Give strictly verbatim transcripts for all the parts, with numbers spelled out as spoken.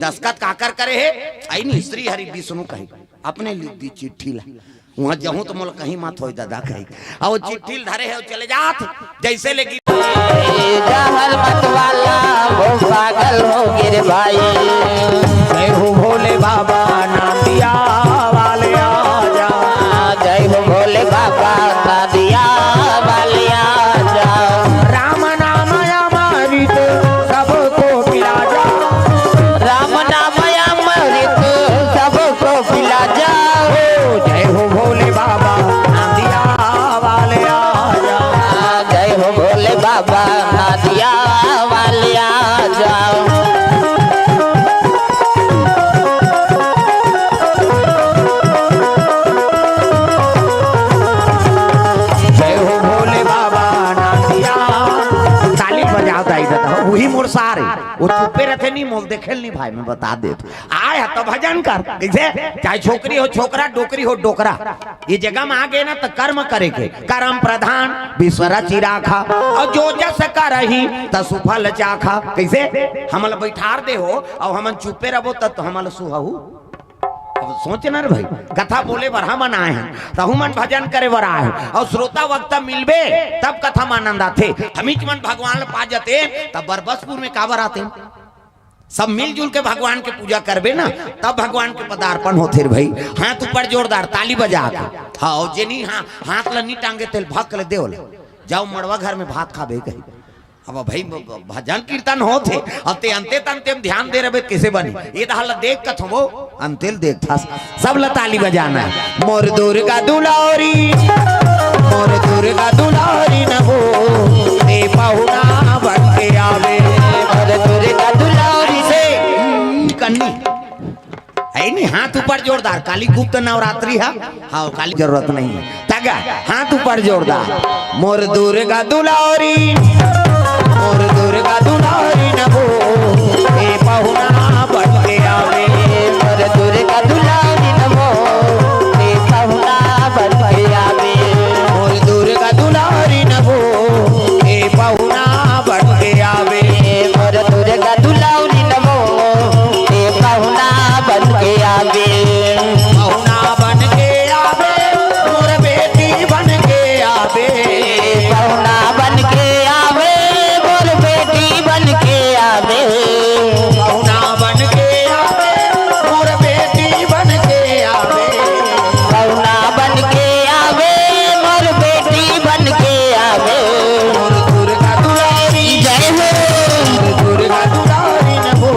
दस्खत काकर करे हे? अई नहीं, श्री हरि विष्णु कही, अपने लिख दी चिट्ठी ला। उहाँ जहूँ तो मोला कहीं मत होय दादा कही। अउ चिट्ठी ल धरे हे, अउ चले जात, जैसे लेगी। जहर मत वाला वो पागल हो गिर भाई। जय हो भोले बाबा नांदिया वाले आजा। जय हो भोले बाबा नांदिया वाले आजा। राम नाम अमृत सबको पिला जा। राम नाम अमृत सबको पिला जा। हो जय हो भोले बाबा नांदिया वाले आजा। जय हो भोले बाबा नांदिया वाले आजा। जय हो भोले बाबा नांदिया। ताली बजाओ दाई ददा, उही मोर सार हे। वो चुप्पे रथे नहीं, मोल देखेल नहीं भाई, मैं बता देत। आय ह त भजन कर, कइसे? चाहे छोकरी हो छोकरा, डोकरी हो डोकरा, ये जगह में आ गे ना त कर्म करे के। कर्म प्रधान विश्व रचि राखा, अउ जो जस करही तसु फल चाखा। कइसे? हमन ल बइठार दे हो अउ हमन चुप्पे रबो त, त हमन ल सुहहू। अब सोच ना रे भाई, कथा बोले बर हमन आए हन, तहू मन भजन करे बर आए हो, अउ श्रोता वक्ता मिलबे तब कथा में आनंद आथे। हमीच मन भगवान ल पा जते तब बरबसपुर में काबर आते? सब मिलजुल के भगवान के पूजा करबे ना, तब भगवान के पदार्पण होथे रे भाई। हाथ ऊपर जोरदार, ताली बजा के। हाँ, अउ जेनी हाँ, हाथ ल नी टांगे तेल भक ले देवल, जाओ मड़वा घर में भात खाबे कही। अब भाई ब-, ब-, भजन कीर्तन होत हे, अब ते अंते तंते में ध्यान दे रहे कैसे बनी? ये दहा ल देख कथो वो अंते ल देख था। सब ल ताली बजाना हे। मोर दुर्गा दुलारी, मोर दुर्गा दुलारी नभो, ए पहुना बन के आवे। मोर दुर्गा दुलारी से कन्नी है नहीं, हाथ ऊपर जोरदार। काली गुप्त नवरात्रि है, हाँ, काली जरूरत नहीं है। तगा, हाथ ऊपर जोरदार। मोर दुर्गा दुलारी, मोर दुर्गा दुलारी नभो, ए पहुना बन के आवे। मोर दुर्गा दुलारी नभो, ए पहुना बन के आवे। मोर दुर्गा दुलारी नभो, ए पहुना बन के आवे। मोर दुर्गा दुलारी नभो, ए पहुना बन के आवे। पहुना बन के आवे, मोर बेटी बन के आवे। पहुना बन के आवे, मोर बेटी बन के आवे। पहुना बन के आवे, मोर बेटी बन के आवे। पहुना बन के आवे, मोर बेटी बन के आवे। मोर दुर्गा दुलारी जय हो। मोर दुर्गा दुलारी नभो,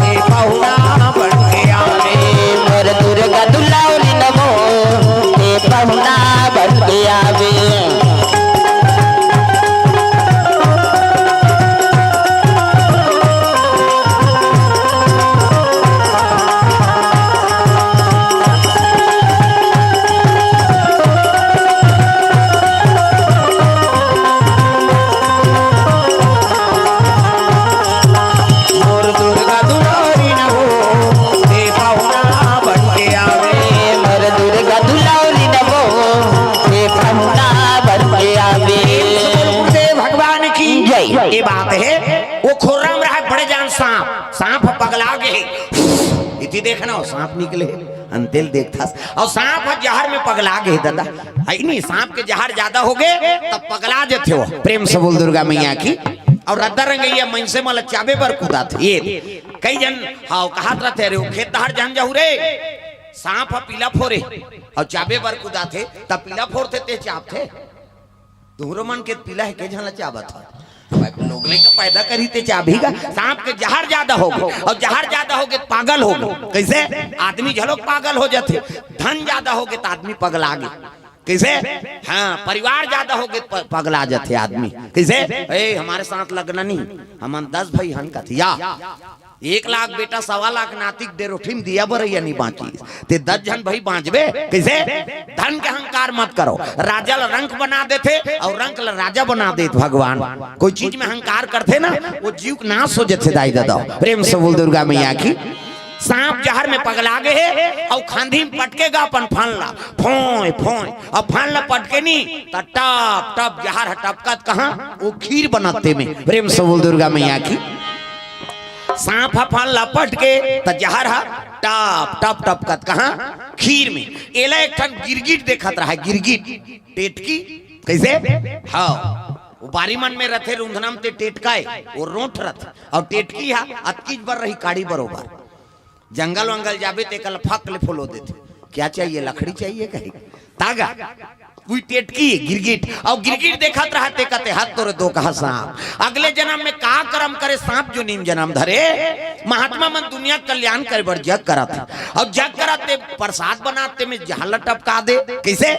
ए पहुना बन के आवे। मोर दुर्गा दुलारी नभो, ए पहुना बन के आवे। मोर दुर्गा दुलारी नभो, ए पहुना बन के आवे। मोर दुर्गा दुलारी नभो, ए पहुना बन के आवे। गुरुदेव भगवान की जय। ये बात है, वो खोर्रा में रहा बड़े जान सांप, सांप पगला गे। इति देखना हो, सांप निकले, अंते ल देखथस, अउ सांप ह जहर में पगला गे ददा। है नहीं, सांप के जहर ज्यादा हो गे, तब पगला जथे वो। प्रेम से बोल दुर्गा मैया की। अउ रद्दा रंगइया मनसे मन ल चाबे बर कुदाथे। ये कई जन, हाँ, कहत रथे, "अरे, वो खेत डहर झन जाहू रे, सांप ह पीला फोरे, अउ चाबे बर कुदाथे, तब पीला फोरथे ते चाबथे।" तुहरो मन के पीला हे, के झन ल चाबत ह? भाई, लोग लइका पैदा करही ते चाबही गा। सांप के जहर ज्यादा हो गे, अउ जहर ज्यादा हो गे त पागल हो गे। कइसे? आदमी घलोक पागल हो जाथे। धन ज्यादा हो गे त आदमी पगला गे। कइसे? हाँ, परिवार ज्यादा हो गे त प-, पगला जाथे आदमी। कइसे? ए, हमारे साथ लगना नहीं, हमन दस भाई हन कथे या। एक लाख बेटा, सवा लाख नाती के डेरोठी में दिया बरइया नहीं बाँचिस। ते दस झन भाई बाँचबे कइसे? धन के अहंकार मत करो। राजा ल रंक बना देथे अउ रंक ल राजा बना देत भगवान। कोई चीज में अहंकार करथे ना, वो जीव के नाश हो जथे दाई ददा। प्रेम से बोल दुर्गा मैया की। सांप जहर में पगला गे हे अउ खांधी में पटके गा अपन फन ला। फोंय, फोंय। अब फन ला पटके नी, त टप, टप जहर ह टपकत कहाँ? वो खीर बनत ते में। प्रेम से बोल दुर्गा मैया की। सांप ह फन लपट के, त जहर ह टप टप टपकत कहाँ? खीर में। एला एक ठन गिरगिट देखत रहा, गिरगिट, टेटकी। कैसे? हाँ, वो बारी मन में रथे, रुंधना म ते टेटका ए, वो रोंठ रथ, अउ टेटकी ह अतकीच बर रही, काड़ी बरोबर। जंगल वंगल जाबे ते कल फक ले फोलो देथे। क्या चाहिए? लकड़ी चाहिए कही। तागा। कोई टेटकी, गिरगिट। अउ गिरगिट देखत रहा ते कथे, "हत तोरे दो कहा सांप।" अगले जन्म में का करम करे सांप जो नीम जन्म धरे। महात्मा मन दुनिया कल्याण करे बर जग करत हे। अउ जग करत ते प्रसाद बनाते में जहर ल टपका दे। कैसे?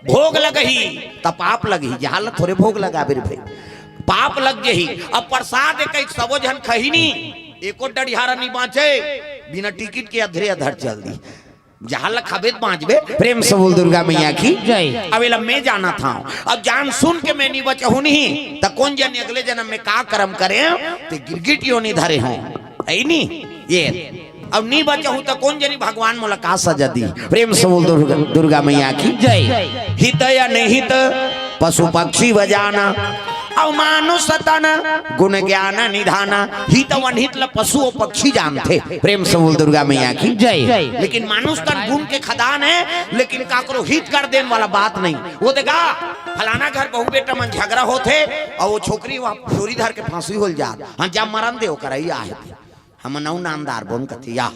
भोग लगही त पाप लगही, जहर ल थोरे भोग लगाबे रे भाई, पाप लग जही। अब प्रसाद एक, एक सबो झन खही नी, एको डढ़ियारा नी बाँचे, बिना टिकट के अधरे अधर चल दी। जहर ल खाबे त बाँचबे। प्रेम से बोल दुर्गा मैया की जय। अब एला मैं जानत हँव, अब जान सुन के मैं नी बचहूँ नहीं, त कोन जनी अगले जन्म में का करम करे, ते गिरगिट योनि धरे हों, है नी? ये अब नी बचहूँ त कोन जनी भगवान मोला का सजा दी। प्रेम से बोल दुर्गा, दुर्गा मैया की जय। हित अनहित पशु पक्षी व जाना, अउ मानुष तन गुण ज्ञान निधाना। हित अउ अनहित ल पशु अउ पक्षी जानथे। प्रेम से बोल दुर्गा मैया की जय। लेकिन मानुष तन गुण के खदान हे, लेकिन काकरो हित कर देन वाला बात नहीं। वो देखा, फलाना घर बहू बेटा मन झगरा होथे, अउ वो छोकरी वहाँ छोरी धर के फांसी होल जात। हाँ, जा मरन दे, ओकर ही आहे। हम नौ नामदार बोन कथे या।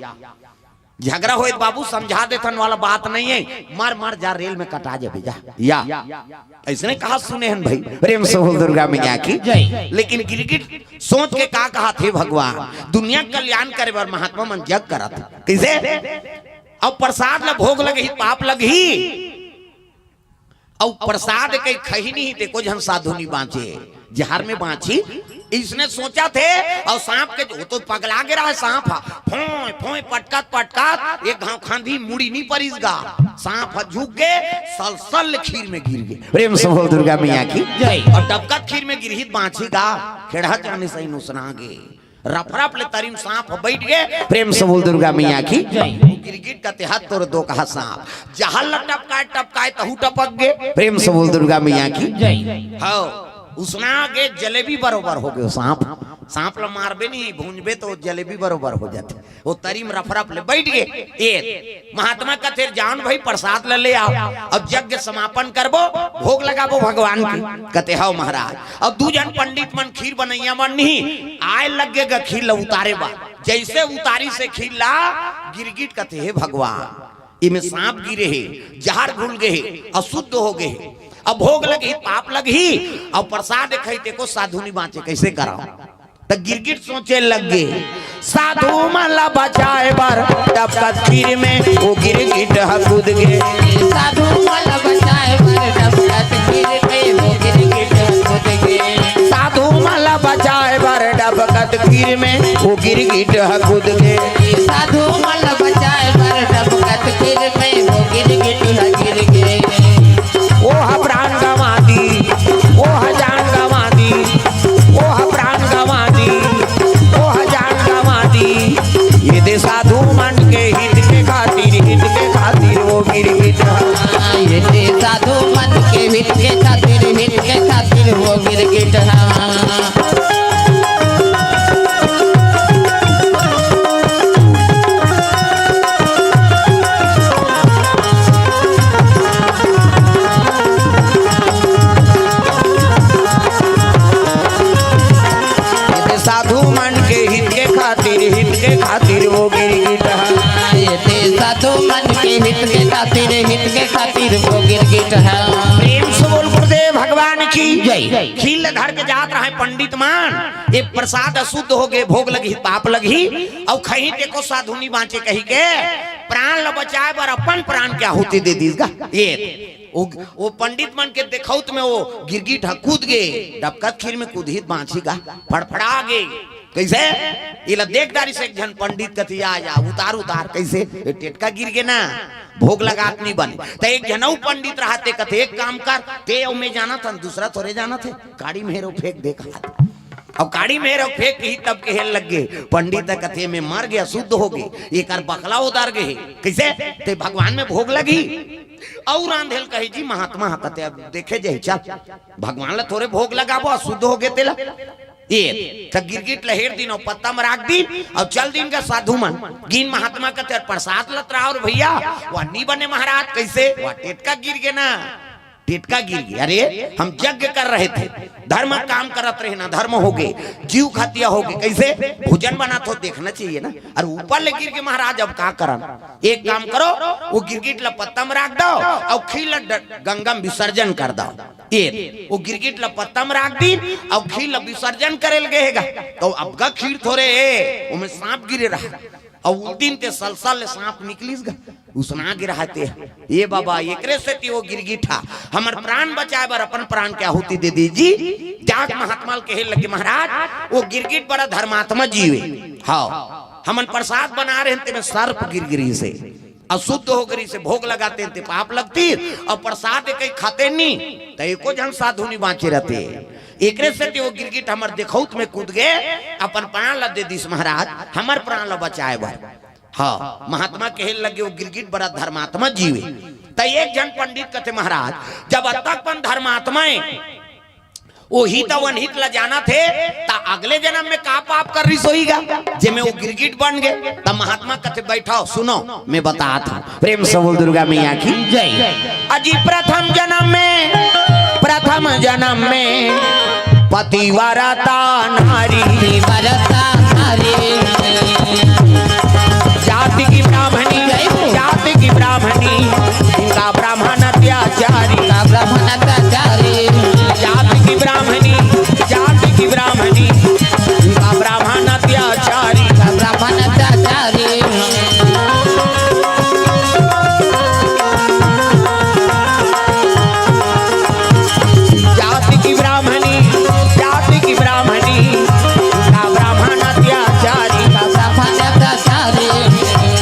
झगरा होए त बाबू समझा देथन वाला बात नहीं है, मर मर जा, रेल में कटा जाबे जा। या। अइसने कहा सुने हन भाई, प्रेम से बोल दुर्गा मैया की जय। लेकिन गिरगिट सोच के का कहत हे भगवान, दुनिया कल्याण करे बर महात्मा मन जग करत हे। कैसे? अब प्रसाद ल भोग लगही, पाप लगही। अउ प्रसाद के खही नहीं, ते को झन साधु नहीं बाँचे, जहर में बाँची। इसने सोचथे, अउ सांप के, वो तो पगला गे रहा सांप ह, फोंय फोंय पटकत पटकत एक घाव खांधी, मुड़ी नहीं परिस गा। सांप ह झुक गे, सल सल खीर में गिर गे। प्रेम से बोल दुर्गा मैया की जय। अउ डबकत खीर में गिरही त बाँची गा, खेड़हा जाने सही नुसना गे। रफरफ ले तरी म सांप ह बइठ गे। प्रेम से बोल दुर्गा मैया की जय। गिरगिट कथे, "हत तोर दो कहा सांप।" जहर ल टपकाए टपकाए तहू टपक गे। प्रेम से बोल दुर्गा मैया की जय। हव, उसना गे, जलेबी बरोबर हो गे सांप। सांप ल मारबे नहीं, भूंजबे तो जलेबी बरोबर हो जाथे। वो तरी म रफरफ ले बइठ गे। ए महात्मा कथे, "जान भाई, प्रसाद ल ले आव, अब यज्ञ समापन करबो, भोग लगाबो भगवान के।" कथे, "हव महाराज।" अब दू झन पंडित मन, खीर बनइया मन नहीं, आए लग गे गा खीर ल उतारे बर। जइसे उतारिस हे खीर ला, गिरगिट कथे, "हे भगवान, इमे सांप गिरे हे, जहर घुल गे हे, अशुद्ध हो गे हे, अब भोग लगही, पाप लगही, अउ प्रसाद खही ते को साधु नहीं बाँचे, कैसे करँव?" त गिरगिट सोचे लग गे, साधु मन ल बचाए बर डबकत खीर में वो गिरगिट ह कूद गे। साधु मन ल बचाए बर डबकत खीर में वो गिरगिट ह कूद गे। साधु मन ल बचाए बर डबकत खीर में वो गिरगिट ह कूद गे। साधु मन ल बचाए बर डबकत खीर में वो गिरगिट ह गिर गे। ओह प्राण गंवा दी, ओह जान गंवा दी, ओह प्राण गंवा दी, ओह जान गंवा दी। ये दे साधु मन के हित के खातिर, हित के खातिर वो गिरगिट ह। ये दे साधु मन के हित के खातिर, हित के खातिर वो गिरगिट ह। साधु मन के हित के खातिर, हित के खातिर वो गिरगिट ह। ये ते साधु मन के हित के खातिर, हित के खातिर वो गिरगिट ह। प्रेम से बोल गुरुदेव भगवान की जय। खीर ल धर के जात रहे पंडित मन, ये प्रसाद अशुद्ध हो गे, भोग लगही, पाप लगही, अउ खही ते को साधु नहीं बाँचे कही के प्राण ल बचाए बर अपन प्राण के आहुति दे दीस गा। ये वो, वो पंडित मन के देखौत में वो गिरगिट ह कूद गे, डबकत खीर में कूदही त बाँची गा, फड़फड़ा गे। कैसे? एला देख डारिस एक झन पंडित कथे, "या, या, उतार, उतार।" कैसे? ये टेटका गिर गे ना, भोग लगात नहीं बने। त एक झन अउ पंडित रहा ते कथे, "एक काम कर, ते अउ मैं जानत हन, दूसरा थोरे जानत हे, काड़ी में हेरो फेंक दे," कहा। अब काड़ी में हेरो फेंक ही तब कहे लग गे, पंडित कथे, "मैं मर गे, अशुद्ध हो गे, एकर बकला उतार गे हे।" कैसे? ते भगवान में भोग लगही। अउ रांधे ल कही जी महात्मा ह कथे, "अब देखे जाही, चल, भगवान ल थोरे भोग लगाबो, अशुद्ध हो गे तेला।" ये त गिरगिट ल हेर दिन अउ पत्ता म राख दिन अउ चल दिन गा साधु मन। गिन महात्मा कथे, "प्रसाद ल त राव रे भइया।" "वह नी बने महाराज।" "कइसे?" "वह टेटका गिर गे ना, टेटका गिर गे।" "अरे, हम यज्ञ कर रहे थे, धर्म काम करत रहे ना, धर्म हो गे, जीव खतिया हो गे।" "कइसे?" "भोजन बनात हो, देखना चाहिए ना।" "अरे, ऊपर ले गिर गे महाराज, अब का करन?" "एक काम करो, वो गिरगिट ल पत्ता म राख दव अउ खीर ल ड-, गंगा म विसर्जन कर दव।" ये, वो गिरगिट ल पत्ता म राख दिन अउ खीर ल विसर्जन करे ल गे हे गा। त अब गा खीर थोरे हे, ओमे सांप गिरे रहा। अउ उस दिन ते सलसल ले सांप निकलिस गा, उसना गे रहा ते। ये बाबा, एकरे सेती वो गिरगिट हा हमर प्राण बचाए बर अपन प्राण के आहुति दे दिस जी। जाके महात्मा ल कहे लगे, "महाराज, वो गिरगिट बड़ा धर्मात्मा जीव हे।" "हाँ।" "हमन प्रसाद बना रहे हन, तेमे सर्प गिर गिरिस हे, अशुद्ध हो गिरिस हे, भोग लगातेन ते पाप लगतिस, अउ प्रसाद कहीं खातेन नी, त एको झन साधु नी बाँचे रहते। एकरे सेती वो गिरगिट हमर देखउत में कूद गे, अपन प्राण ल दे दिस महाराज, हमर प्राण ल बचाए बर।" हाँ, महात्मा कहे लगे, "वो गिरगिट बड़ा धर्मात्मा जीव हे।" त एक झन पंडित कथे, "महाराज, जब अतक पन धर्मात्मा हे, वो हित अउ अनहित ल जानत हे, त अगले जनम में का पाप कर रिस होही गा, जेमे वो गिरगिट बन गे?" त महात्मा कथे, "बैठव, सुनव, मैं बतात हँव।" प्रेम से बोल दुर्गा मैया की जय। अजी प्रथम जनम में, प्रथम जनम में पतिव्रता नारी, पतिव्रता नारी। जाति की ब्राह्मणी, जय हो। जाति की ब्राह्मणी, इनका ब्राह्मण अत्याचारी। इनका ब्राह्मण अत्याचारी। जाति की ब्राह्मणी, जाति की ब्राह्मणी, इनका ब्राह्मण अत्याचारी। इनका ब्राह्मण अत्याचारी। जाति की ब्राह्मणी, जाति की ब्राह्मणी, का ब्राह्मण अत्याचारी। का ब्राह्मण अत्याचारी।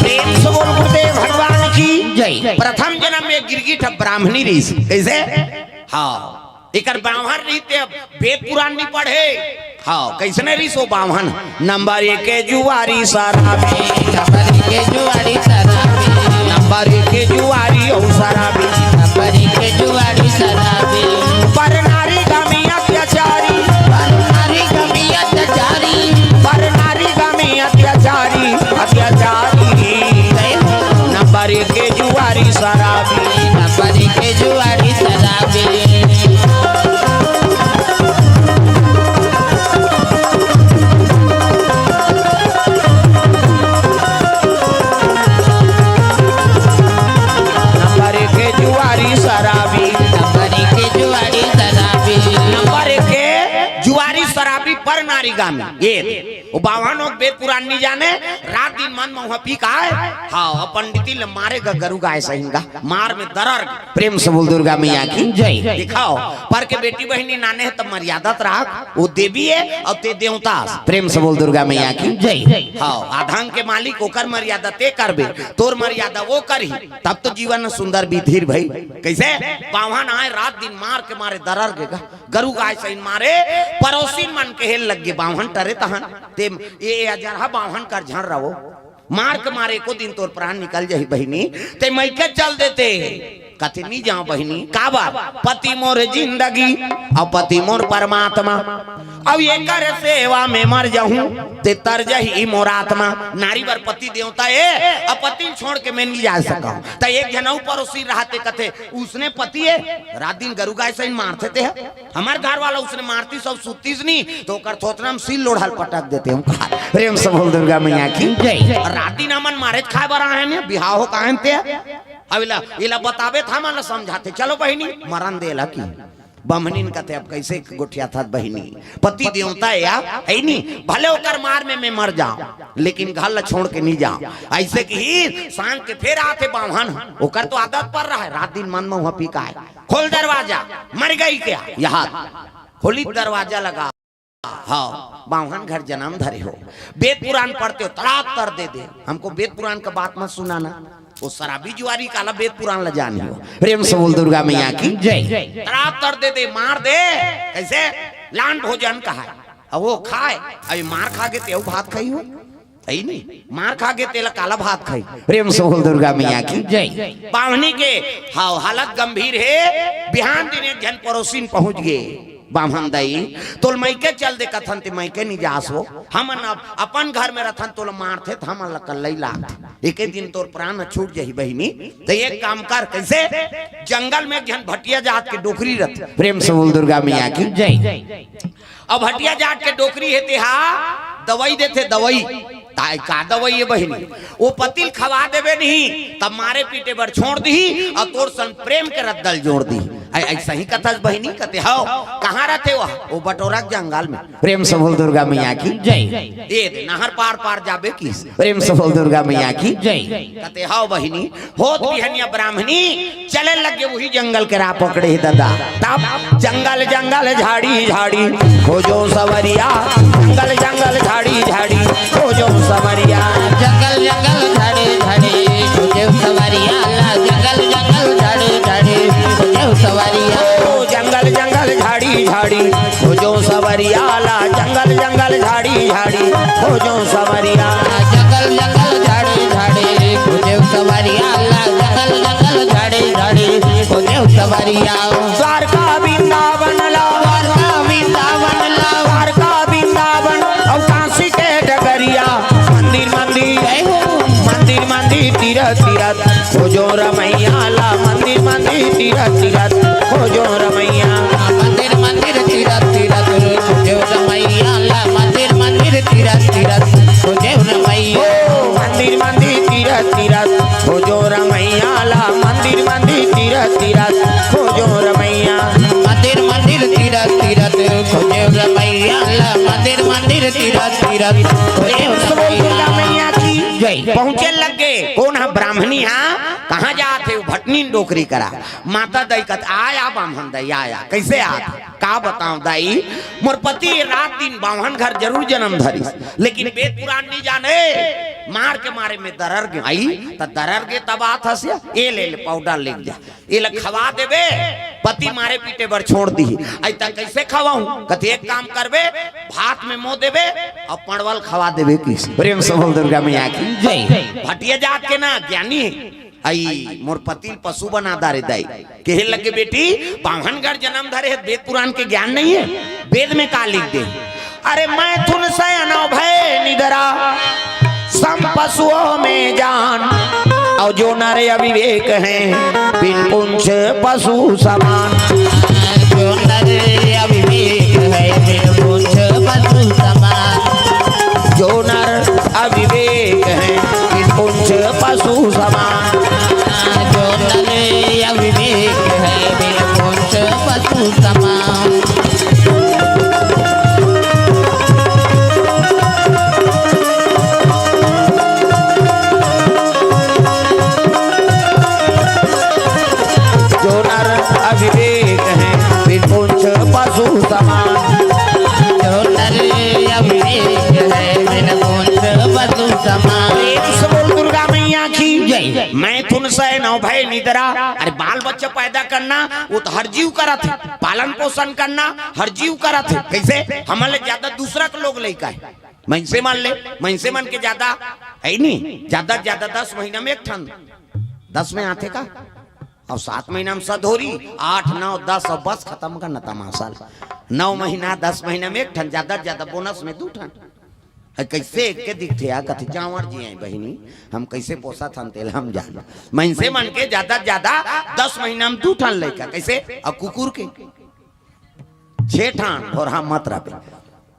प्रेम से बोल गुरुदेव भगवान की जय। प्रथम जनम में गिरगिट ब्राह्मणी रिस। कइसे? हाँ, एकर बाम्हन रहिते, अब वेद पुराण नी पढ़े। हाँ, कइसने रिस वो बाम्हन? नंबर एक के जुआरी शराबी। नंबर एक के जुआरी शराबी। नंबर एक के जुआरी हो शराबी। नंबर एक के जुआरी शराबी। पर नारी गमी अत्याचारी। पर नारी गमी अत्याचारी। पर नारी गमी अत्याचारी, अत्याचारी। नंबर एक के जुआरी शराबी। नंबर एक के जुआरी शराबी। नंबर एक के जुआरी शराबी। नंबर एक के जुआरी शराबी। नंबर एक के जुआरी शराबी पर नारी गामी। ये वो बाम्हन हो, वेद पुराण नी जाने, रात दिन मद महुआ पी के आय। हाँ, पंडिती ल मारे गा, गरु गाय सहिन गा, मार में दरर। प्रेम से बोल दुर्गा मैया की जय। दिखाओ, पर के बेटी बहिनी नाने हे त मर्यादा त राख, वो देवी हे अउ ते देवता। प्रेम से बोल दुर्गा मैया की जय। हाँ, अधन के मालिक, ओकर मर्यादा ते करबे, तोर मर्यादा वो करही, तब तो जीवन सुंदर बीतही भई। कइसे? बाम्हन आय, रात दिन मार के मारे दरर गे गा। गरु गाय सहिन मारे, परोसिन मन कहे लगे, "बाम्हन टरे तहन, ते ये, ये अजरहा बाम्हन कर झन रहो। मार के मारे एको दिन तोर प्राण निकल जाही बहिनी, ते मइके चल देते।" कथे, "नी जाँव बहिनी।" "काबर?" "पति मोर जिंदगी, अउ पति मोर परमात्मा, अउ एकर सेवा में मर जाहूँ, ते तर जाही मोर आत्मा।" नारी बर पति देवता हे, अउ पति ल छोड़ के मैं नी जा सकँव। त एक झन अउ परोसी रहते, कथे, "उसने पति हे, रात दिन गरु गाय सहिन मारथे ते ह।" हमर घर वाला उसने मारतिस अउ सुततिस नी, त ओकर थोथना म सील लोढ़ा ल पटक देते हँव कहा। प्रेम से बोल दुर्गा मैया की जय। रात दिन हमन मारे खाए बर आए हन, बिहाव हो काहन ते। अब एला, एला बताबे त हमन ल समझाथे, "चलो बहिनी, मरन दे एला" कि। बाम्हनिन कथे, "अब कइसे गोठियाथस बहिनी? पति देवता हे यार, हे नी? भले ओकर मार में मैं मर जाँव, लेकिन घर ल छोड़ के नी जाँव।" अइसे किहिस, सांझ के फेर आथे बाम्हन, ओकर तो आदत पर रहे, रात दिन मद महुआ पी के आय। "खोल दरवाजा, मर गई क्या?" "यहाँ।" खोलिस दरवाजा लगा, हाँ, बाम्हन घर जनम धरे हो, वेद पुराण पढ़ते हो, तड़ाक तर दे दे, "हमको वेद पुराण का बात मत सुनाना।" वो शराबी जुआरी काला वेद पुराण ल जानही हो। प्रेम से बोल दुर्गा मैया की जय। तड़ाक तर दे दे, मार दे, कइसे? लान भोजन कहाय, अउ वो खाय, अभी मार खा गे ते अउ भात खाही हो। हे नी, मार खा गे तेला काला भात खाही। प्रेम से बोल दुर्गा मैया की जय। बाम्हनी के, हाँ, हालत गंभीर हे। बिहान दिन एक झन परोसिन पहुँच गे, बाम्हन दई, तोल मइके चल दे कथन ते मइके नि जास हो। हमन अब अपन घर में रथन, तोल मारथे त हमन ल कल्लई लागथे। एके दिन तोर प्राण छूट जही बहिनी। त एक काम कर, कइसे? जंगल में एक झन भटिया जात के डोकरी रथे। प्रेम से बोल दुर्गा मैया की। जय। अब भटिया जात के डोकरी हे, तेहा दवई देथे, दवई। ताय का दवई हे बहिनी? ओ पति ल खवा देबे नहीं, तब मारे पीटे बर छोड़ दिही, अउ तोर संग प्रेम के रद्दा ल जोड़ दिही। अइसही कथस बहिनी? कथे, "हव, कहाँ रथे वह?" "ओ बटोरा के जंगल में।" प्रेम से बोल दुर्गा मैया की। जय। ए दे, नहर पार पार जाबे किस। प्रेम से बोल दुर्गा मैया की। जय। कथे, "हव बहिनी।" होत बिहनिया ब्राह्मणी चले लगे, उही जंगल के राह पकड़े हे दादा। तब जंगल जंगल झाड़ी झाड़ी खोजो सवरिया, जंगल जंगल झाड़ी झाड़ी खोजो सवरिया। जंगल जंगल झाड़ी झाड़ी खोजो सवरिया, ला जंगल जंगल झाड़ी झाड़ी खोजो सवरिया। ओ जंगल जंगल झाड़ी झाड़ी खोजो सवरिया, ला जंगल जंगल झाड़ी झाड़ी खोजो सवरिया। जंगल जंगल झाड़ी झाड़ी खोजो सवरिया, ला जंगल जंगल झाड़ी झाड़ी खोजो सवरिया। द्वारका वृंदावन ला, द्वारका वृंदावन ला, द्वारका वृंदावन अउ काशी के डगरिया। मंदिर मंदिर, जय हो। मंदिर मंदिर तीरथ तीरथ खोजो रमैया ला। मंदिर मंदिर तीरथ तीरथ खोजो रमैया। मंदिर मंदिर तीरथ तीरथ खोजो रमैया ला। मंदिर मंदिर तीरथ तीरथ खोजो रमैया। ओ मंदिर मंदिर तीरथ तीरथ खोजो रमैया ला। मंदिर मंदिर तीरथ तीरथ खोजो रमैया। मंदिर मंदिर तीरथ तीरथ खोजो रमैया ला। मंदिर मंदिर तीरथ तीरथ खोजो रमैया। दुर्गा मैया की। जय। पहुंचे लग गे। कोन ह? ब्राह्मणी ह। कहाँ जात हे? भटनी डोकरी करा। माता दई कथे, "आया बाम्हन दई, आया।" कइसे आत? का बतावं दाई, मोर पति रात दिन बाम्हन घर जरूर जनम धरिस, लेकिन वेद पुराण नि जाने। मार के मारे में दरर गे। आई त दरर गे तब आत हस या। ए ले, ले पाउडर ले जा, एला खवा देबे, पति मारे पीटे बर छोड़ दिही। अइता कइसे खवाहूं? कथे, "एक काम करबे, भात में मो देबे अउ पड़वल खवा देबे किस।" प्रेम से बोल दुर्गा मैया की। जय। भटिया जात के ना ज्ञानी हे। अई मोर पति ल पशु बना डारे दाई। कहे लगे, "बेटी, बाम्हन घर जनम धरे हे, वेद पुराण के ज्ञान नहीं हे? वेद में का लिख दे?" अरे, "मैथुन शयन अउ भय निद्रा, सम पशुओं में जान, अउ जो नर अविवेक हैं, बिन पूंछ पशु समान।" जो नर अविवेक है, बिन पूंछ पशु समान। जो नर अविवेक है, बिन पूंछ पशु समान। जो नर अविवेक है, बिन पूंछ पशु समान। जो नर अविवेक है, बिन पूंछ पशु समान। जो नर अविवेक है, बिन पूंछ पशु समान। प्रेम से बोल दुर्गा मैया की। जय। मैथुन शयन अउ भय निद्रा। अरे, बाल बच्चा पैदा करना, वो तो हर जीव करत हे। पालन पोषण करना हर जीव करत हे। कइसे? हमन ले ज्यादा दूसरा के लोग लइका हे। मइनसे मन ले, मइनसे मन के ज्यादा हे नहीं, ज्यादा से ज्यादा दस महीना में एक ठन। दस में आथे का? अउ सात महीना में सधोरी, आठ, नौ, दस अउ बस खतम करना तमाशा ल। नौ महीना, दस महीना में एक ठन, ज्यादा से ज्यादा बोनस में दू ठन। अरे कइसे एके दिखथे यार, कथे जांवर जी आय बहिनी, हम कइसे पोसत हन तेला हम जान। मइनसे मन के ज्यादा से ज्यादा दस महीना में दू ठन लइका, कइसे? अउ कुकुर के छे ठन, भोरहा मत रबे।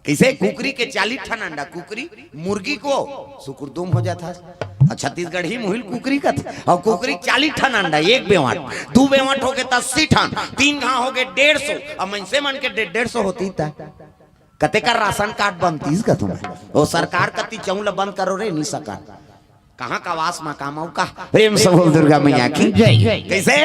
कइसे? कुकरी के चालीस ठन अंडा, कुकरी, मुर्गी को सुकुर दुम हो जात हस। अउ छत्तीसगढ़ी मुहिल कुकरी कथे, अउ कुकरी चालीस ठन अंडा, एक बेंवट, दू बेंवट होगे त अस्सी ठन, तीन घांव होगे डेढ़ सौ, अउ मइनसे मन के डे-, डेढ़ सौ होतिस त कतेक राशन कार्ड बनतिस कथों मैं। ओ सरकार कति चउं ल बंद करो रे, नि सकन। कहाँ का वास मा काम अउ का? प्रेम से बोल दुर्गा मैया की। जय। कइसे?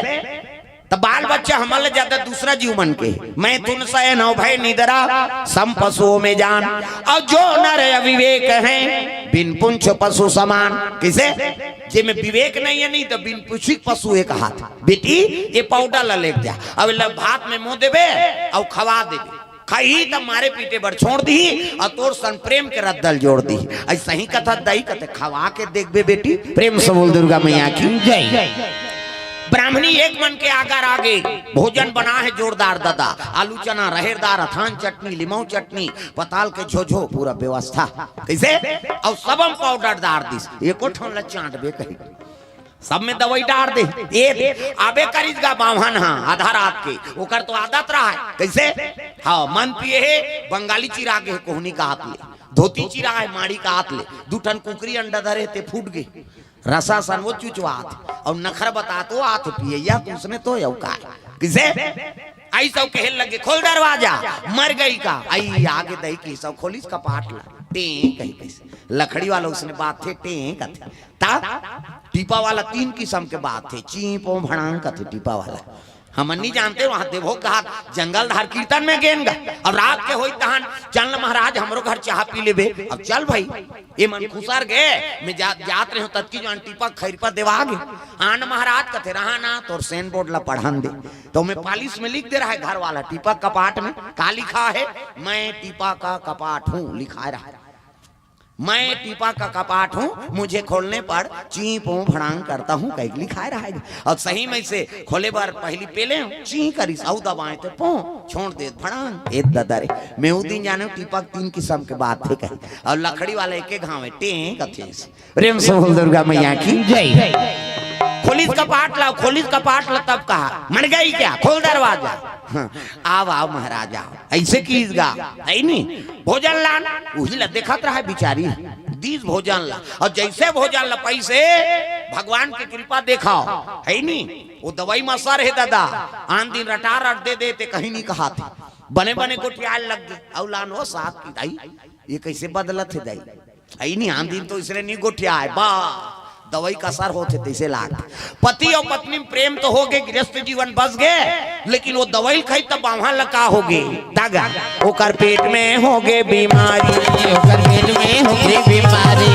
त बाल बच्चा हमन ले ज्यादा दूसरा जीव मन के। मैथुन शयन अउ भय निद्रा, सम पशुओं में जान। अउ जो नर अविवेक हैं, बिन पूंछ पशु समान। कइसे? जेमे विवेक नहीं हे, नहीं त बिन पूंछी पशु हे कहाथे। बेटी, ए पाउडर ल लेके जा, अब एला भात में मो देबे अउ खवा देबे। खाही त मारे पीटे बर छोड़ दिही, अउ तोर संग प्रेम के रद्दा ल जोड़ दिही। अइसही कथा दाई कथे, खवा के देखबे बेटी। प्रेम से बोल दुर्गा मैया की। जय। ब्राह्मणी एक मन के आगर आगे, भोजन बना है जोरदार ददा, आलू चना, रहेर दार, अथान चटनी, लिमऊ चटनी, पताल के झोझो, पूरा व्यवस्था। कइसे? अउ सबम पाउडर डार दिस, एको ठन ल चांटबे कही, सब में दवई डार दे। ए दे, आबे करिस गा बाम्हन हा आधा रात के, ओकर तो आदत रहा है। कइसे? हाँ, मन पिए हे, बंगाली चिरा गे हे कोहनी का आत ले, धोती चिरा हे माड़ी का आत ले, दू ठन कुकरी अंडा धरे ते फूट गे, रसा सन वो चुचवात, अउ नखरा बतात वो आत पियइया, त उसने तो अउ का। कइसे? अइस अउ कहे लगे, "खोल दरवाजा।" मर गई का? अई आगे दई के सब खोलिस कपाट ला। टें कही कइसे? लकड़ी वाला उसने बात थे, टें कथे। ता टीपा वाला तीन किसम के बात थे, चीं पों भड़ांग कथे टीपा वाला। हमन नहीं जानते, वहां देवभोग कहा जंगल धार कीर्तन में गेन गा। अब रात के होई तहन, "चल न महाराज, हमरो घर चाह पी लेबे।" अब चल भाई, ए मन खुसर गे, मैं जा, जात रहे हूं, ततकी जो आन टीपा खैरपा देवा गे। आन महाराज कथे, "रहा ना, तोर सेन बोर्ड ला पढ़न दे।" तो मैं पालिश में लिख दे रहा है घर वाला, टीपा कपाट में का लिखा है, "मैं टीपा का कपाट हूं", लिखा रहा है। "मैं टीपा का कपाट हूं, मुझे खोलने पर चीं पों भड़ांग करता हूं," कहिके लिखाए रहाय। अउ सही में से खोले बर पहिली पेले हूं, चीं करिस, अउ दबाए ते पों, छोड़ दे भड़ांग। ए ददा रे, मैं उ दिन जाने टीपा के तीन किसम के बात हे कही, अउ लकड़ी वाला एके घाव हे, टें कथे। प्रेम से बोल दुर्गा मैया की जय। खोलिस कपाट ला, खोलिस कपाट ला, तब कहा, "मर गई क्या? खोल दरवाजा।" हाँ, "आव, आव महाराज, आव।" अइसे किहिस गा, हे नी? भोजन लान, उही ला देखत रहा बिचारी, दीस भोजन ला। अउ जइसे भोजन ला पइसे, भगवान के कृपा देखाव, हे नी? ओ दवई म असर हे ददा, आन दिन रटा रट दे दे ते कहीं नहीं कहाथे। बने बने गोठियाए लग गे, अउ लान ओ साथ की दाई, ए कइसे बदलत हे दाई? अई नहीं, आन दिन तो इसने नहीं गोठियाए, बा दवई का असर होथे तइसे लागथे। पति अउ पत्नी में प्रेम तो होगे, गृहस्थ जीवन बस गे, लेकिन ओ दवई ल खाई तब बाम्हन ल का होगे? दागा, ओकर पेट में होगे बीमारी, ओकर पेट में होगे बीमारी,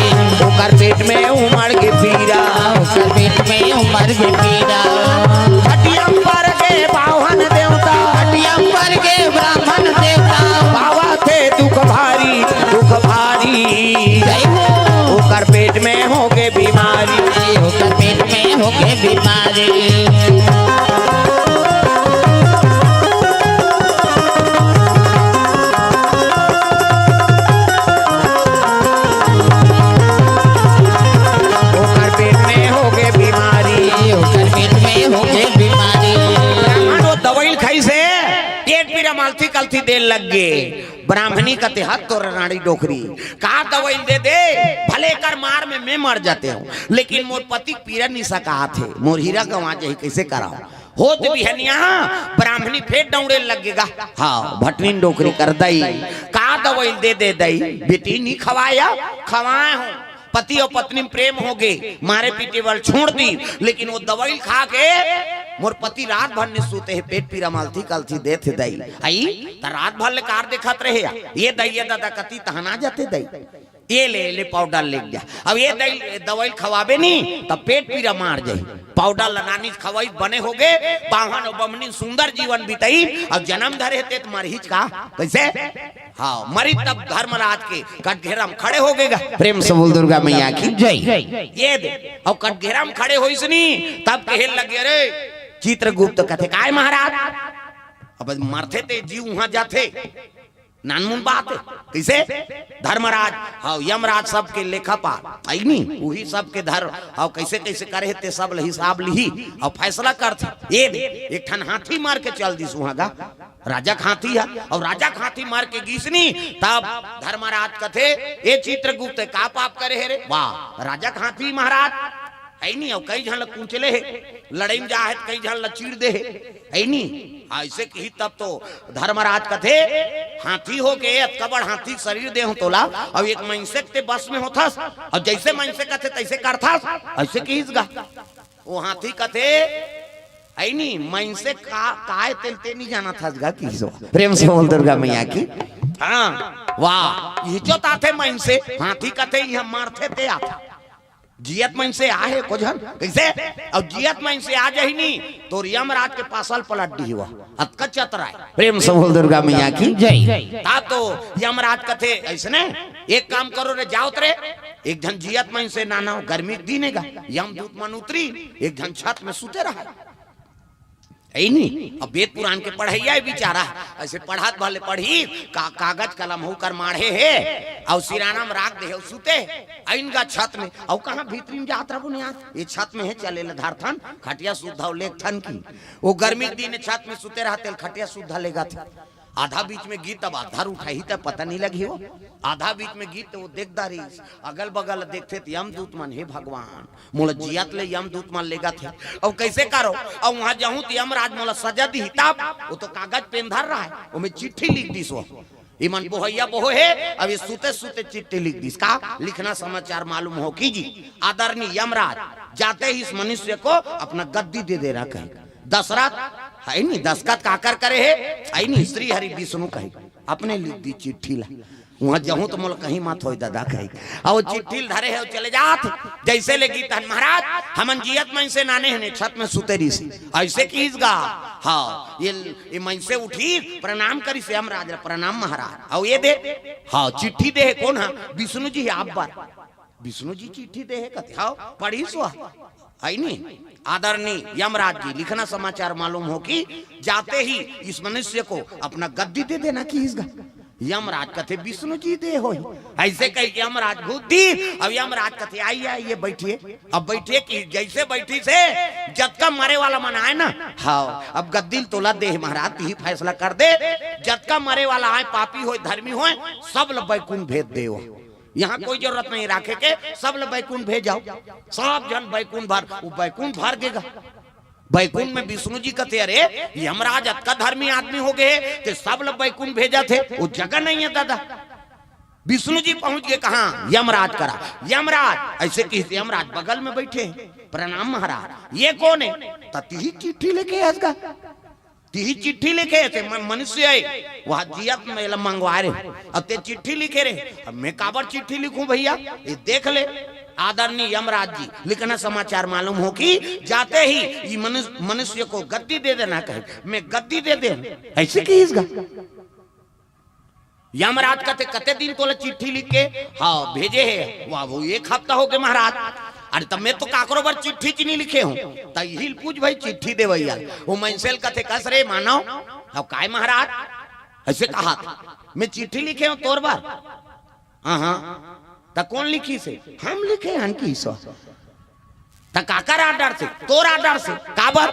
ओकर पेट में उमड़ गे पीरा, ओकर पेट में उमड़ गे पीरा। खटिया म पर गे बाम्हन देवता, खटिया म पर गे ब्राह्मण देवता, पावथे दुख भारी, दुख भारी। जय हो। ओकर पेट में होगे बीमारी, ओकर पेट में होगे बीमारी। ओकर पेट में होगे बीमारी, ओकर पेट में होगे बीमारी। ब्राह्मण ओ दवई ल खाइसे, पेट पीरा म अलथी कलथी दे लग गे। ब्राह्मणी कथे, "हत तोर रांड़ी डोकरी, का दवई ल दे दे, भले एकर मार में मैं मर जाते हूं, लेकिन मोर पति के पीरा नहीं सकात हे, मोर हीरा गंवा जाही, कइसे कराव?" होत बिहनिया ब्राह्मणी फेर दउड़े लग गे गा। हाँ, भटनी डोकरी कर दई, "का दवई ल दे दे दई, बेटी नहीं खवाया?" "खवाए हूं, पति अउ पत्नी में प्रेम होगे, मारे पीटे बर छोड़ दीस, लेकिन ओ दवई ल खा के मोर पति रात भर नहीं सूते हे, पेट पीरा म अलथी कलथी देथे दई।" अई, त रात भर ले कार देखत रहे या? ए दई, ए ददा कती तहना जाते दई। ए ले, ले पाउडर लेके जा। अब ए दई, दवई ल खवाबे नहीं, त पेट पीरा मार जाही। पाउडर ल नानी खवाई, बने होगे, बाम्हन अउ बम्हनी सुंदर जीवन बिताई, अउ जनम धरे हे ते त मरहिच का? कइसे? हाँ, मरी तब धर्मराज के कटघेरा म खड़े होगे गा। प्रेम से बोल दुर्गा मैया की जय। ए दे, अउ कटघेरा म खड़े होइस नी, तब कहे लगे, "अरे चित्रगुप्त," कथे, "काय महाराज?" अब मरथे ते जीव उहां जाथे, नानमुन बात हे। कइसे? धर्मराज, हाँ, यमराज सबके लेखापाल, हे नी? उही सबके धर, हाँ, कइसे कइसे करे हे ते सब ल हिसाब लिही, अउ फैसला करथे। ए दे, एक ठन हाथी मार के चल दिस उहां गा। राजा के हाथी हे, अउ राजा के हाथी मार के गिस नी, तब धर्मराज कथे, "ए चित्रगुप्त, का पाप करे हे रे?" वाह, राजा के हाथी महाराज, हे नी, अउ कई झन ल कुचले हे, लड़ई म जा हे त कई झन ल चीर दे हे, हे नी? अइसे किही तब तो धर्मराज कथे, "हाथी होके, अतका बड़ हाथी के शरीर दे हूं तोला, अउ एक मइनसे के ते बस में होथस, अउ जइसे मइनसे कथे तइसे करथस," अइसे किहिस गा। ओ हाथी कथे, "हे नी, मइनसे का, काय तेल ते नहीं जानत हस गा," किहिस ओ। प्रेम से बोल दुर्गा मैया की। हाँ, वाह, इही जो ताथे मइनसे, हाथी कथे, इहां मरथे ते आथे। जियत मन से आहे को झन, कइसे? अउ जियत मन से आ जाही नी, तोर यमराज के पासल पलट दिही वो। अतका चतरा हे। प्रेम से बोल दुर्गा मैया की जय। ता तो यमराज कथे, "अइसने एक काम करो रे, जाओ त रे, एक झन जियत मन से नाना हो, गर्मी के दिन हे गा, यमदूत मन उतरी, एक झन छत में सुते रहा।" अइ नी, अब वेद पुराण के पढ़इया हे बिचारा, अइसे पढ़त भले पढ़ही, का, कागज कलम हो कर माढ़े हे, अउ सिराना म राख दे हे, अउ सुते हे, अइन गा छत में, अउ कहाँ भीतरी म जात रहो नी यार, ये छत में हे, चले ल धरथन, खटिया सुद्धा लेगथन की। वो गर्मी के दिन छत में सुते रहथे, खटिया सुद्धा लेगथे। आधा बीच में गिस तब आधा उठाही त पता नहीं लगी हो। आधा बीच में गिस त वो देख डारिस, अगल बगल देखथे त यमदूत मन, "हे भगवान, मोला जियत ले यमदूत मन लेगथे, अउ कइसे करो?" अउ वहां जाहूं त यमराज मोला सजा दिही तब। वो तो कागज पेन धर रहा हे, ओमे चिट्ठी लिख दिस वो। इमन बोहइया बोहे हे, अब ये सुते सुते चिट्ठी लिख दिस। का लिखना समाचार मालूम हो कीजिए, आदरणीय यमराज, जाते ही इस मनुष्य को अपना गद्दी दे देना कहे। दशरथ, अइ नी, दस्तखत काकर करे हे, अइ नी, श्री हरि विष्णु कहे, अपने लिख दी चिट्ठी ला। वहां जाहूं त मोला कहीं मत होय दादा कहे। अउ चिट्ठी ल धरे हे, चले जात, जइसे ले गिस तहन, "महाराज, हमन जियत मन से नाने हने, छत में सुते रिहिस, अइसे किहिस गा।" हाँ, ये, ये मन से उठिस, प्रणाम करिस यमराज ला, "प्रणाम महाराज।" अउ ये दे, हाँ, चिट्ठी दे हे, कोन हा? विष्णु जी हे आप बर। विष्णु जी चिट्ठी दे हे कथे, "हाँ, पढ़िस वो।" अइ नी, आदरणीय यमराज जी, लिखना समाचार मालूम हो कि जाते ही इस मनुष्य को अपना गद्दी दे देना किहिस गा। यमराज कथे, "विष्णु जी दे होही।" अइसे कहिके यमराज घूंच दिस, अब यमराज कथे, "आइए, आइए, बैठिए।" अब बैठिए कि जइसे बइठिस हे, जतका मरे वाला मन आय ना, हाँ, अब गद्दी ल तोला दे हे महाराज, तिही फैसला कर दे, जतका मरे वाला आय, पापी होय, धर्मी होय, सब ल बैकुंठ भेज देव। यहाँ कोई जरूरत नहीं राखे के, सब ल बैकुंठ भेजव, सब झन बैकुंठ भर, वो बैकुंठ भर गे गा। बैकुंठ में विष्णु जी कथे, "अरे, यमराज अतका धर्मी आदमी हो गे हे, ते सब ल बैकुंठ भेजत हे, वो जगह नहीं हे दादा।" विष्णु जी पहुंच गे कहाँ? यमराज करा। "यमराज," अइसे किहिस, यमराज बगल में बइठे हे, "प्रणाम महाराज।" "ये कोन हे?" "त तिही चिट्ठी लेके आस गा।" तिही चिट्ठी लिखे हे, ते म-, मनुष्य हे, वह जियत में एला मंगवाय रहे, अउ ते चिट्ठी लिखे रहे। अब मैं काबर चिट्ठी लिखूं भइया? ये देख ले, आदरणीय यमराज जी, लिखना समाचार मालूम हो कि जाते ही ये मनुष्य, मनुष्य को गद्दी दे देना कहे, मैं गद्दी दे दे, अइसे किहिस गा। यमराज कथे, "कते दिन तोला चिट्ठी लिख के?" "हाँ, भेजे हे।" "वाह, वो एक हफ्ता हो गे महाराज।" "अरे, त मैं तो काकरो बर चिट्ठी च नहीं लिखे हूँ।" "त इही ल पूछ भाई, चिट्ठी देवइया ल।" वो मनसे ल कथे, "कस रे मानव।" "अब काय महाराज?" अइसे कहा था, "मैं चिट्ठी लिखे हूँ तोर बर।" "हाँ, हाँ।" "त कोन लिखिस हे?" "हम लिखे हन किहिस।" "त काकर आर्डर से?" "तोर आर्डर से।" "काबर?"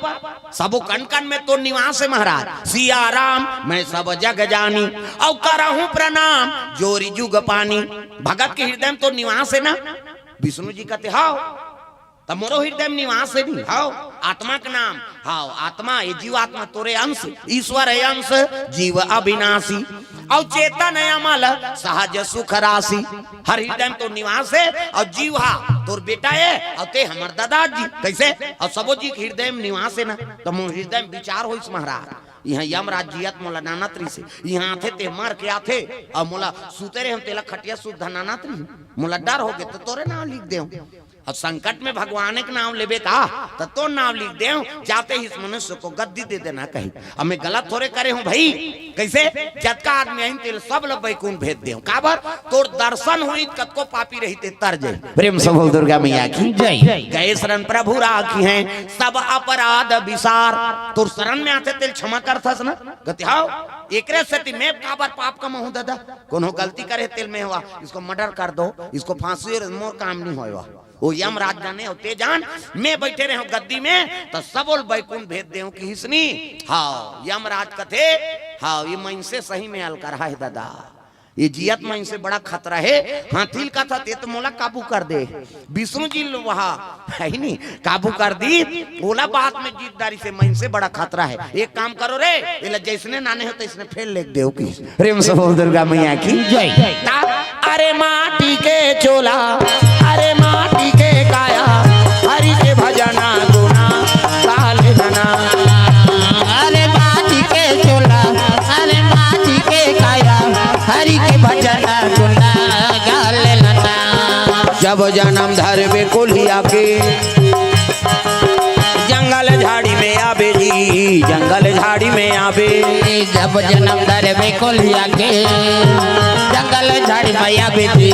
"सबो कन कन में तोर निवास हे महाराज।" "सिया राम मैं सब जग जानी, अउ करहूं प्रणाम जोरि जुग पानी।" भगत के हृदय में तोर निवास हे ना? विष्णु जी कथे, "हव।" "त मोरो हृदय में निवास हे नी?" "हव।" "आत्मा के नाम?" "हव।" "आत्मा, ये जीवात्मा तोरे अंश, ईश्वर हे अंश, जीव अविनाशी, अउ चेतन हे अमल, सहज सुख राशि।" हर हृदय में तोर निवास हे, अउ जीव हा तोर बेटा हे, अउ ते हमर दादाजी। कइसे? अउ सबो जी के हृदय में निवास हे ना, त मोर हृदय में विचार होइस महाराज, इहाँ यमराज जियत मोला नानत रहिस हे, इहाँ आथे ते मर के आथे, अउ मोला सुते रहे हम तेला खटिया सुद्धा नानत रही, मोला डर हो गे, त तोरे नाम लिख देव। अब संकट में भगवान के नाम लेबे का, त तोर नाम लिख देव, जाते ही इस मनुष्य को गद्दी दे देना कही। अब मैं गलत थोरे करे हूँ भाई, कइसे? जतका आदमी आइन तेल सब ल बैकुंठ भेज देव। काबर? तोर दर्शन होई, कतको पापी रही ते तर जाई। प्रेम से बोल दुर्गा मैया की जय। गए शरण प्रभु राखिहैं सब अपराध बिसार। तोर शरण में आथे तेल क्षमा करथस ना? कथे, "हव, एकरे सेती मैं काबर पाप कमाहूं दादा? कोनो गलती करे तेल में हवा, इसको मर्डर कर दो, इसको फांसी हो, मोर काम नहीं होय वा।" वो यमराज जाने, अउ ते जान, मैं बइठे रहेंव गद्दी में, त सबो ल बैकुंठ भेज देंव किहिस नी। हव, यमराज कथे, हव, ये मइनसे सही में अलकरहा हे दादा। ये जियत मइनसे बड़ा खतरा हे। हाथी ल कथस, "ये तो मोला काबू कर दे।" विष्णु जी ल वहा हे नी, काबू कर दिस, ओला बाद में जीत डारिस, ये मइनसे बड़ा खतरा हे। एक काम करो रे, एला जइसने नाने हो तइसने फेर लेग देव किहिस। प्रेम से बोल दुर्गा मैया की जय। ता, अरे माटी के चोला, अरे माटी के काया, हरि के भजना गुना गा लेना। अरे माटी के चोला, अरे माटी के काया, हरि के भजना गुना गा लेना। जब जन्म धरबे कोलिया के, जंगल झाड़ी में आबे जी, जंगल झाड़ी में आबे। जब जन्म धरबे कोलिया के, जंगल झाड़ी में आबे जी,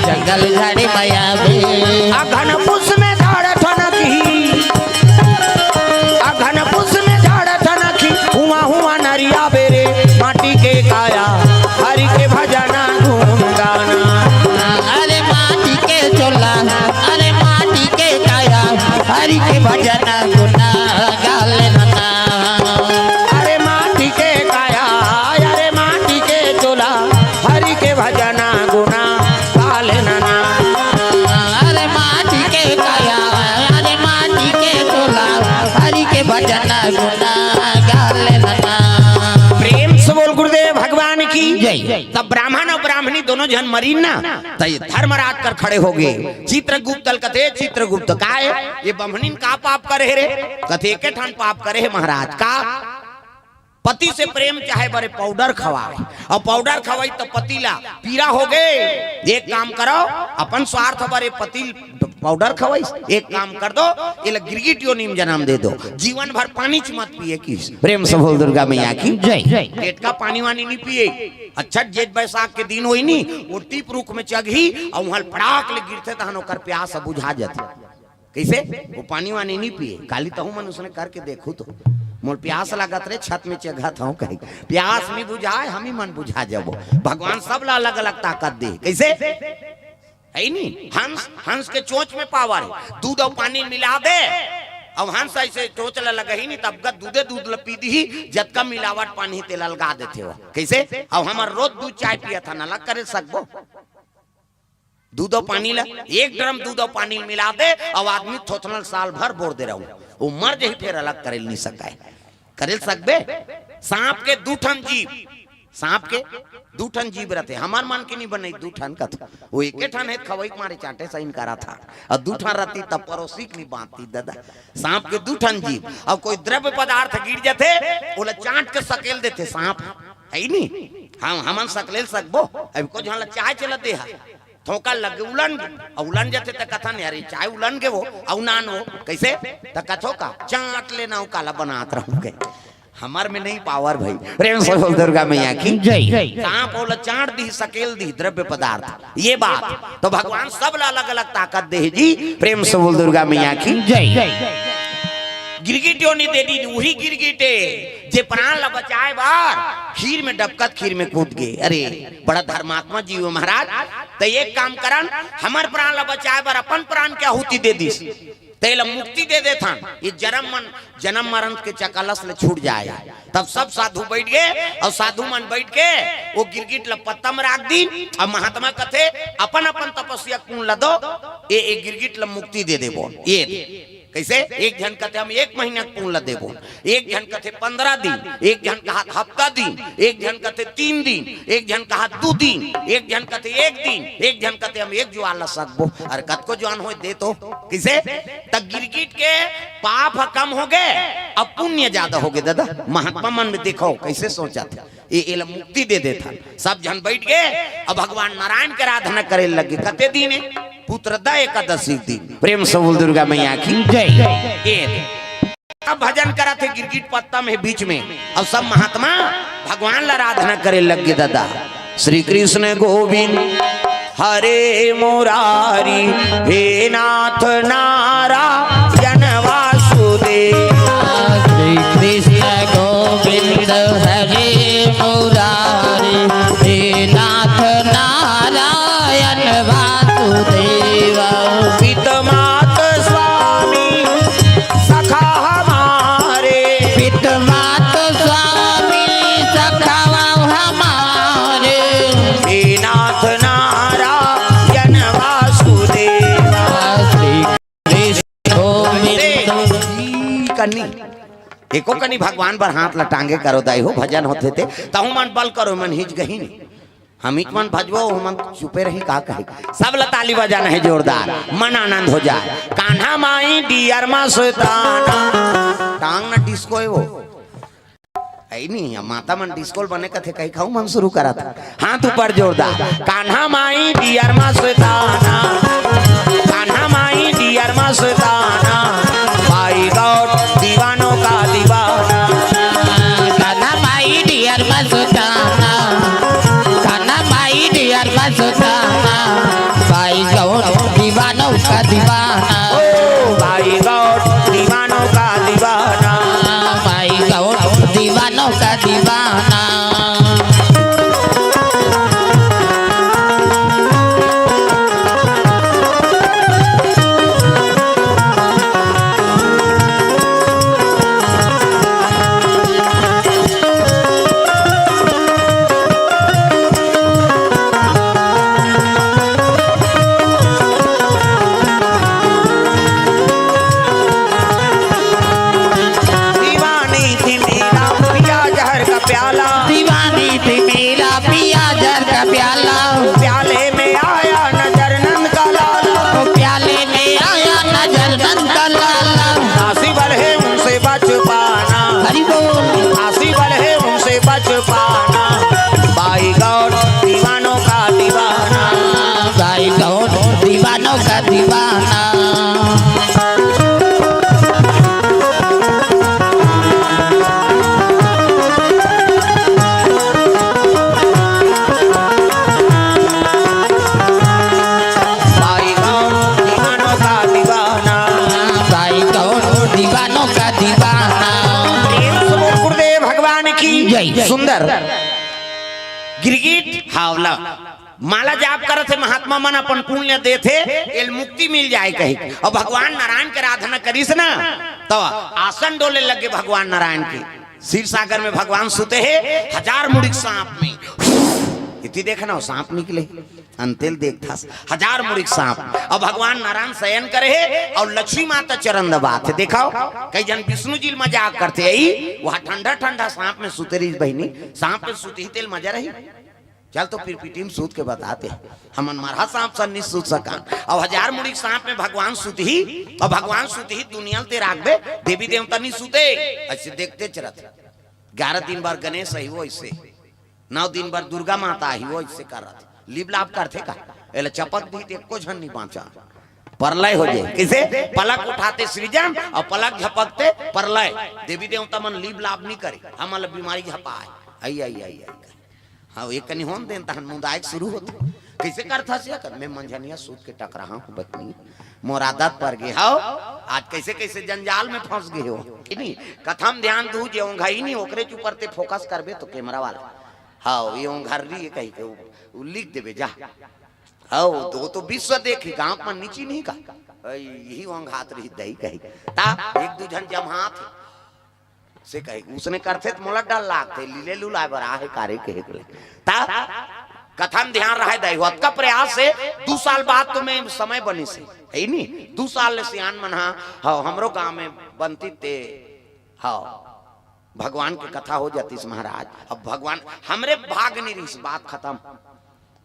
जंगल झाड़ी में आबे। अगहन पुस में झाड़ ठनकी, अगहन पुस में झाड़ ठनकी, हुआ हुआ नरिया बेरे, माटी के काया, हरि के भजना गुण गाना। अरे माटी के चोला, अरे माटी के काया, हरि के भजना गुण गाले नना। अरे माटी के काया, अरे माटी के चोला, हरि के भजना गुना गाले नना। अरे माटी के काया, अरे माटी के चोला, हरि के भजना गुना गाले नना। प्रेम से बोल गुरुदेव भगवान की जय। तब ब्राह्मण अउ ब्राह्मणी दोनों झन मरीन ना, त ये धर्मराज कर खड़े होगे। चित्रगुप्त ल कथे, "चित्रगुप्त, काय ये बम्हनीन का पाप करे हे रे?" कथे, "एके ठन पाप करे हे महाराज।" "का?" "पति से प्रेम चाहे बरे पाउडर खवाए, अउ पाउडर खवाई त पति ला पीरा होगे। एक काम करो, अपन स्वार्थ बरे पति पाउडर खवाइस, एक काम कर दो, एला गिरगिट योनि में जन्म दे दो, जीवन भर पानी च मत पिए।" किस प्रेम से बोल दुर्गा मैया की जय। टेटका पानी वानी नहीं पिए। अच्छा, जेठ बैसाख के दिन होई नी, वो टीप रुख में चघही अउ उहाँ पड़ाक ले गिरथे, तहन ओकर प्यास बुझा जाथे। कइसे? वो पानी वानी नहीं पिए। काली तहूँ मन उसने करके देखू तो, "मोर प्यास लागत रे, छत में चघत हूँ," कही। प्यास नहीं बुझाए, हम ही मन बुझा जाबो। भगवान सब ला अलग-अलग ताकत दे। कइसे? है नी? हंस, हंस के चोंच में पावर हे। दूध अउ पानी मिला दे, अउ हंस अइसे चोंच ला लगही नी, तब का दूधे दूध ला पी दिही, जतका मिलावट पानी तेला अलगा देथे वो। कइसे? अउ हमर रोज दूध चाय पियत हन, अलग करे सकबो? दूध अउ पानी ला, एक ड्रम दूध अउ पानी मिला दे, अउ आदमी थोथनल साल भर बोर दे रहू, वो मर जही, फेर अलग करे नहीं सकाय। करे सकबे? सांप के दू ठन जीभ, सांप के दू ठन जीभ रथे, हमर मन के नहीं बने दू ठन कथे, वो एके ठन हे, खवई के मारे चांटे सही करा था, अउ दू ठन रती तब परोसी के नहीं बांधती दादा। सांप के दू ठन जीभ, अउ कोई द्रव्य पदार्थ गिर जथे, ओला चांट के सकेल देथे सांप, है नी? हम, हमन सकलेल सकबो? अब को झन ला चाय चला दे हा, थोका लगे उलन गे, अउ उलन जथे त कथन, "अरे चाय उलन गे वो, अउ नान वो।" कइसे? त कथो का, "चांट लेना, अउ काला बनात रहूं के।" हमर में नहीं पावर भाई। प्रेम से बोल दुर्गा मैया की जय। सांप ओला चांट दी, सकेल दी द्रव्य पदार्थ, ये बात। तो भगवान सब ला अलग-अलग ताकत दे जी। प्रेम से बोल दुर्गा मैया की जय। गिरगिट योनि दे दी, उही गिरगिट हे, जे प्राण ला बचाए बर खीर में डबकत खीर में कूद गे। अरे, बड़ा धर्मात्मा जीव हे महाराज, त एक काम करन, हमर प्राण ला बचाए बर अपन प्राण के आहुति दे दिस, त एला मुक्ति दे देथन, ये जन्म मन, जन्म मरण के चकलस ले छूट जाए। तब सब साधु बैठ गे, अउ साधु मन बैठ के वो गिरगिट ला पत्ता में राख दीन, अउ महात्मा कथे, "अपन अपन तपस्या के पुण्य ला दो, ये, ये गिरगिट ला मुक्ति दे देबो।" ये कइसे? एक झन कथे, "हम एक महीना के पुण्य ला देबो।" एक झन कथे, "पंद्रह दिन।" एक झन कहा, "हफ्ता दिन।" एक झन कथे, "तीन दिन।" एक झन कहा, "दू दिन।" एक झन कथे, "एक दिन।" एक झन कथे, "हम एक जुआर ला सकबो।" अरे कतको जुआर होय दे तो। कइसे? त गिरगिट के पाप ह कम होगे, अब पुण्य ज्यादा होगे दादा। महात्मा मन में देखो कइसे सोचथे, ये एला मुक्ति दे देथन। सब झन बैठ गे, अब भगवान नारायण के आराधना करे लगे। कते दिन हे? पुत्रदा एकादशी के दिन। प्रेम से बोल दुर्गा मैया की जय। ये अब भजन करत हे गिरगिट पत्ता में बीच में, अब सब महात्मा भगवान ला आराधना करे लग गे दादा। श्री कृष्ण गोविंद हरे मुरारी, हे नाथ नारायण वासुदेव। श्री कृष्ण गोविंद हरे मुरारी, हे नाथ नारायण वासुदेव। पित मात स्वामी सखा हमारे। पित मात स्वामी सखा हमारे। हे नाथ नारायण वासुदेव। श्री कृष्ण गोविंद। कन्नी, एको कनी भगवान बर हाथ ला टांगे करो दाई हो, भजन होथे ते, तहु मन बल करो, मन हिच गही नहीं। हम इच मन भजबो, हम मन चुपे रही, का कहे? सब ला ताली बजाना हे जोरदार, मन आनंद हो जाए। कान्हा माई डियर मा सुताना, टांग ना डिस्को हे वो। अई नहीं, अब माता मन डिस्कोल बने कथे, कही खाऊ मन शुरू करत। हाथ ऊपर जोरदार। कान्हा माई डियर मस्ताना, कान्हा माई डियर मस्ताना, बाई गॉड दीवानों का दीवाना। कान्हा माई डियर मस्ताना, कान्हा माई डियर मस्ताना, बाई गॉड दीवानों का दीवाना। ओ बाई गॉड दीवानों का दीवाना। बाई गॉड दीवानों का दीवाना। दीवानी थी मेरा पिया जहर का प्याला। दीवानी थी मेरा पिया जहर का प्याला। प्याले में आया नजर नंद का लाला। प्याले में आया नजर नंद का लाला। काशी वाले उनसे बच पाना। हरि बोल। काशी वाले उनसे बच पाना। बाई गॉड दीवानों का दीवाना। बाई गॉड दीवानों का दीवाना। भाई गौर दीवानों का दीवाना। भाई गौर दीवानों का दीवाना। प्रेम से बोल गुरुदेव भगवान की जय। सुंदर गिरगिट हावला। माला जाप करत हे महात्मा मन, अपन पुण्य देथे, एल मुक्ति मिल जाए कही। अउ भगवान नारायण के आराधना करिस ना, तो आसन डोले लगे भगवान नारायण के। क्षीर सागर में भगवान सुते हे, हजार मुड़िक सांप में। इति देख ना, सांप निकले, अंतेल देखथस, हजार मुड़िक सांप। अउ भगवान नारायण शयन करे हे, अउ लक्ष्मी माता चरण दबात हे। देखव, कई जन विष्णु जी ल मजाक करथे, अई, वहाँ ठंडा ठंडा सांप में सुते रहिस बहिनी, सांप में सुतही तेल मजा रही। चल तो फिर पीटी में सूत के बताते, हमन मरहा सांप सन नहीं सूत सकन। अउ हजार मुड़िक सांप में भगवान सुतही, अउ भगवान सुतही दुनिया ल ते राखबे, देवी देवता नहीं सुते, अइसे देखते चलत। ग्यारह दिन बर गणेश अही वो अइसे, नौ दिन बर दुर्गा माता अही वो अइसे करत। लिप लाप करथे का? एला चपक दी ते एको झन नहीं बाँचा, परलय हो जाए। कइसे? पलक उठाते सृजन अउ पलक झपकते परलय। देवी देवता मन लिप लाप नहीं करे, हमन ल बीमारी झपाए। आई, आई, आई, आई। हाँ, एक कनी होन देन, तहन मुंदाए के शुरू होथे। कइसे करथस ये कर? मैं मंझनिया सूत के टकराहा हूँ बहिनी, मोर आदत पर गे हव। आज कइसे कइसे जंजाल में फंस गे हो, कि नहीं? कथा म ध्यान दू, जे ओंघाही नहीं, ओकरे ऊपर ते फोकस करबे तो कैमरा वाला, हाँ, ये ओंघर रही है कही के, वो, वो लिख देबे जा। हाँ, वो तो, वो तो विश्व देखी, गाँव में नीची नहीं का, अई, यही ओंघात रही दही कही। ता एक दू झन जम्हात हे। से कहे, उसने करथे त मोला डर लागथे, लीले लुलाए बर आहे कारे कहे के ले। ता कथा म ध्यान रहे दाई, अतका प्रयास से दू साल बाद तो मैं समय बनिस हे, हे नी? दू साल ले सियान मन हा, हव, हमरो गांव में बनती ते, हव, भगवान के कथा हो जातीस महाराज। अब भगवान हमरे भाग नहीं रहिस, बात खतम।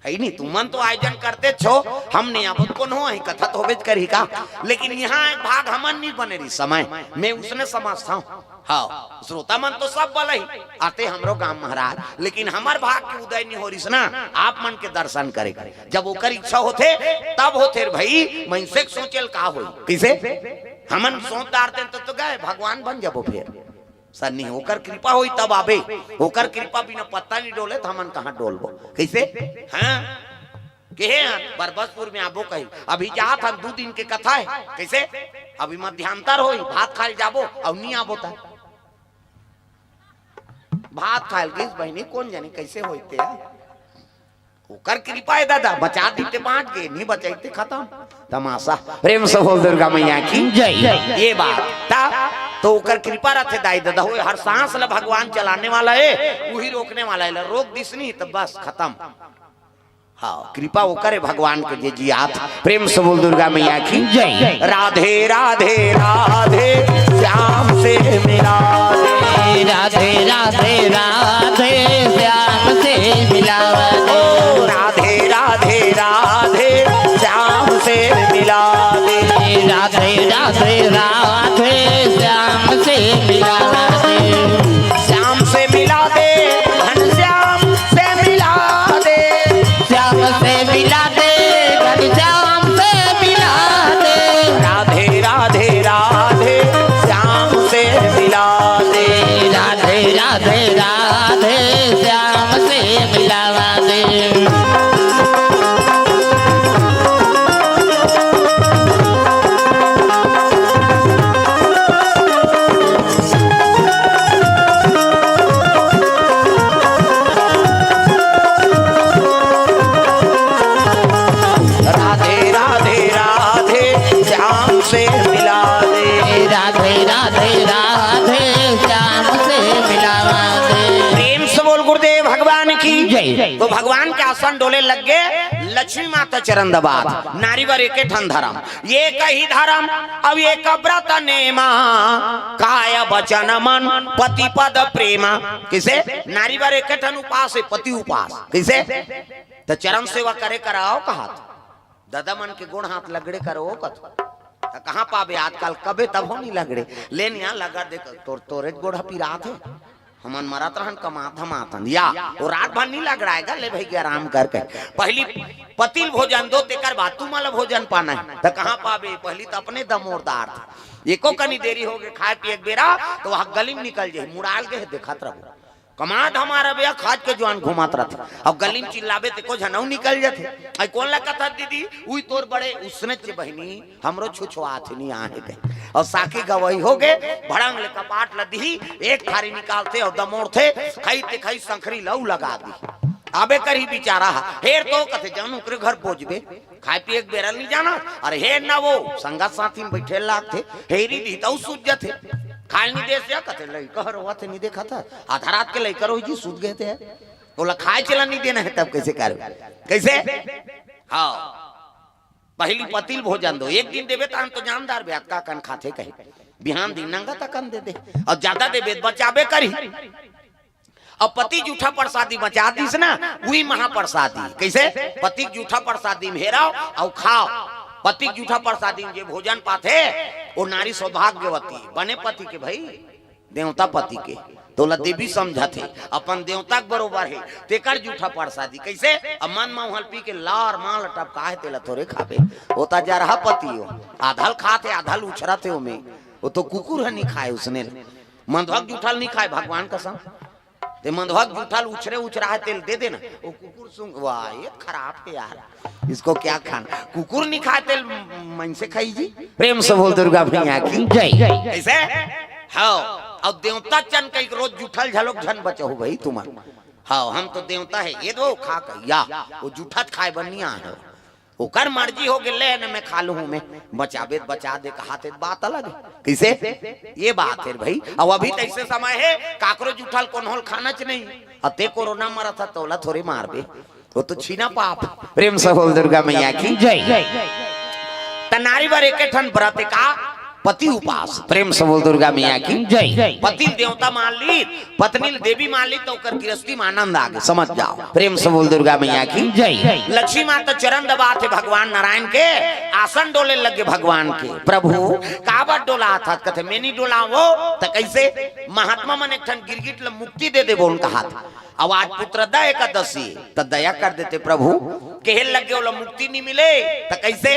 हे नी, तुमन तो आयोजन करते छो, हम नहीं आबो, कोनो ही कथा तो होबेच करही का, लेकिन यहाँ एक भाग हमन नहीं बने रही समय, मैं उसने समझता हूँ। हाँ, श्रोता मन तो सब बलही आते हमरो गांव महाराज, लेकिन हमर भाग के उदय नहीं हो रहिस ना, आप मन के दर्शन करे के। जब ओकर इच्छा होथे, तब होथे रे भाई, मनसे के सोचेल का होई, कइसे? हमन सोच डारते तो, तो गए, भगवान बन जाबो फेर। सर नहीं, ओकर कृपा होई तब आबे, ओकर कृपा बिना पत्ता नहीं डोले त हमन कहाँ डोलबो? कइसे? हाँ? केहे हन, बरबसपुर में आबो कही, अभी जात हन, दू दिन के कथा हे। कइसे? अभी मध्यांतर होई, भात खाए ल जाबो, अउ नहीं आबो त भात खाए ल गिस बहिनी, कोन जनी कइसे होई ते? ओकर कृपा हे दादा, बचा दी ते बाँच गे, नहीं बचाई ते खतम। तमाशा। प्रेम से बोल दुर्गा मैया की जय। ये बात ता तो ओकर कृपा रथे दाई दादा, होए हर सांस ला भगवान चलाने वाला हे, उही रोकने वाला हे, ला रोक दिस नहीं त बस खतम। हाँ, कृपा ओकर हे भगवान के जे जियात। प्रेम से बोल दुर्गा मैया की जय। राधे राधे राधे श्याम से मिला दे। राधे राधे राधे श्याम से मिला दे। ओ राधे राधे राधे श्याम से मिला दे। राधे राधे राधे श्याम से मिला दे। श्याम से मिला तो भगवान के आसन डोले लग गे। लक्ष्मी माता चरण दबात, नारी बर एके ठन धरम, एक ही धरम, अब एक व्रत नेमा, काय बचन मन पति पद प्रेमा। कइसे? नारी बर एके ठन उपास हे, पति उपास। कइसे? त चरण सेवा करे कराओ कहत, ददा मन के गोड़ हाथ लगड़े करो कत। त कहाँ पाबे आजकल, कबे तभो नहीं लगड़े। लेन यहाँ लगा दे, तोर तोरे गोड़ पिरात हे। हमन मरत रहन कमात धमात हन। या, वो रात भर नहीं लगड़ाएगा, ले भई आराम करके। पहली पति ल भोजन दो, तेकर बाद तुमन ल भोजन पाना हे। त कहाँ पाबे, पहली त अपने दमोरदार थे। एको कनी देरी हो गे खाए पिए के बेरा, त वहाँ गली म निकल जाही, मुड़ाल गे हे, देखत रहो। कमात हमारा भैया खाज के जुआन घुमात रथे। अब गली म चिल्लाबे ते को झनऊ निकल जाथे। आई कोन ला कथा दीदी? उई तोर बड़े उसने चे बहिनी, हमरो छुछुआत हे, नहीं आहे ते। अउ साखी गवई हो गे, भड़ंग ले कपाट ल दिही, एक थारी निकालथे अउ दमोड़थे, खई ते खई संखरी लऊ लगा दी। आबे करही बिचारा हा, हेर तो कथे जान ओकरे घर बोजबे। खाए पिए के बेरा ल नहीं जाना। अरे हे ना वो, संगत साथी म बइठे लागथे, हेरी दी तऊ सूझ जथे। खाए ल नहीं दे से कथे, लइका ह रोवत हे, नहीं देखत ह। आधा रात के लइका रोही जी, सूत गए थे। ओला खाए चला नहीं देना हे, तब कइसे करबे? कइसे? हाँ। पहली पति ल भोजन दो, एक दिन देबे तहन तो जानदार बे, अतका कन खाथे कहे। बिहान दिन नंगत अकन दे दे। अउ जादा देबे त बचाबे करही। अब पति जूठा प्रसादी बचा दिस ना, उही महाप्रसादी। कइसे? पति के जूठा प्रसादी म हेराव अउ खाव। पति के जूठा प्रसादी म जे भोजन पाथे, वो नारी सौभाग्यवती, बने पति के भई, देवता पति के। तोला देवी समझत हे, अपन देवता के बरोबर हे, तेकर जूठा प्रसादी। कइसे? अब मन म उहल पी के लार माल टपका हे, तेला थोरे खाबे। वो त जरहा पति हो, आधा ल खाथे, आधा ल उछरत हे ओमे। वो तो कुकुर ह नहीं खाए उसने ल। मंधवा के जूठा ल नहीं खाए, भगवान कसम। ते मंधवा के जूठा ल उछरे उछरा हे, तेल दे देना। वो कुकुर सूंघ, वाह, ये खराब हे यार, इसको क्या खाना? कुकुर नहीं खाए, तेल मनसे खाई जी। प्रेम से बोल दुर्गा मैया की जय। कइसे? हाँ, अब देवता चन कई रोज जूठा ल झलोक झन बचहू भई तुमन। हाँ, हम तो देवता हे, ये दो खा के या, वो जूठा त खाए बर नहीं आहे। ओकर मर्जी हो गे, ले न मैं खा लूँ, मैं बचाबे त बचा दे, कहाथे त बात अलग हे। कइसे? ये बात हे भई। अब अभी त अइसे समय हे, काकरो जूठा ल कोनो ल खाना च नहीं। अते कोरोना मरत ह, तोला थोरे मारबे। वो तो छीना पाप। प्रेम से बोल दुर्गा मैया की जय। त नारी बर एके ठन व्रत का पति उपास। प्रेम से बोल दुर्गा मैया की जय। पति ल देवता मान ली, पत्नी ल देवी मान ली, त ओकर गृहस्थी म आनंद आ गे, समझ जाव। प्रेम से बोल दुर्गा मैया की जय। लक्ष्मी माता चरण दबाथे भगवान नारायण के, आसन डोले लगे भगवान के। प्रभु, काबर डोलाथस? कथे, मैं नहीं डोलावों त कइसे? महात्मा मन एक ठन गिरगिट ल मुक्ति दे देबो, उनका हाथ। अब आज पुत्रदा एकादशी, त दया कर देते प्रभु, केहे लगे ओला मुक्ति नहीं मिले, त कइसे?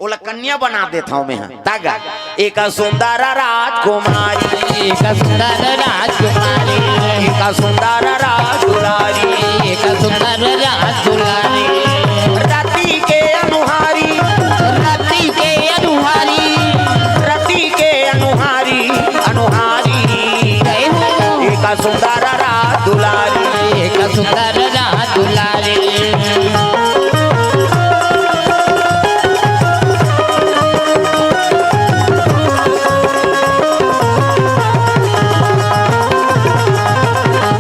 ओला कन्या बना देथंव मैं ह। तागा, एक सुंदर राजकुमारी, एक सुंदर राजकुमारी, एक सुंदर राजकुमारी, एक सुंदर राजकुमारी। राती के अनुहारी, राती के अनुहारी, राती के अनुहारी, अनुहारी। जय हो। एक सुंदर राज दुलारी, एक सुंदर राज दुलारी।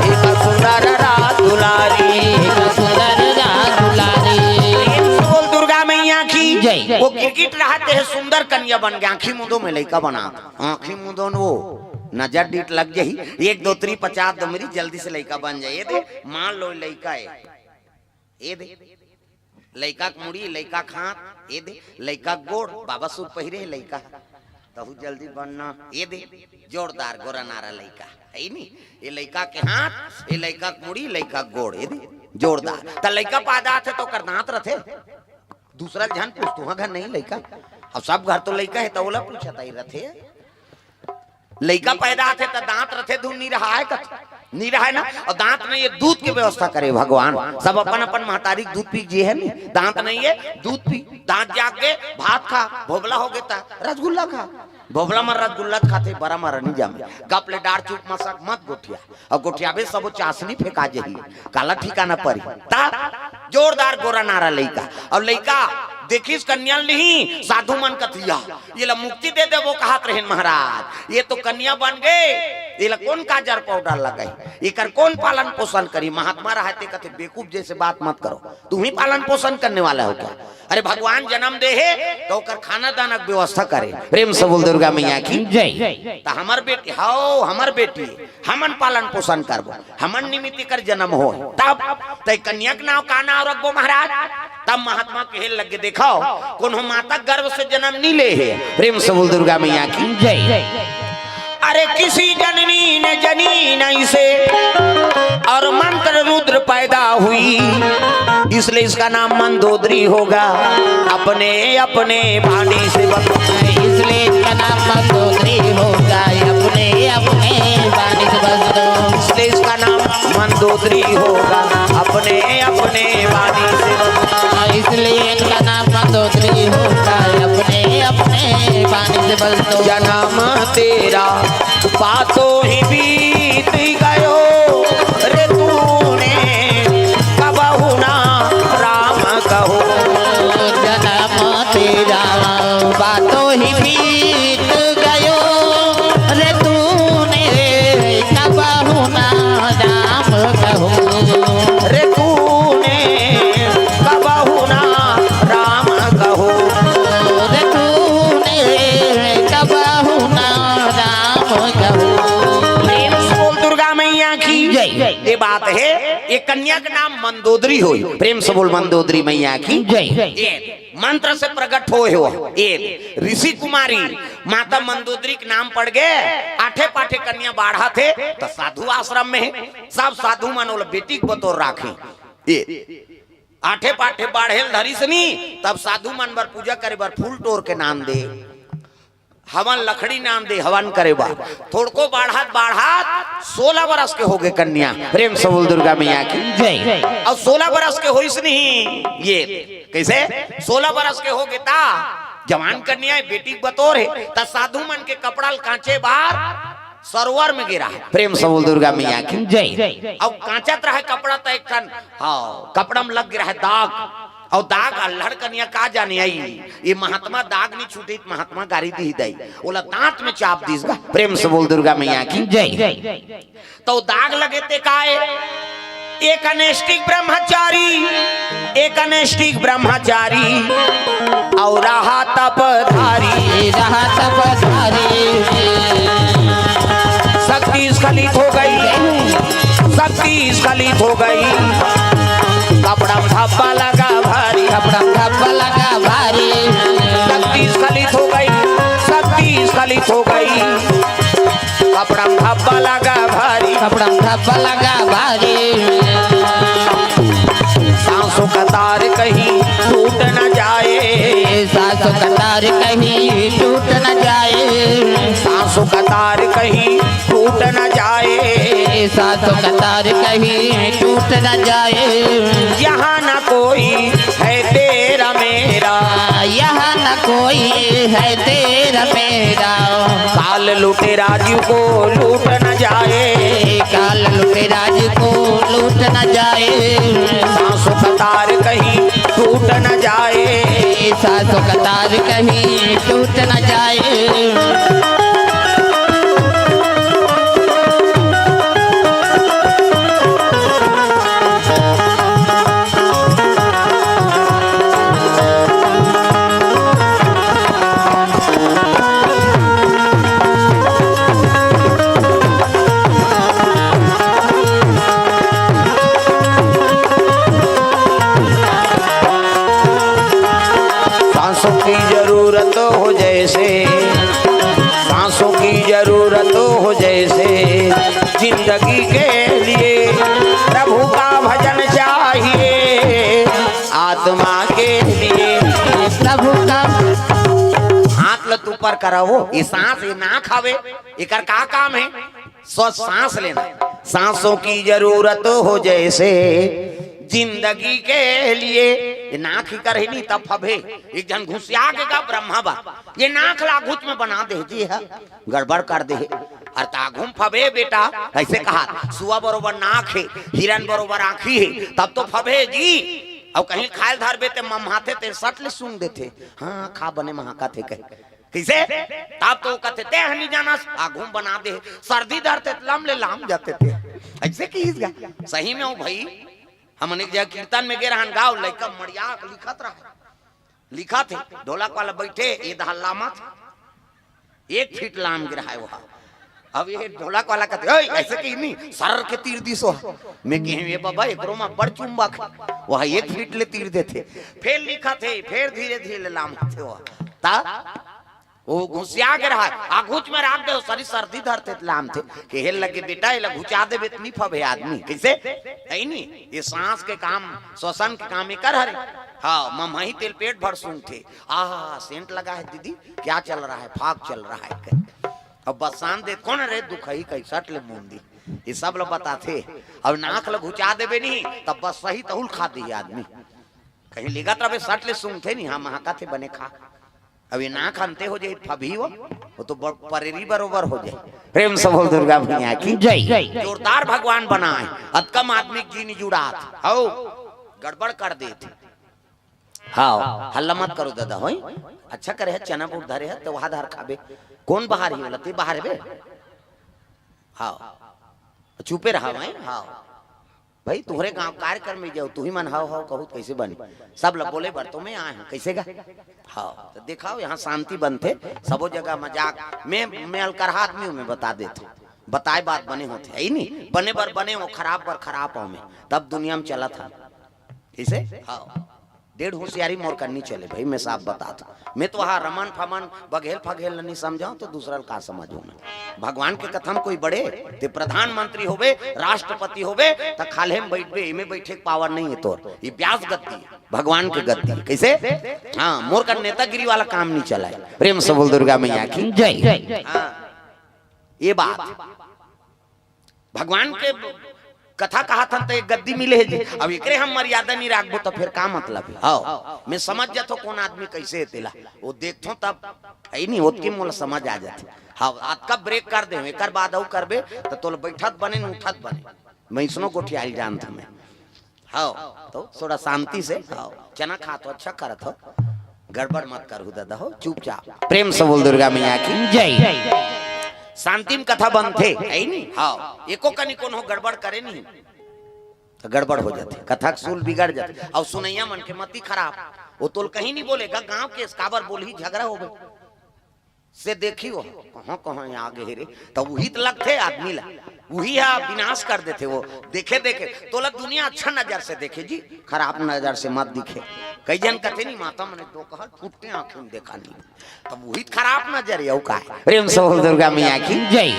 एक सुंदर राज दुलारी। एक सुंदर राज दुलारी। बोल दुर्गा मैया की जय। वो गिरगिट रहत हे, सुंदर कन्या बन गे, आँखी मूंदो मैं लइका बना। आँखी मूंदो न वो, नजर डीठ लग जाही, एक दो त्री पचास दो मेरी, जल्दी से लइका बन जाए। ये दे, मान लो लइका हे। ये दे, लइका के मुड़ी, लइका के हाथ, ये दे, लइका के गोड़, बाबा सूट पहिरे हे लइका। तहू जल्दी बनना, ये दे, जोरदार गोरा नारा लइका, हे नी? ये लइका के हाथ, ये लइका के मुड़ी, लइका के गोड़, ये दे, जोरदार। त लइका पैदा थे त ओकर दांत रथे? दूसरा झन पूछ, तुहा घर नहीं लइका? अब सब घर तो लइका हे, त ओला पूछत आई रथे। लइका पैदा थे त दांत रथे, धुन नहीं रहा है कत? नहीं रहा है ना? अउ दांत नहीं हे, दूध के व्यवस्था करे भगवान। सब अपन अपन महतारी के दूध पी के जिए हे नी? दांत नहीं हे, दूध पी, दांत जाग के भात खा, भोबला हो गे त रसगुल्ला खा। भोबला म रसगुल्ला खाथे, बरा म नहीं जामे। गप ले डार चुप मसक मत गोठिया। अउ गोठियाबे सबो चासनी फेंका जही। काला ठिकाना परी। त जोरदार गोरा नारा लइका। अउ लइका देखिस कन्या ल लिही, साधु मन कथिया, ये ला मुक्ति दे देबो कहत रहेन महाराज। ये तो कन्या बन गे, तेला कौन काजर पाउडर लगाई, एकर कौन पालन पोषण करी? महात्मा रहते कहते, "बेवकूफ जैसे बात मत करो, तुम ही पालन पोषण करने वाला हो क्या? अरे, भगवान जन्म दे हे तो ओकर खाना दाना के व्यवस्था करे।" प्रेम से बोल दुर्गा मैया की जय। तो हमर बेटी, हाओ, हमर बेटी, हमन पालन पोषण करबो, हमन निमित्त एकर जन्म हो, तब तय कन्या के नाव का नाव रखबो महाराज? तब महात्मा कहे लगे, "देखो, कोनो माता गर्भ से जन्म नहीं ले हे।" प्रेम से बोल दुर्गा मैया की जय। अरे, किसी जननी ने जनी नहीं से और मंत्र रुद्र पैदा हुई, इसलिए इसका नाम मंदोदरी होगा। अपने अपने पानी से बस, इसलिए इसका नाम मंदोदरी होगा, अपने अपने पानी से बस दो। इसलिए इसका नाम मंदोदरी होगा, अपने अपने पानी से बस। इसलिए इनका नाम मंदोदरी होगा, अपने अपने पानी से बस दो। जन्म तेरा पातो ही बीत गयो रे तूने, कबहु ना राम कहो। जन्म तेरा पातो ही बीत गयो रे तूने, कबहु ना राम कहो। रे तूने कबहु ना राम कहो। रे तूने कबहु ना राम कहो। प्रेम से बोल दुर्गा मैया की जय। ये बात है, ये कन्या का नाम मंदोदरी होई। प्रेम से बोल मंदोदरी मैया की जय। ये मंत्र से प्रकट होए हो, ये ऋषि कुमारी माता मंदोदरी के नाम पड़ गए। आठे पाठे कन्या बाढ़ा थे तो साधु आश्रम में है, सब साधु मन ओला बेटी के बतौर राखे। ये आठे पाठे बाढ़े ल धरिस नी, तब साधु मन बर पूजा करे बर फूल टोर के नाम दे, हवन लकड़ी नाम दे, हवन करे बर। थोड़को बाढ़त बाढ़त सोलह बरस के हो गए कन्या। प्रेम से बोल दुर्गा मैया की जय। और सोलह बरस के होइस नहीं, ये कैसे? सोलह बरस के हो गए ता जवान कन्या है, बेटी के बतौर है, त साधु मन के कपड़ा ल कांचे बार सरोवर में गिरा है। प्रेम से बोल दुर्गा मैया की जय। अब कांचत रहे कपड़ा त एक ठन, हाँ, कपड़ा में लग गिरा है दाग। और दाग अल्हड़ कनिया का जाने आई, ये महात्मा दाग नहीं छूटी त महात्मा गारी दी दई, ओला दांत में चाप दीस गा। प्रेम से बोल दुर्गा मैया की जय। तो दाग लगे ते काय, एक अनैष्ठिक ब्रह्मचारी, एक अनैष्ठिक ब्रह्मचारी और रहा तपधारी। रहा तपधारी। शक्ति स्खलित हो गई, शक्ति स्खलित हो गई। कपड़ा में धब्बा लगा भारी। कपड़ा में धब्बा लगा भारी। शक्ति स्खलित हो गई, शक्ति स्खलित हो गई। कपड़ा में धब्बा लगा भारी। कपड़ा में धब्बा लगा भारी। सांसों का तार कहीं टूट न जाए। सांसों का तार कहीं टूट न जाए। सांसों का तार कहीं टूट न जाए। सांसों का तार कहीं टूट न जाए। यहाँ न कोई है तेरा मेरा। यहाँ न कोई है तेरा मेरा। काल लूटे राजू को लूट न जाए। काल लूटे राजू को लूट न जाए। सांसों का तार कहीं टूट न जाए। सांसों का तार कहीं टूट न जाए। सांसों की जरूरत हो जैसे, सांसों की जरूरत हो जैसे, जिंदगी के लिए प्रभु का भजन चाहिए, आत्मा के लिए प्रभु का। हाथ ल ऊपर कराओ, ये सांस, ये नाक हवे, एकर का काम है? स्व सांस लेना। सांसों की जरूरत हो जैसे जिंदगी के लिए। ये नाक ही कर ही नहीं तब फबे। एक जन घुसिया के गा ब्रह्मा बा, ये नाक ला घुच में बना दे जी है, गड़बड़ कर दे। अरे त आघू में फबे बेटा, ऐसे कहा, सुआ बरोबर नाक है, हिरन बरोबर आँखी है, तब तो फबे जी। और कहीं खायल धरबे ते मम्हाथे ते सट ले सूंघ देथे। हाँ, खा बने महाका थे कहे। कइसे? तब तो कथे, "ते ह नी जानस, आघू म बना दे, सरदी धरथे, त लम ले लाम जाथे ते।" अइसे किहिस गा। सही में हो भई, हमन एक जगह कीर्तन में गे रहन, गाँव लइका मड़िया के लिखत रहे, लिखत हे, ढोलक वाला बइठे, ए दहा लामत, एक फीट लाम गे रहे ओहा। अब ये ढोलक वाला कथे, "ओए, अइसे कहीं नहीं, सर के तीर दिस ओहा।" मैं कहेंव, "ए बाबा, एकरो म बड़ चुंबक हे, ओहा एक फीट ले तीर देथे।" फेर लिखत हे, फेर धीरे धीरे ले लामत हे ओहा। त ओ घुसिया गे रहे, आघूच में राख दे, सरी सरदी धरथे त लामथे। कहे लगे, "बेटा, एला घुचा देबे त नी फबे आदमी।" कइसे? हइ नी? ये सांस के काम, श्वसन के काम एकर हरे। हाँ, ममही तेल पेट भर सूंघथे। "आहा, सेंट लगा है दीदी, क्या चल रहा है?" "फाग चल रहा है," कहे। अब बसान दे, "कोन रे दुखही?" कहि सट ले मुंदी। ये सब ल बताथे। अब नाक ल घुचा देबे नहीं, तब बस सही तहुल खा दिही आदमी। कहीं लिगत रहे सट ले सूंघथे नहीं, हाँ, महकथे बने खा। अब ये नाक अंते हो जाए, फबही हो, वो तो ब-, परेरी बरोबर हो जाए। प्रेम से बोल दुर्गा मैया की जय। जोरदार भगवान बनाए, अतकम आदमी जी नी जुड़ात, हौ, गड़बड़ कर देथे। हाँ, हल्ला मत करो दादा, होई? अच्छा करे है, चना बूट धरे है, तो वहाँ धर खाबे। कोन बाहर ही बोला, ते बाहर बे? हाँ, चुपे रहा भाई, हाँ। भाई, तुहरे गांव कार्यक्रम में जाओ, तुही मन हाव हाव कहू त कइसे बनी? सब ल बोले बर तो मैं आए हूँ, कइसे गा? हाँ, त देखाव, यहाँ शांति बनथे, सबो जगह मजाक। मैं, मैं अलकरहा आदमी हूँ, मैं बता देत हूँ, बताए बात बने होथे, हइ नी? बने बर बने हो, खराब बर खराब हो, मैं तब दुनिया में चलत हन, कइसे? हाँ। डेढ़ होशियारी मोर कन्नी चले भाई, मैं साफ बतात हूँ। मैं तो वहाँ रमन फमन, बघेल फघेल ल नी समझाऊँ, तो दूसरा ल का समझूँ मैं? भगवान के कथा म कोई बड़े, ते प्रधानमंत्री होबे, राष्ट्रपति होबे, त खाल्हे म बइठबे, एमे बइठे के पावर नहीं है तोर। ये ब्यास गद्दी, भगवान के गद्दी। कइसे? हाँ, मोर कर नेतागिरी वाला काम नी चलाए। प्रेम से बोल दुर्गा मैया की जय। हाँ, ये बात। भगवान के कथा कहत हन त एक गद्दी मिले हे जी। अब एकरे हम मर्यादा नी राखबो त फेर का मतलब हे? हाँ, मैं समझ जाथो कोन आदमी कइसे हे तेला। वो देखथो तब, हइ नी, ओतके मोला समझ आ जाथे। हाँ, अतका ब्रेक कर दे, एकर बाद अउ करबे त तोला बइठत बने न उठत बने। मैं इसनो गोठियारी जानथो मैं। हाँ, तो थोड़ा शांति से, हाँ, चना खात हो, अच्छा करत हो, गड़बड़ मत करहु दादा हो, चुपचाप। प्रेम से बोल दुर्गा मैया की जय। शांति में कथा बनथे, हइ नी? हाँ, एको कनी कोनो गड़बड़ करे नहीं, त गड़बड़ हो जाथे, कथा के सुर बिगड़ जाथे। अउ सुनइया मन के मति खराब, वो तोल कहीं नहीं बोलेगा, गांव के काबर बोलही, झगड़ा होबे। से देखी वो कहाँ कहाँ आ गे रे, त उही त लगथे आदमी ला, उही हा विनाश कर देथे वो। देखे देखे तोला दुनिया अच्छा नजर से देखे जी, खराब नजर से मत दिखे। कई जन कथे नहीं, माता मने तो कहा फुटते आंखें में देखा नहीं, तब उही त खराब नजर हे, अउ का हे? प्रेम से बोल दुर्गा मैया की जय।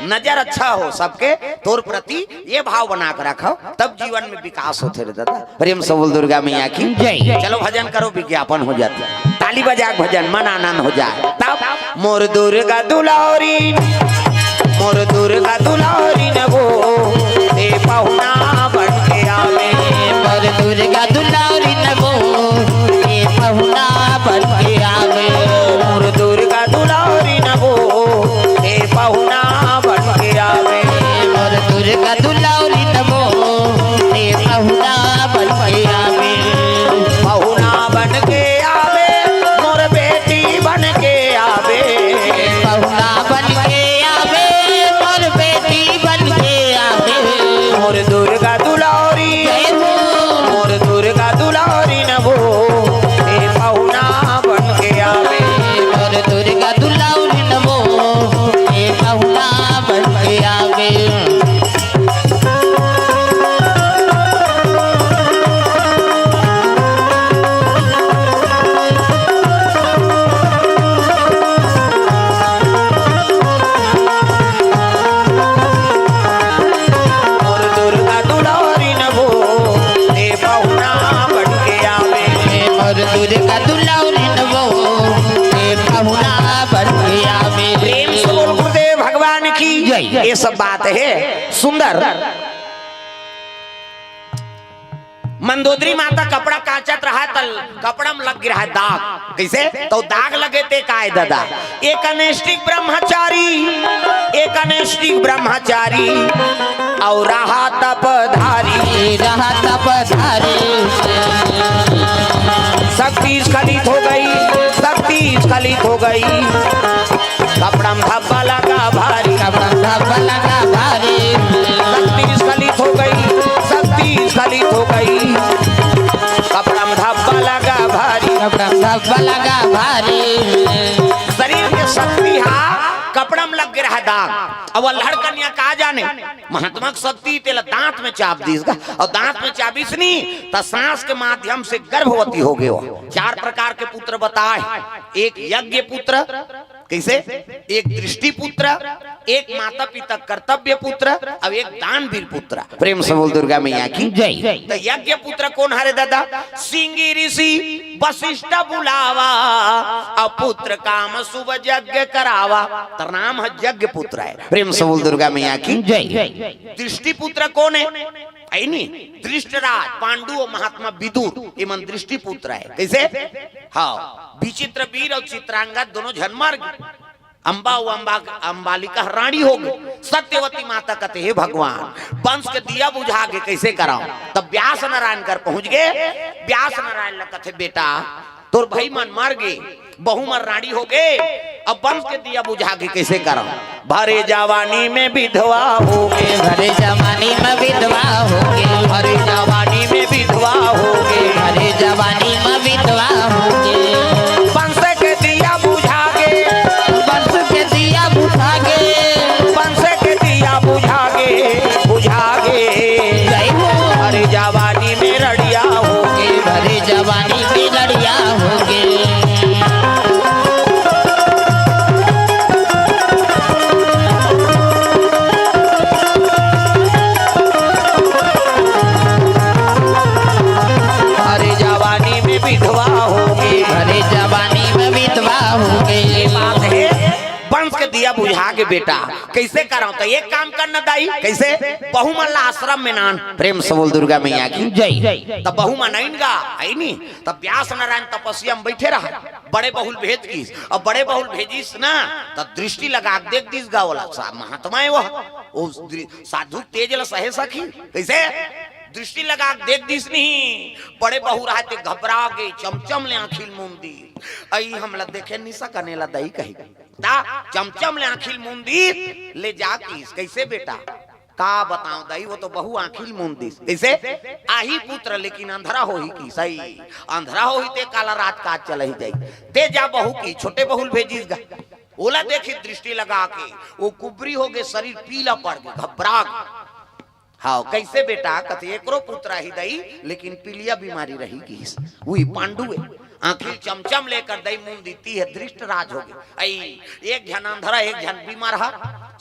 नजर अच्छा हो सबके तोर प्रति, ये भाव बना के रखो, तब जीवन में विकास होथे रे दादा। प्रेम से बोल दुर्गा मैया की जय। चलो भजन करो, विज्ञापन हो जाथे। ताली बजा के भजन, मन आनंद हो जाए। तब मोर दुर्गा दुलारी, मोर दुर्गा दुलारी न वो, ए पहुना बन के आवे। मोर दुर्गा दुलारी न वो, ए पहुना बन के आवे। मोर दुर्गा दुलारी न वो, ए पहुना बन के आवे। मोर दुर्गा दुलारी न वो, ए पहुना बन के आवे। पहुना बन के आवे, मोर बेटी बन के आवे। पहुना बन के आवे, मोर बेटी बन के आवे। मोर दुर्गा दुलारी, जय हो। मोर दुर्गा दुलारी न वो, ए पहुना बन के आवे। मोर दुर्गा दुलारी न वो, ए पहुना बन के आवे। मोर दुर्गा दुलारी न वो, ए पहुना बन के आवे। मोर दुर्गा दुलारी न वो, ए पहुना बन के आवे। प्रेम से बोल गुरुदेव भगवान की जय। ये सब बात हे सुंदर। मंदोदरी माता कपड़ा कांचत रहा, त कपड़ा में लग गिरा है दाग। कइसे? त दाग लगे ते काय दादा? एक अनैष्ठिक ब्रह्मचारी, एक अनैष्ठिक ब्रह्मचारी अउ रहा तपधारी। रहा तपधारी। शक्ति स्खलित हो गई, शक्ति स्खलित हो गई, कपड़ा में धब्बा लगा भारी। कपड़ा में धब्बा लगा भारी। शक्ति स्खलित हो गई, शक्ति स्खलित हो गई, कपड़ा में धब्बा लगा भारी। कपड़ा में धब्बा लगा भारी। शरीर के शक्ति हा कपड़ा में लग गे रहा दाग। अब वो लड़कनिया का जाने, महात्मा के शक्ति तेला दांत में चाप दीस गा, और दांत में चापिस नी, त सांस के माध्यम से गर्भवती हो गयो। चार प्रकार के पुत्र बताए, एक यज्ञ पुत्र, कैसे, एक दृष्टि पुत्र, एक माता पिता कर्तव्य पुत्र, और एक दानवीर पुत्र। प्रेम से बोल दुर्गा मैया की। जय। त यज्ञ पुत्र कोन हरे दादा? सिंगी ऋषि वशिष्ठ बुलावा, अउ पुत्र काम शुभ यज्ञ करावा। त नाम ह यज्ञ पुत्र हे। प्रेम से बोल दुर्गा मैया की। जय। दृष्टि पुत्र कोन हे? ऐ नी, धृष्टराज, पांडु अउ महात्मा विदुर, एमन दृष्टि पुत्र हे। कैसे? हाँ, विचित्र वीर अउ चित्रांगद दोनों झन मर गे। अम्बा अउ अम्बा, अम्बालिका रानी हो गे। सत्यवती माता कथे, "हे भगवान, वंश के दिया बुझा गे, कैसे कराओ?" तब व्यास नारायण कर पहुंच गे। व्यास नारायण ल कथे, "बेटा, तोर भाई मन मर गे, बहू मन रानी हो गे, अब वंश के दिया बुझा गे, कैसे कराओ?" भरे जवानी में विधवा हो गे। भरे जवानी में विधवा हो गे। भरे जवानी में विधवा हो गे। भरे जवानी में विधवा हो गे। वंश के दिया बुझा गे। वंश के दिया बुझा गे। वंश के दिया बुझा गे, बुझा गे। जय हो। भरे जवानी में रड़िया हो गे। भरे जवानी में रड़िया हो गे। भरे जवानी में विधवा हो गे। भरे जवानी में विधवा हो गे। ये बात हे, वंश के दिया बुझा गे बेटा, कैसे कराओ? त एक काम करना दाई, कैसे? बहू मन ला आश्रम में नान। प्रेम से बोल दुर्गा मैया की। जय। त बहू मन आइन गा, हे नी? त व्यास नारायण तपस्या में बैठे रहा, बड़े बहुल भेज गिस, अउ बड़े बहुल भेजिस ना, त दृष्टि लगा के देख दिस गा ओला, सा-, महात्मा हे वो, वो दृ-, साधु तेज ल सहे सखी, कैसे? दृष्टि लगा के देख दिस नहीं, बड़े बहु रहा ते घबरा गे, चमचम ले आँखी ल मूंद दिस, "अई हमला देखे नहीं सकन, एला दई कही।" ता चमचम ले आँखी ल मूंद दिस, ले जा किस, "कैसे बेटा?" "का बताओ दाई, वो तो बहू आँखी ल मूंद दिस।" "कैसे?" "आही पुत्र, लेकिन अंधरा होही किस।" "सही, अंधरा होही ते काला राजकाज चलही जाई।" "ते जा बहू की, छोटे बहुल भेजिस गा।" ओला देखी दृष्टि लगा के, वो कुबरी हो गे, शरीर पीला पड़ गे, घबरा गे। "हाँ, कैसे बेटा?" कथे, "एकरो पुत्र आही दई, लेकिन पीलिया बीमारी रही गिस।" उही पांडु हे, आँखी ल चमचम लेकर दई मूंद दिस, ते ह धृष्टराज हो गे। अई, एक झन अंधरा, एक झन बीमार हा,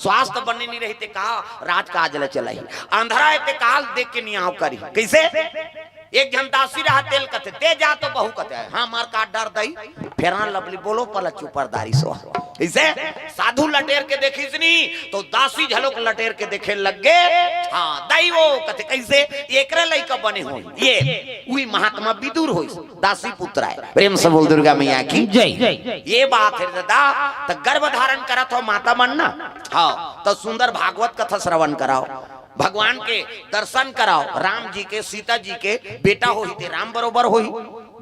स्वास्थ्य बने नहीं रही ते का राजकाज ल चलाही। अंधरा हे ते काल देख के नियाव करी। कैसे? एक झन दासी रहा, तेला कथे, "ते जा तो बहू," कथे, "हाँ, मार का डर दई, फेरन लबली बोलो पला चुपर दारी सो।" इसे साधु लटेर के देखिस नी, तो दासी झलोक लटेर के देखे लग गे। हाँ, दई वो कथे, "कैसे? एकरे लइका बने हो।" ये उही महात्मा विदुर होइस, दासी पुत्र हे। प्रेम से बोल दुर्गा मैया की। जय। ये बात हे दादा, त गर्भ धारण करत हो माता मन ना, हाँ, त सुंदर भागवत कथा श्रवण कराओ। भगवान के दर्शन कराओ, राम जी के, सीता जी के। बेटा होही ते राम बरोबर होही,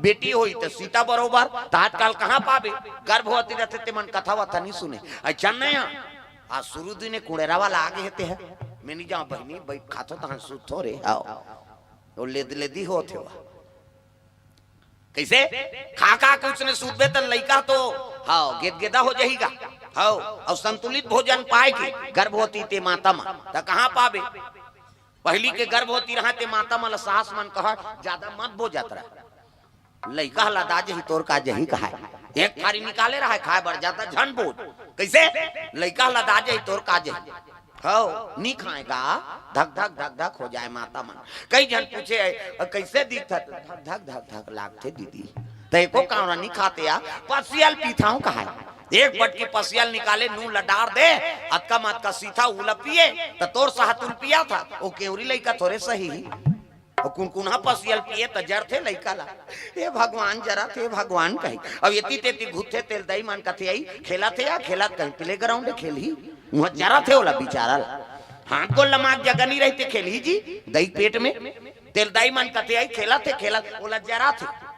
बेटी होही ते सीता बरोबर। त आजकल कहाँ पाबे, गर्भवती रथे ते मन कथा वथा नहीं सुने। अच्छा नहीं, आज शुरू दिने कुड़ेरा वाला आगे हेते है, मैं नहीं जाऊँ बहिनी, बैठ खाथो तहन सुत हो रे, आओ। वो लेद लेदी होत हे वा। कैसे? खा खा कुछ ने सूतबे त लइका तो, हाँ, गेदगेदा हो जाही गा। हाँ, अउ संतुलित भोजन पाए के गर्भवती ते माता मन, त कहाँ पाबे? पहिली के गर्भवती रहा ते माता मन ल सास मन कहा, "ज्यादा मत बोजत रह, लइका ह लदा जही तोर का जही," कहाय। एक थारी निकाले रहा खाए बर, ज्यादा झन बोज। कैसे? "लइका ह लदा जही तोर का जही।" हव, नी खाए गा, धक धक धक धक हो जाए माता मन। कई झन पूछे, "अ, कैसे दिखत?" "धक धक धक धक लागथे दीदी।" त एको कांवरा नी खाते या, पसियल पीथाव कहाय। एक बटकी पसियल निकाले, नून ल डार दे, अतका म अतका सीथा उला पिए, त तोर साहतुल पिया था, ओ केवरी लइका थोरे सही ही। अउ कुनकुनहा पसियल पिए त जरथे लइका ला। "हे भगवान, जरत हे भगवान," कही। अब एती तेती घुरथे तेला दई मन कथे, "अई खेलत हे या खेलत कहीं प्लेग्राउंड खेलही।" उहाँ जरत हे ओला बिचारा ला। हाथ गोड़ लमाक जगह नहीं रहिते खेलही जी, दई पेट में। तेला दई मन कथे, "अई खेलत हे खेलत," ओला जरत हे।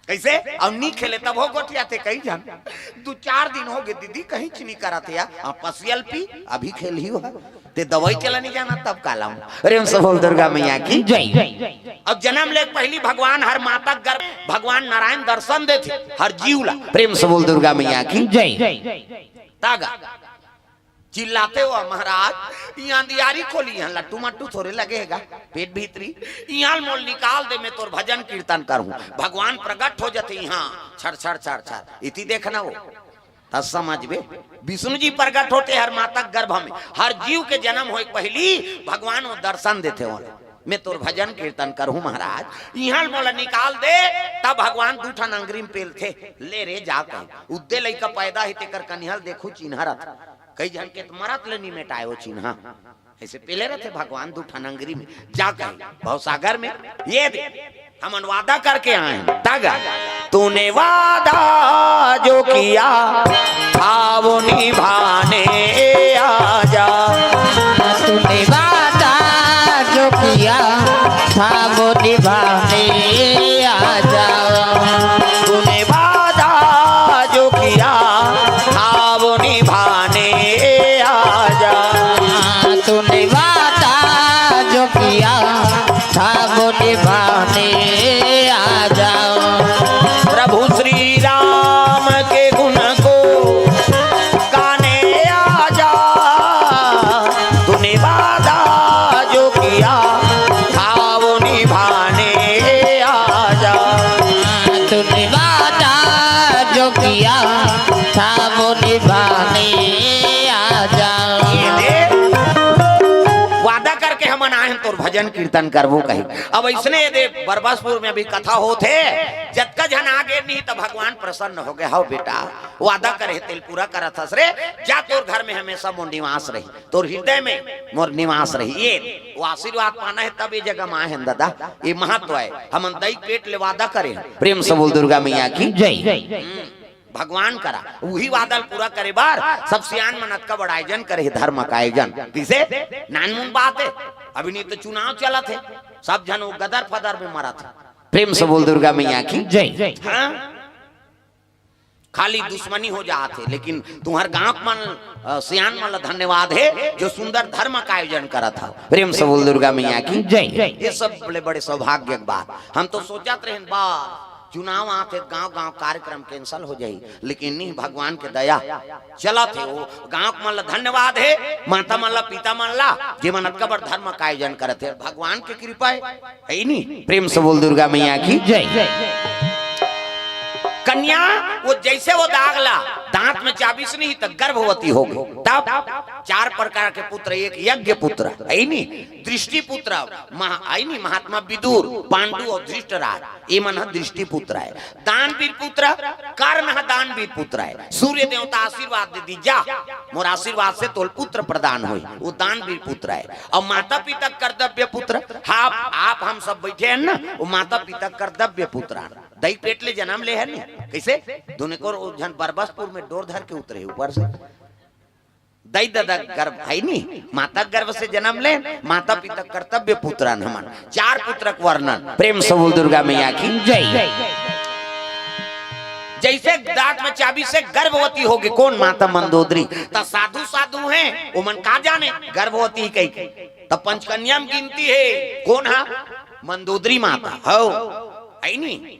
कइसे? अउ नी खेले तभो गोठियाथे कई झन। दू चार दिन होगे दीदी, कहीं च नी करत हे यार। हाँ, पसियल पी, अभी खेलही हो। ते दवाई चला नी जाना तब का लाऊं। प्रेम से बोल दुर्गा मैया की। जय। अब जनम ले पहिली भगवान हर माता गर्भ भगवान नारायण दर्शन देथे हर जीव ला। प्रेम से बोल दुर्गा मैया की। जय। तागा चिल्लाथे हो महाराज, इहाँ अंधियारी खोली, इहाँ लट्टू मट्टू थोरे लगे हे गा, पेट भीतरी, इहाँ मोल निकाल दे, मैं तोर भजन कीर्तन करहूँ। भगवान प्रगट हो जथे इहाँ, छर छर छर छर, इति देखना हो, त समझबे। विष्णु जी प्रगट होथे हर माता के गर्भ में, हर जीव के जनम होय के पहिली भगवान वो दर्शन देथे, ओला मैं तोर भजन कीर्तन करहूँ महाराज, इहाँ मोला निकाल दे। तब भगवान दू ठन अंगरी में पेलथे, ले रे जा कहे। उद्दे लइका पैदा हे तेकर कनिहा ल देखहू चिन्हा रथे। कई झन के त मरत ले नी मेटाय वो चिन्हा। अइसे पेले रथे भगवान दू ठन अंगरी में, जा कहे भवसागर में। ये दे, हमन वादा करके आए हन। तागा, तूने वादा जो किया था वो निभाने आजा। तूने वादा जो किया था वो निभाने आजा। तूने वादा जो किया था वो निभाने आजा। तूने वादा जो किया था वो निभाने आजा। प्रभु श्री राम के गुण को गाने आजा। तूने वादा जो किया था वो निभाने आजा। तूने वादा जो किया था वो निभाने आजा। ये दे, वादा करके हमन आए हन तोर भजन कीर्तन करबो कही। अब अइसने ये दे बरबसपुर में अभी कथा होत हे, जतका झन आगे नहीं त भगवान प्रसन्न होगे। हव बेटा, वादा करे हे तेला पूरा करत हस रे, जा तोर घर में हमेशा मोर निवास रही, तोर हृदय में मोर निवास रही। ये वो आशीर्वाद पाना हे तब ये जगह में आए हन दादा, ये महत्व हे। हमन दई पेट ले वादा करे हन। प्रेम से बोल दुर्गा मैया की। जय। हम्म, भगवान करा उही वादा ल पूरा करे बर सब सियान मन अतका बड़ आयोजन करे हे धर्म का आयोजन। कइसे? नानमुन बात हे, अभी नहीं त चुनाव चलत हे, सब झन वो गदर फदर में मरत हे। प्रेम से बोल दुर्गा मैया की। जय। हाँ? खाली दुश्मनी हो जात हे, लेकिन तुम्हर गांव मन, अ, सियान मन ला धन्यवाद हे जो सुंदर धर्म का आयोजन करत हव। प्रेम से बोल दुर्गा मैया की। जय। ये सब बड़े बड़े सौभाग्य के बात। हम तो सोचत रहेन बा चुनाव आत हे, गांव गांव कार्यक्रम cancel हो जाही, लेकिन नहीं, भगवान के दया चलत हे। वो गांव मन ला धन्यवाद हे, माता मन ला, पिता मन ला, जे मन अतका बड़ धर्म का आयोजन करत हे, भगवान के कृपा हे। हे नी? प्रेम से बोल दुर्गा मैया की। जय। कन्या वो जैसे वो दाग ला दांत में चाबिस नहीं त गर्भवती होगे, तब चार प्रकार के पुत्र, एक यज्ञ पुत्र, हे नी? दृष्टि पुत्र, महा-, हे नी? महात्मा विदुर, पांडु अउ धृष्टराज, ये मन ह दृष्टि पुत्र हे। दानवीर पुत्र, कर्ण ह दानवीर पुत्र हे। सूर्य देवता आशीर्वाद दे दी, जा मोर आशीर्वाद से तोल पुत्र प्रदान होई, वो दानवीर पुत्र हे। अउ माता पिता कर्तव्य पुत्र, आप, आप हम सब बैठे हन ना, वो माता पिता कर्तव्य पुत्र हन। दई पेट ले जनम ले हन नी, कइसे? दुने को झन बरबसपुर में डोर धर के उतरे ऊपर से। दई ददा गर्भ हे नी, माता गर्भ से जनम ले, माता पिता कर्तव्य पुत्र हन हमन। चार पुत्र के वर्णन। प्रेम से बोल दुर्गा मैया की। जय। जैसे दांत में चाबिस हे गर्भवती होगे, कोन? माता मंदोदरी। त साधु साधु हे, ओमन का जाने गर्भवती कहिके। त पंचकन्या में गिनती हे, कोन हा? मंदोदरी माता। हव, हे नी?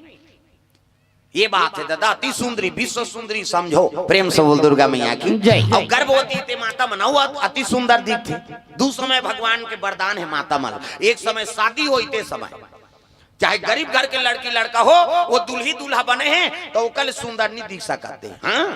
ये बात हे ददा, अति सुंदरी, विश्व सुंदरी समझो। प्रेम से बोल दुर्गा मैया की। जय। अउ गर्भवती ते माता मन अउ अति सुंदर दिखथे। दू समय भगवान के वरदान हे माता मन, एक समय शादी होई ते समय चाहे गरीब घर के लड़की लड़का हो, वो दुल्ही दूल्हा बने हे, त ओकर ले सुंदर नहीं दिख सकत हे। हाँ,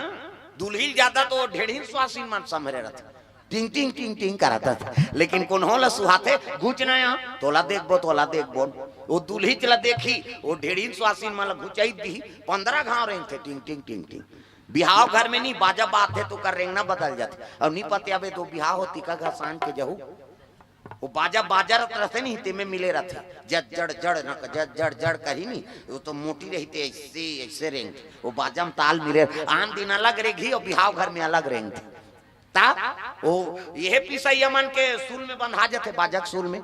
दुल्ही ज्यादा तो ढेढ़िन स्वासिन मन संभरे रथे, टिंग टिंग टिंग टिंग करत रथे। लेकिन कोनो ला सुहाथे, घुच ना आ, तोला देखबो, तोला देखबो। वो दुल्ही ला देखी, वो ढेढ़िन स्वासिन मन ला घुचाई दी, पंद्रह घाव रेंगथे, टिंग टिंग टिंग टिंग। बिहाव घर में नहीं, बाजा बाजथे त ओकर रेंगना बदल जाथे। अउ नहीं पते अबे तो बिहाव होती का घर सांझ के जहू, वो बाजा बाजत रथे नहीं, तेमे मिले रथे। जड़ जड़ जड़ न, जड़ जड़ जड़ कही नहीं, वो तो मोटी रहिथे, ऐसे, ऐसे रेंग। वो बाजा में ताल मिले, आन दिन अलग रेंगही अउ बिहाव घर में अलग रेंगथे। ता, वो ये पिसैया मन के सूल में बंधा जथे, बाजा के सूल में।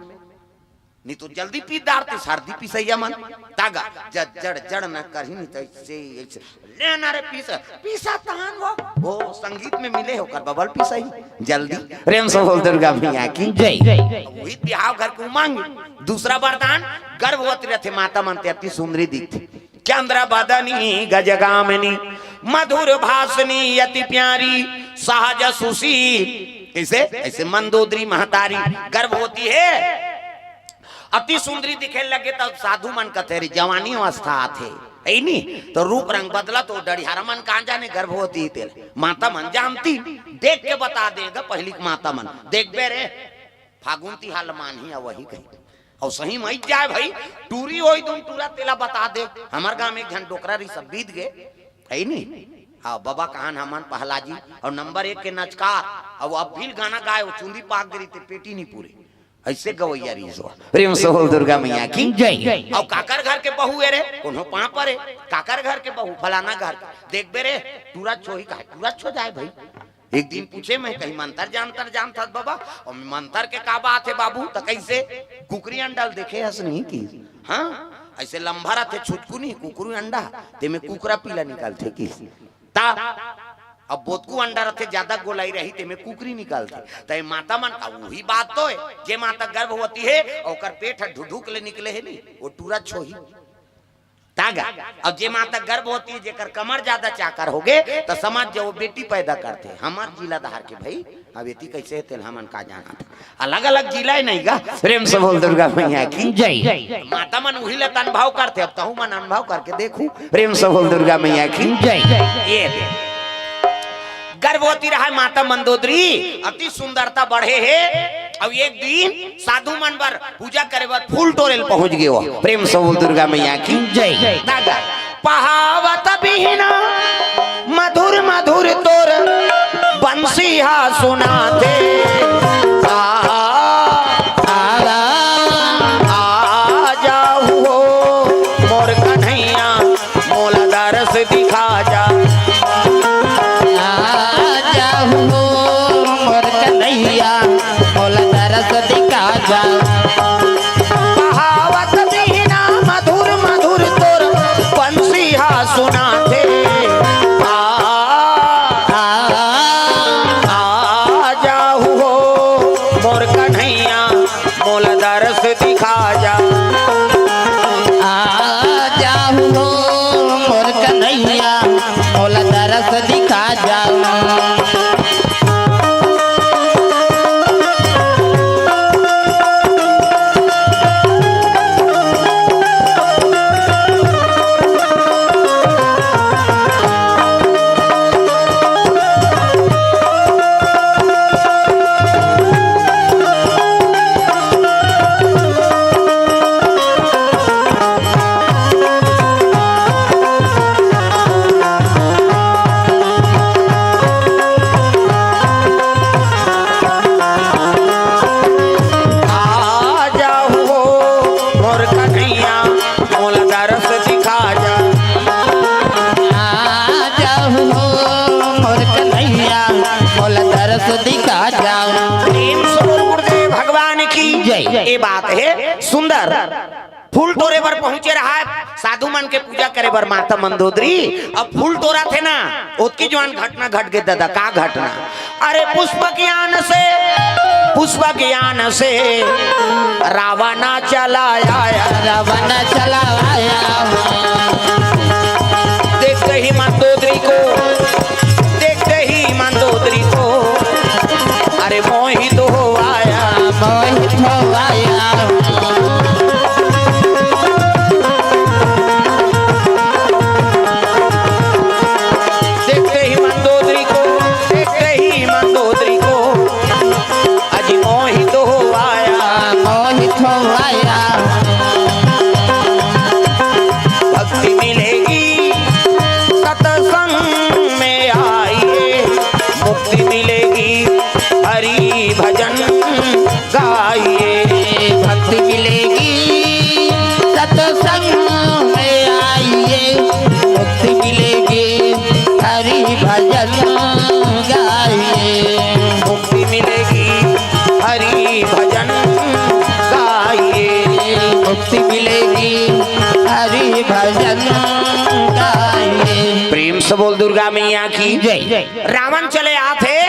नहीं तो जल्दी पीस डारते सर्दी पिसैया मन। तागा जड़ जड़ जड़ न करही, नहीं तो ऐसे ऐसे लेना रे पीस, पीसा तहान वो, वो संगीत में मिले हो कर बबल पिसई जल्दी। प्रेम से बोल दुर्गा मैया की जय। वही बिहाव घर के उमंग। दूसरा वरदान, गर्भवती रहते माता मन ते अति सुंदरी दिखते। चंद्र बदनी गजगामिनी मधुर भाषणी अति प्यारी सहज सुशील। कैसे? ऐसे मंदोदरी महतारी गर्भवती है, अति सुंदरी दिखे लगे, तब साधु मन कथे, "रे, जवानी अवस्था आथे, है नी? तो रूप रंग बदला, तो डढ़ियारा मन कहाँ जाने गर्भवती तेल।" माता मन जानती, देख के बता देगा पहली के माता मन, "देखबे रे, फागुन तिहार ल मानही, आ वही कही।" और सही मई जाए भाई, टूरी होई तुम टूरा तेला बता दे। हमार गांव में एक झन डोकरा रही, सब बीत गए, है नी? हाँ, बाबा कहान हमन पहला जी, और नंबर एक के नचकार, और अब भी गाना गाए, वो चुंदी पाक दे रही, ते पेटी नहीं पूरे। ऐसे गवैया रहिस हवय। प्रेम से बोल दुर्गा मैया की जय। अउ काकर घर के बहू ए रे, कोनो पांव परे, काकर घर के बहू, फलाना घर के। देखबे रे, टूरा छोही का, टूरा छो जाए भाई। एक दिन पूछे मैं, कहीं मंतर जानतर जानत हस बाबा? अउ मंतर के का बात हे बाबू? त कइसे? कुकरी अंडा ल देखे हस नहीं कि? हाँ, अइसे लंबा रथे छुटकुनी कुकरी अंडा, तेमे कुकरा पीला निकलथे कि? ता अब बोतकू अंडा रथे, ज्यादा गोलाई रही, तेमे कुकरी निकलथे। त ए माता मन का उही बात तो हे, जे माता गर्भवती हे, ओकर पेट ह ढुढुक ले निकले हे नी, वो टूरा छोही। तागा, अब जे माता गर्भवती हे, जेकर कमर ज्यादा चाकर होगे, त समझ जाओ, बेटी पैदा करथे। हमर जिला धार के भाई, अब एती कइसे हे, तेन हमन का जानत। अलग-अलग जिला हे नहीं गा। प्रेम से बोल दुर्गा मैया की जय। माता मन उही ल त अनुभव करथे, अब तहू मन अनुभव करके देखू। प्रेम से बोल दुर्गा मैया की जय। ये दे। गर्भवती रहय माता मंदोदरी, अति सुंदरता बढ़े हे। अउ एक दिन साधु मन बर पूजा करे बर फूल टोरे ल पहुंच गे हो। प्रेम से बोल दुर्गा मैया की जय। दादा, पहावत बिहना मधुर मधुर तोर बंसी हा सुनाथे। आ, आ, आ जाहू हो मोर कन्हैया, मोला दरस दिखा जा। आ जाहू हो मोर कन्हैया, मोला दरस दिखा जा। पहावत बिहना मधुर मधुर तोर बंसी हा सुनाथे। आ, आ, आ जाहू हो मोर कन्हैया, मोला दरस दिखा जा। आ जाहू हो मोर कन्हैया, मोला दरस दिखा जा। आ जाहू हो मोर कन्हैया, मोला दरस दिखा जा। आ जाहू हो मोर कन्हैया, मोला दरस दिखा जा। प्रेम से बोल गुरुदेव भगवान की जय। ये बात हे सुंदर। फूल टोरे बर पहुंचे रहय साधु मन के पूजा करे बर माता मंदोदरी। अब फूल टोरथे ना, ओतकी जुवार घटना घट गे दादा। का घटना? अरे पुष्प ज्ञान से, पुष्प ज्ञान से रावण चला आया। रावण चला आया। देखते ही मंदोदरी को, देखते ही मंदोदरी को, अरे मोहित हो आया। मोहित हो आया। देखते ही मंदोदरी को, देखते ही मंदोदरी को, अजी मोहित हो आया। मोहित हो आया। भक्ति मिलेगी सत्संग में आइए, मुक्ति मिलेगी हरि भजन गाइए। भक्ति मिलेगी सत्संग में आइए, मुक्ति मिलेगी हरि भजन गाइए। मुक्ति मिलेगी हरि भजन गाइए। जय। रावण चले आथे,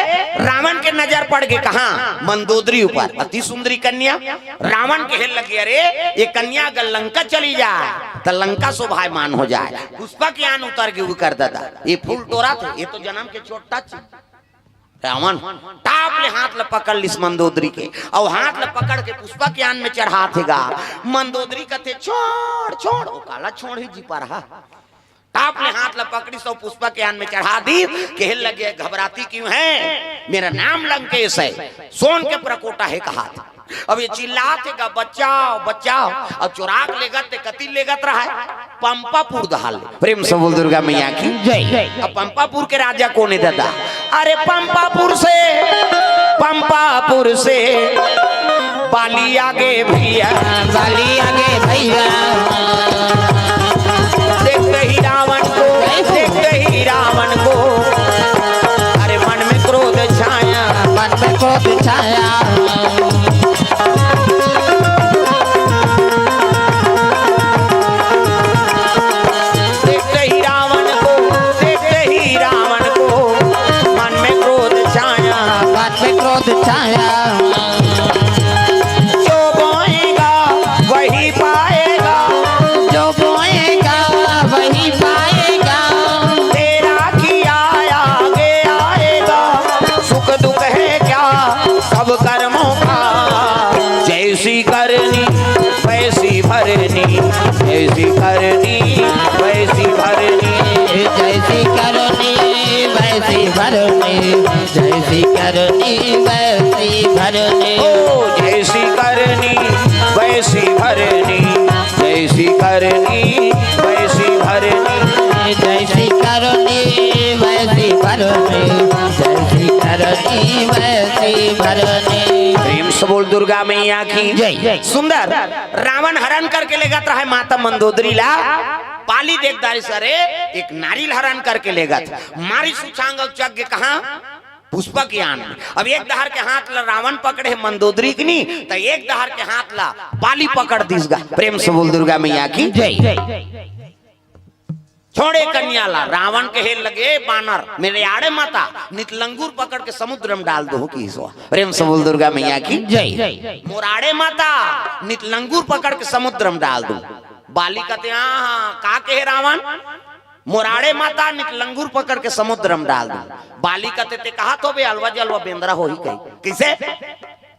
रावण के नजर पड़ गे कहाँ? मंदोदरी ऊपर। अति सुंदरी कन्या। रावण कहे लगे, "अरे, ये कन्या अगर लंका चली जाए, त लंका शोभायमान हो जाए।" पुष्पक यान उतर गे उकर ददा। ये फूल टोरत हे, ये तो जनम के चोट्टा च रावण टाप ले हाथ ल पकड़ लिस मंदोदरी के, अउ हाथ ल पकड़ के पुष्पक यान में चढ़ाथे गा। मंदोदरी कथे, "छोड़, छोड़।" ओ काला छोड़ ही जी पा रहा। टाप ले हाथ ल पकड़िस अउ पुष्पक यान में चढ़ा दिस। कहे लगे, "घबराती क्यों है? मेरा नाम लंकेश है, सोन के परकोटा है," कहाथे। अब ये चिल्लाथे गा, "बचाओ, बचाओ।" अब चोरा के लेगत ते कति लेगत रहा है? पंपापुर दहाल। प्रेम से बोल दुर्गा मैया की जय। अब पंपापुर के राजा कोन हे ददा? अरे पंपापुर से, पंपापुर से बाली आ गे भैया। बाली आ गे भैया। देखते ही रावण को, देखते ही रावण को, अरे मन में क्रोध छाया। मन में क्रोध छाया। देखते ही रावण को, देखते ही रावण को मन में क्रोध छाया। मन में क्रोध छाया। जो बोएगा वही पाएगा। जो बोएगा वही पाएगा। तेरा किया आगे आएगा। सुख दुख है क्या सब कर्मों का। जैसी करनी वैसी भरनी, जैसी करनी वैसी भरनी। जैसी करनी वैसी भरनी, जैसी करनी वैसी भरनी। ओ जैसी करनी वैसी भरनी, जैसी करनी वैसी भरनी। जैसी करनी वैसी भरनी, जैसी करनी वैसी भरनी। प्रेम से बोल दुर्गा मैया की जय। सुंदर। रावण हरण करके लेगत रहा है माता मंदोदरी ला। बाली देख डारिस, अरे एक नारी ल हरण करके लेगत। मारिस उछांग अउ चघ गे कहाँ? पुष्पक यान में। अब एक डहर के हाथ ला रावण पकड़े हे मंदोदरी के नी, त एक डहर के हाथ ला बाली पकड़ दिस गा। प्रेम से बोल दुर्गा मैया की जय। छोड़े कन्या ला, रावण कहे लगे, "बानर, मेरे आड़े मत आ, नित लंगूर पकड़ के समुद्र में डाल दूं," किहिस। प्रेम से बोल दुर्गा मैया की जय। "मोर आड़े मत आ, नित लंगूर पकड़ के समुद्र में डाल दूं।" बाली कथे, "हाँ, हाँ, का कहे रावण? मोर आड़े मत आ, नित लंगूर पकड़ के समुद्र में डाल दूं।" बाली कथे, "ते कहाथस बे, अलवा जलवा बेंदरा होही कही।" कइसे?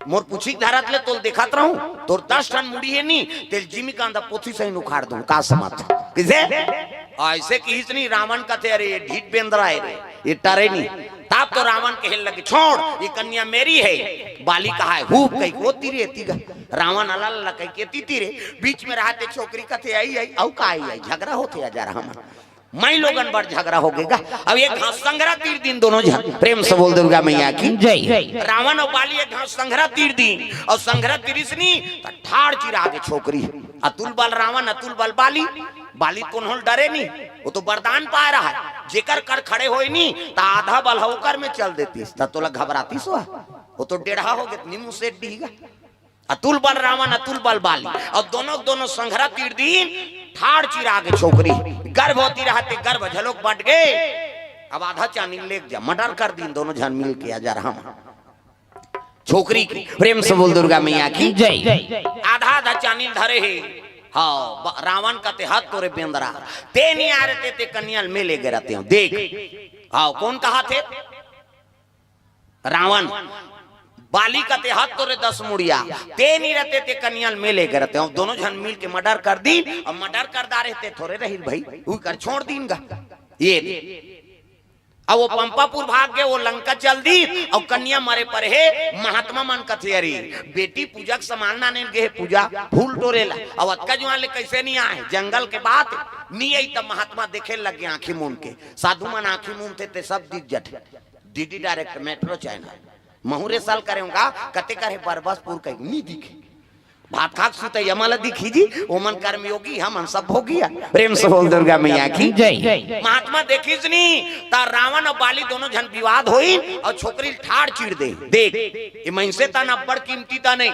मोर पूछी के धरत ले तोल देखत रहूं, तोर दस ठन मुड़ी हे नी, तेल जिमी कांदा पोथी सही उखाड़ दूं, का समझ? कइसे? अइसे किहिस नी, रावण कथे, "अरे, ये ढीठ बेंदरा हे रे, ये टरे नी।" तब तो रावण कहे लगे, "छोड़, ये कन्या मेरी है।" बाली कहाय, "हूप कही को तीरे तीगा।" रावण अला ला कही के ती तीरे, बीच में रहते छोकरी कथे, "आई, आई, अउ का आई, आई, झगड़ा होथे आजा रहा मन।" माई लोगन बर झगड़ा हो गे गा। अब एक घास संघरा तीर दिन दोनों झन। प्रेम से बोल दुर्गा मैया की जय। रावण अउ बाली एक घास संघरा तीर दिन, अउ संघरा तीरिस नी, त ठाड़ चिरा गे छोकरी। अतुल बल रावण, अतुल बल बाली। बाली कोनो ल डरे नी, वो तो वरदान पाए रहा है, जेकर कर खड़े होय नी, त आधा बल ह ओकर में चल देतिस, त तोला घबरातिस वा? वो तो डेढ़ा हो गे, नीमू सेठ डीगा। अतुल बल रावण, अतुल बल बाली, अउ दोनों दोनों संघरा तीर दिन ठाड़ चिरा गे छोकरी, गर्भवती रहते गर्भ झलोक बट गे। अब आधा चानी लेग जा, मर्डर कर दिन दोनों झन मिल के, आजा रहा मन। छोकरी के प्रेम से बोल दुर्गा मैया की जय। आधा आधा चानी धरे हे। हाँ, ब-, रावण कथे, "हत तोरे बेंदरा, ते नी आए रहते, ते कन्या ल में लेगे रहतेंव।" देख, हाँ, कोन कहाथे? रावण। बाली कथे, "हत तोरे दस मुड़िया, ते नी रहते, ते कन्या ल में लेगे रहतेंव।" अब दोनों झन मिल के मर्डर कर दिन, अब मर्डर कर डारे ते थोरे रहिस भई, उही कर छोड़ दिन गा। ये अब वो पंपापुर भाग गे, वो लंका चल दिस, अउ कन्या मरे परे हे। महात्मा मन कथे, "अरे, बेटी पूजा के सामान लाने ल गे हे, पूजा फूल टोरे ला, अउ अतका जुआर ले कइसे नी आए?" जंगल के बात नी आई, तब महात्मा देखे लग गे आंखी मूंद के। साधु मन आंखी मूंदथे ते सब दिख जथे। DD direct, metro channel. महूं रे साल करेंव गा, कते कर हे बरबसपुर कही, नी दिखे। भात खा के सुते यमन ला दिखही जी, ओमन कर्मयोगी, हमन सब भोगी। प्रेम से बोल दुर्गा मैया की जय। महात्मा देखिस नी, त रावण अउ बाली दोनों झन विवाद होइन अउ छोकरी ल ठाड़ चीर दे। देख, ये मइनसे तन अब्बड़ कीमती तन ए।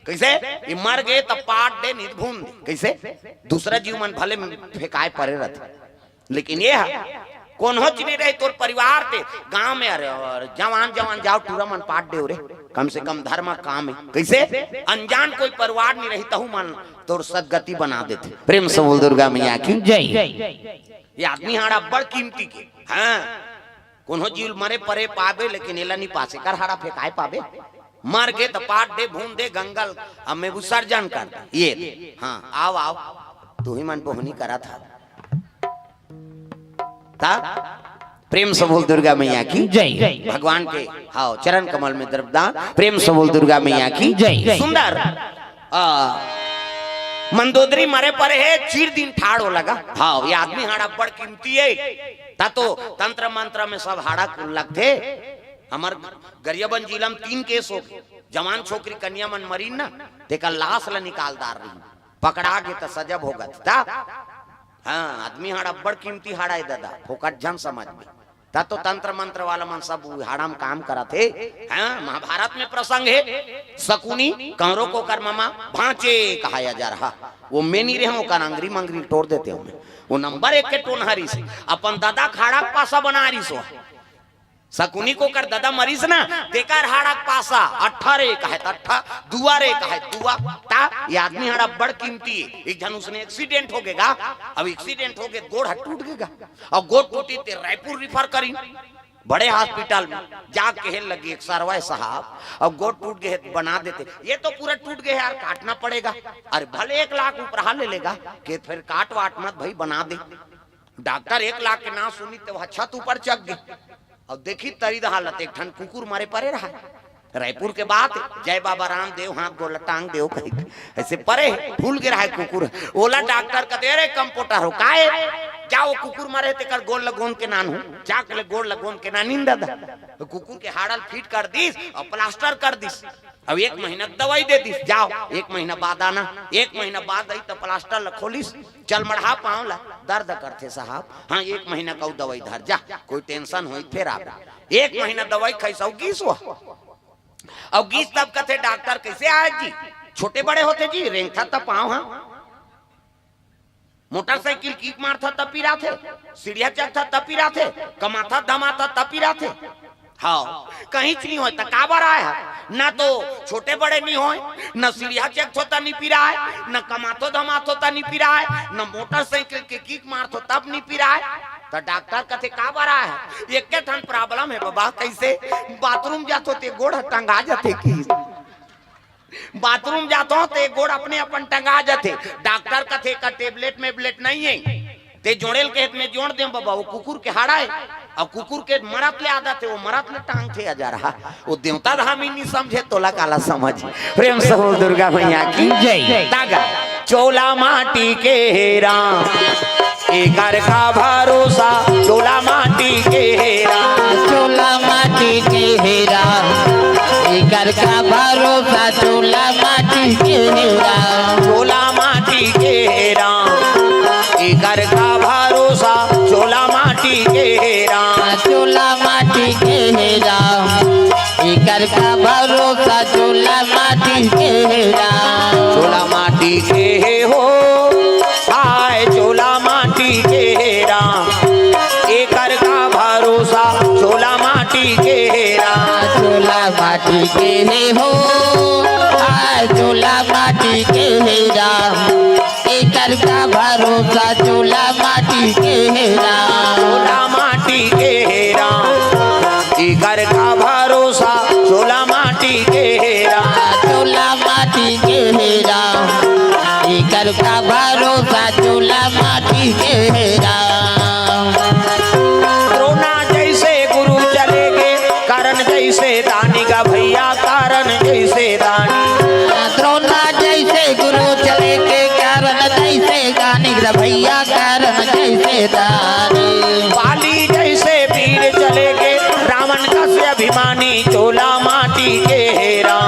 कइसे? ये मर गे त पाट दे, नी त भून दे। कइसे? दूसरा जीव मन भले फेंकाए परे रहथे, लेकिन ये ह कोन्होच नहीं रहे तोर परिवार ते गांव में। अरे, और जवान जवान जाओ, टूरा मन पाट देव रे, कम से कम धर्म काम है। कैसे? अनजान कोई परिवार नहीं रही, तहु मन तोर सदगति बना देथे। प्रेम से बोल दुर्गा मैया की। जय। ये आदमी हाड़ा बड़ कीमती के। हाँ, कोनो जीव मरे परे पाबे, लेकिन एला नहीं पासे कर हाड़ा फेंकाए पाबे। मर गे त पाट दे, भून दे, गंगल अब में विसर्जन कर दे। ये दे। हाँ, आओ, आओ, तू ही मन बोहनी करा था। ता प्रेम से बोल दुर्गा मैया की। जय। भगवान के, हाँ, चरण कमल में द्रव्यदान। प्रेम से बोल दुर्गा मैया की। जय। सुंदर। आ, मंदोदरी मरे परे हे, चीर दिन ठाड़ हो लगा। हाँ, ये आदमी हाड़ा बड़ कीमती है। ता तो तंत्र मंत्र में सब हाड़ा कुल लगथे। हमर गरियाबंद जिला में तीन केस हो गे। जवान छोकरी कन्या मन मरीन ना, तेकर लाश ल निकाल डार रही, पकड़ा गे त सजा भोगत। ता हाँ, आदमी हाड़ा बड़ कीमती हाड़ा है दादा, फोकट झन समझ में। ता तो तंत्र मंत्र वाला मन सब उ हाड़ा में काम करत हे। हाँ, महाभारत में प्रसंग है, शकुनी कौरव के ओकर ममा भांचे कहाया जा रहा। वो मेनी रहे, ओकर अंगरी मंगरी तोड़ देते हो। वो नंबर एक के टोनहारी से अपन दादा के हाड़ा के पासा बना रही सो। शकुनी के ओकर ददा मरिस ना, तेकर हाड़ा के पासा अट्ठा रे कहे त अट्ठा, दुआ रे कहे दुआ। ता ये आदमी हाड़ा बड़ कीमती है। एक झन उसने एक्सीडेंट हो गेगा, अब एक्सीडेंट हो गे, गोड़ ह टूट गेगा, और गोड़ टूटी ते रायपुर रिफर करी बड़े हॉस्पिटल में। जा कहे लगी एक सरवाए साहब, अब गोड़ टूट गए बना देते। ये तो पूरा टूट गए यार, काटना पड़ेगा। अरे भले एक लाख उपराहा ले लेगा, के फिर काट वाट मत भाई, बना दे। डॉक्टर एक लाख के नाम सुनी तो वह छत ऊपर चढ़ गए। और देखी तरी द हालत, एक ठन कुकुर मरे परे रहा। रायपुर के बात, जय बाबा रामदेव, हाथ गोड़ ल टांग देव कही, ऐसे परे फूल गिरा है कुकुर। ओला डॉक्टर कहते, "अरे कंपोटर हो, काहे? जा वो कुकुर मरे तेकर गोड़ ल गोंद के नान हो, जा के ले गोड़ ल गोंद के नान इन दादा।" तो कुकुर के हाड़ल फिट कर दिस और प्लास्टर कर दिस। अब एक महीना के दवाई दे दिस, जाओ एक महीना बाद आना। एक महीना बाद आई तो प्लास्टर ल खोलिस, चल मढ़ा पाँव ला, दर्द करथे साहब। हाँ, एक महीना का दवाई धर जा, कोई टेंशन होई फिर आप। एक महीना दवाई खैसौ गीस हुआ। अब गीस तब कथे डॉक्टर, "कैसे आए जी?" "छोटे बड़े होते जी, रेंगथा त पाँव हा, मोटरसाइकिल किक मारथा तब पिराथे, सीढ़िया चढ़था तब पिराथे, कमाथा धमाथा तब पिराथे।" हाँ, कहीं नहीं होय त काबर आय हा? ना तो छोटे बड़े नहीं होय, न सीढ़िया चढ़थो त नहीं पिराय, न कमाथो धमाथो त नहीं पिराय, न मोटरसाइकिल के किक मारथो तब नहीं पिराय। त डॉक्टर कथे, "काबर आय हा?" "एक के ठन प्रॉब्लम है बाबा।" "कैसे?" "बाथरूम जाथो ते गोड़ ह टंगा जाथे कि।" बाथरूम जाथो ते गोड़ अपने अपन टंगा जाथे। डॉक्टर कथे, "का टेबलेट मेबलेट नहीं है?" ते जोड़ेल के हेत में जोड़ दे बाबा, वो कुकुर के हाड़ा है। अब कुकुर के मरत ले आदत है, वो मरत ले टांग थे जा रहा। वो देवता धामी नहीं समझे, तोला काला समझ। प्रेम से बोल दुर्गा मैया की जय। तागा। चोला माटी के हेरा, एकर का भरोसा, चोला माटी के हेरा। चोला माटी के हेरा, एकर का भरोसा, चोला माटी के हेरा। चोला माटी के हेरा, एकर का भरोसा, चोला माटी के हेरा। चोला माटी के हेरा, एकर का भरोसा, चोला माटी के हेरा। चोला माटी के हे हो, आय चोला माटी के हेरा, एकर का भरोसा, चोला माटी के हेरा। चोला माटी के हे हो, आय चोला माटी के हेरा, एकर का भरोसा, चोला माटी के हेरा। चोला माटी के हेरा, एकर का भरोसा, चोला माटी के हेरा। चोला माटी के हेरा, एकर का भरोसा, चोला माटी के हेरा। द्रोणा जैसे गुरु चले गे, कर्ण जैसे दानी गा भैया, कर्ण जैसे दानी। द्रोणा जैसे गुरु चले गे, कर्ण जैसे दानी गा भैया, कर्ण जैसे दानी। बाली जैसे वीर चले गे, रावण कस अभिमानी, चोला माटी के हेरा।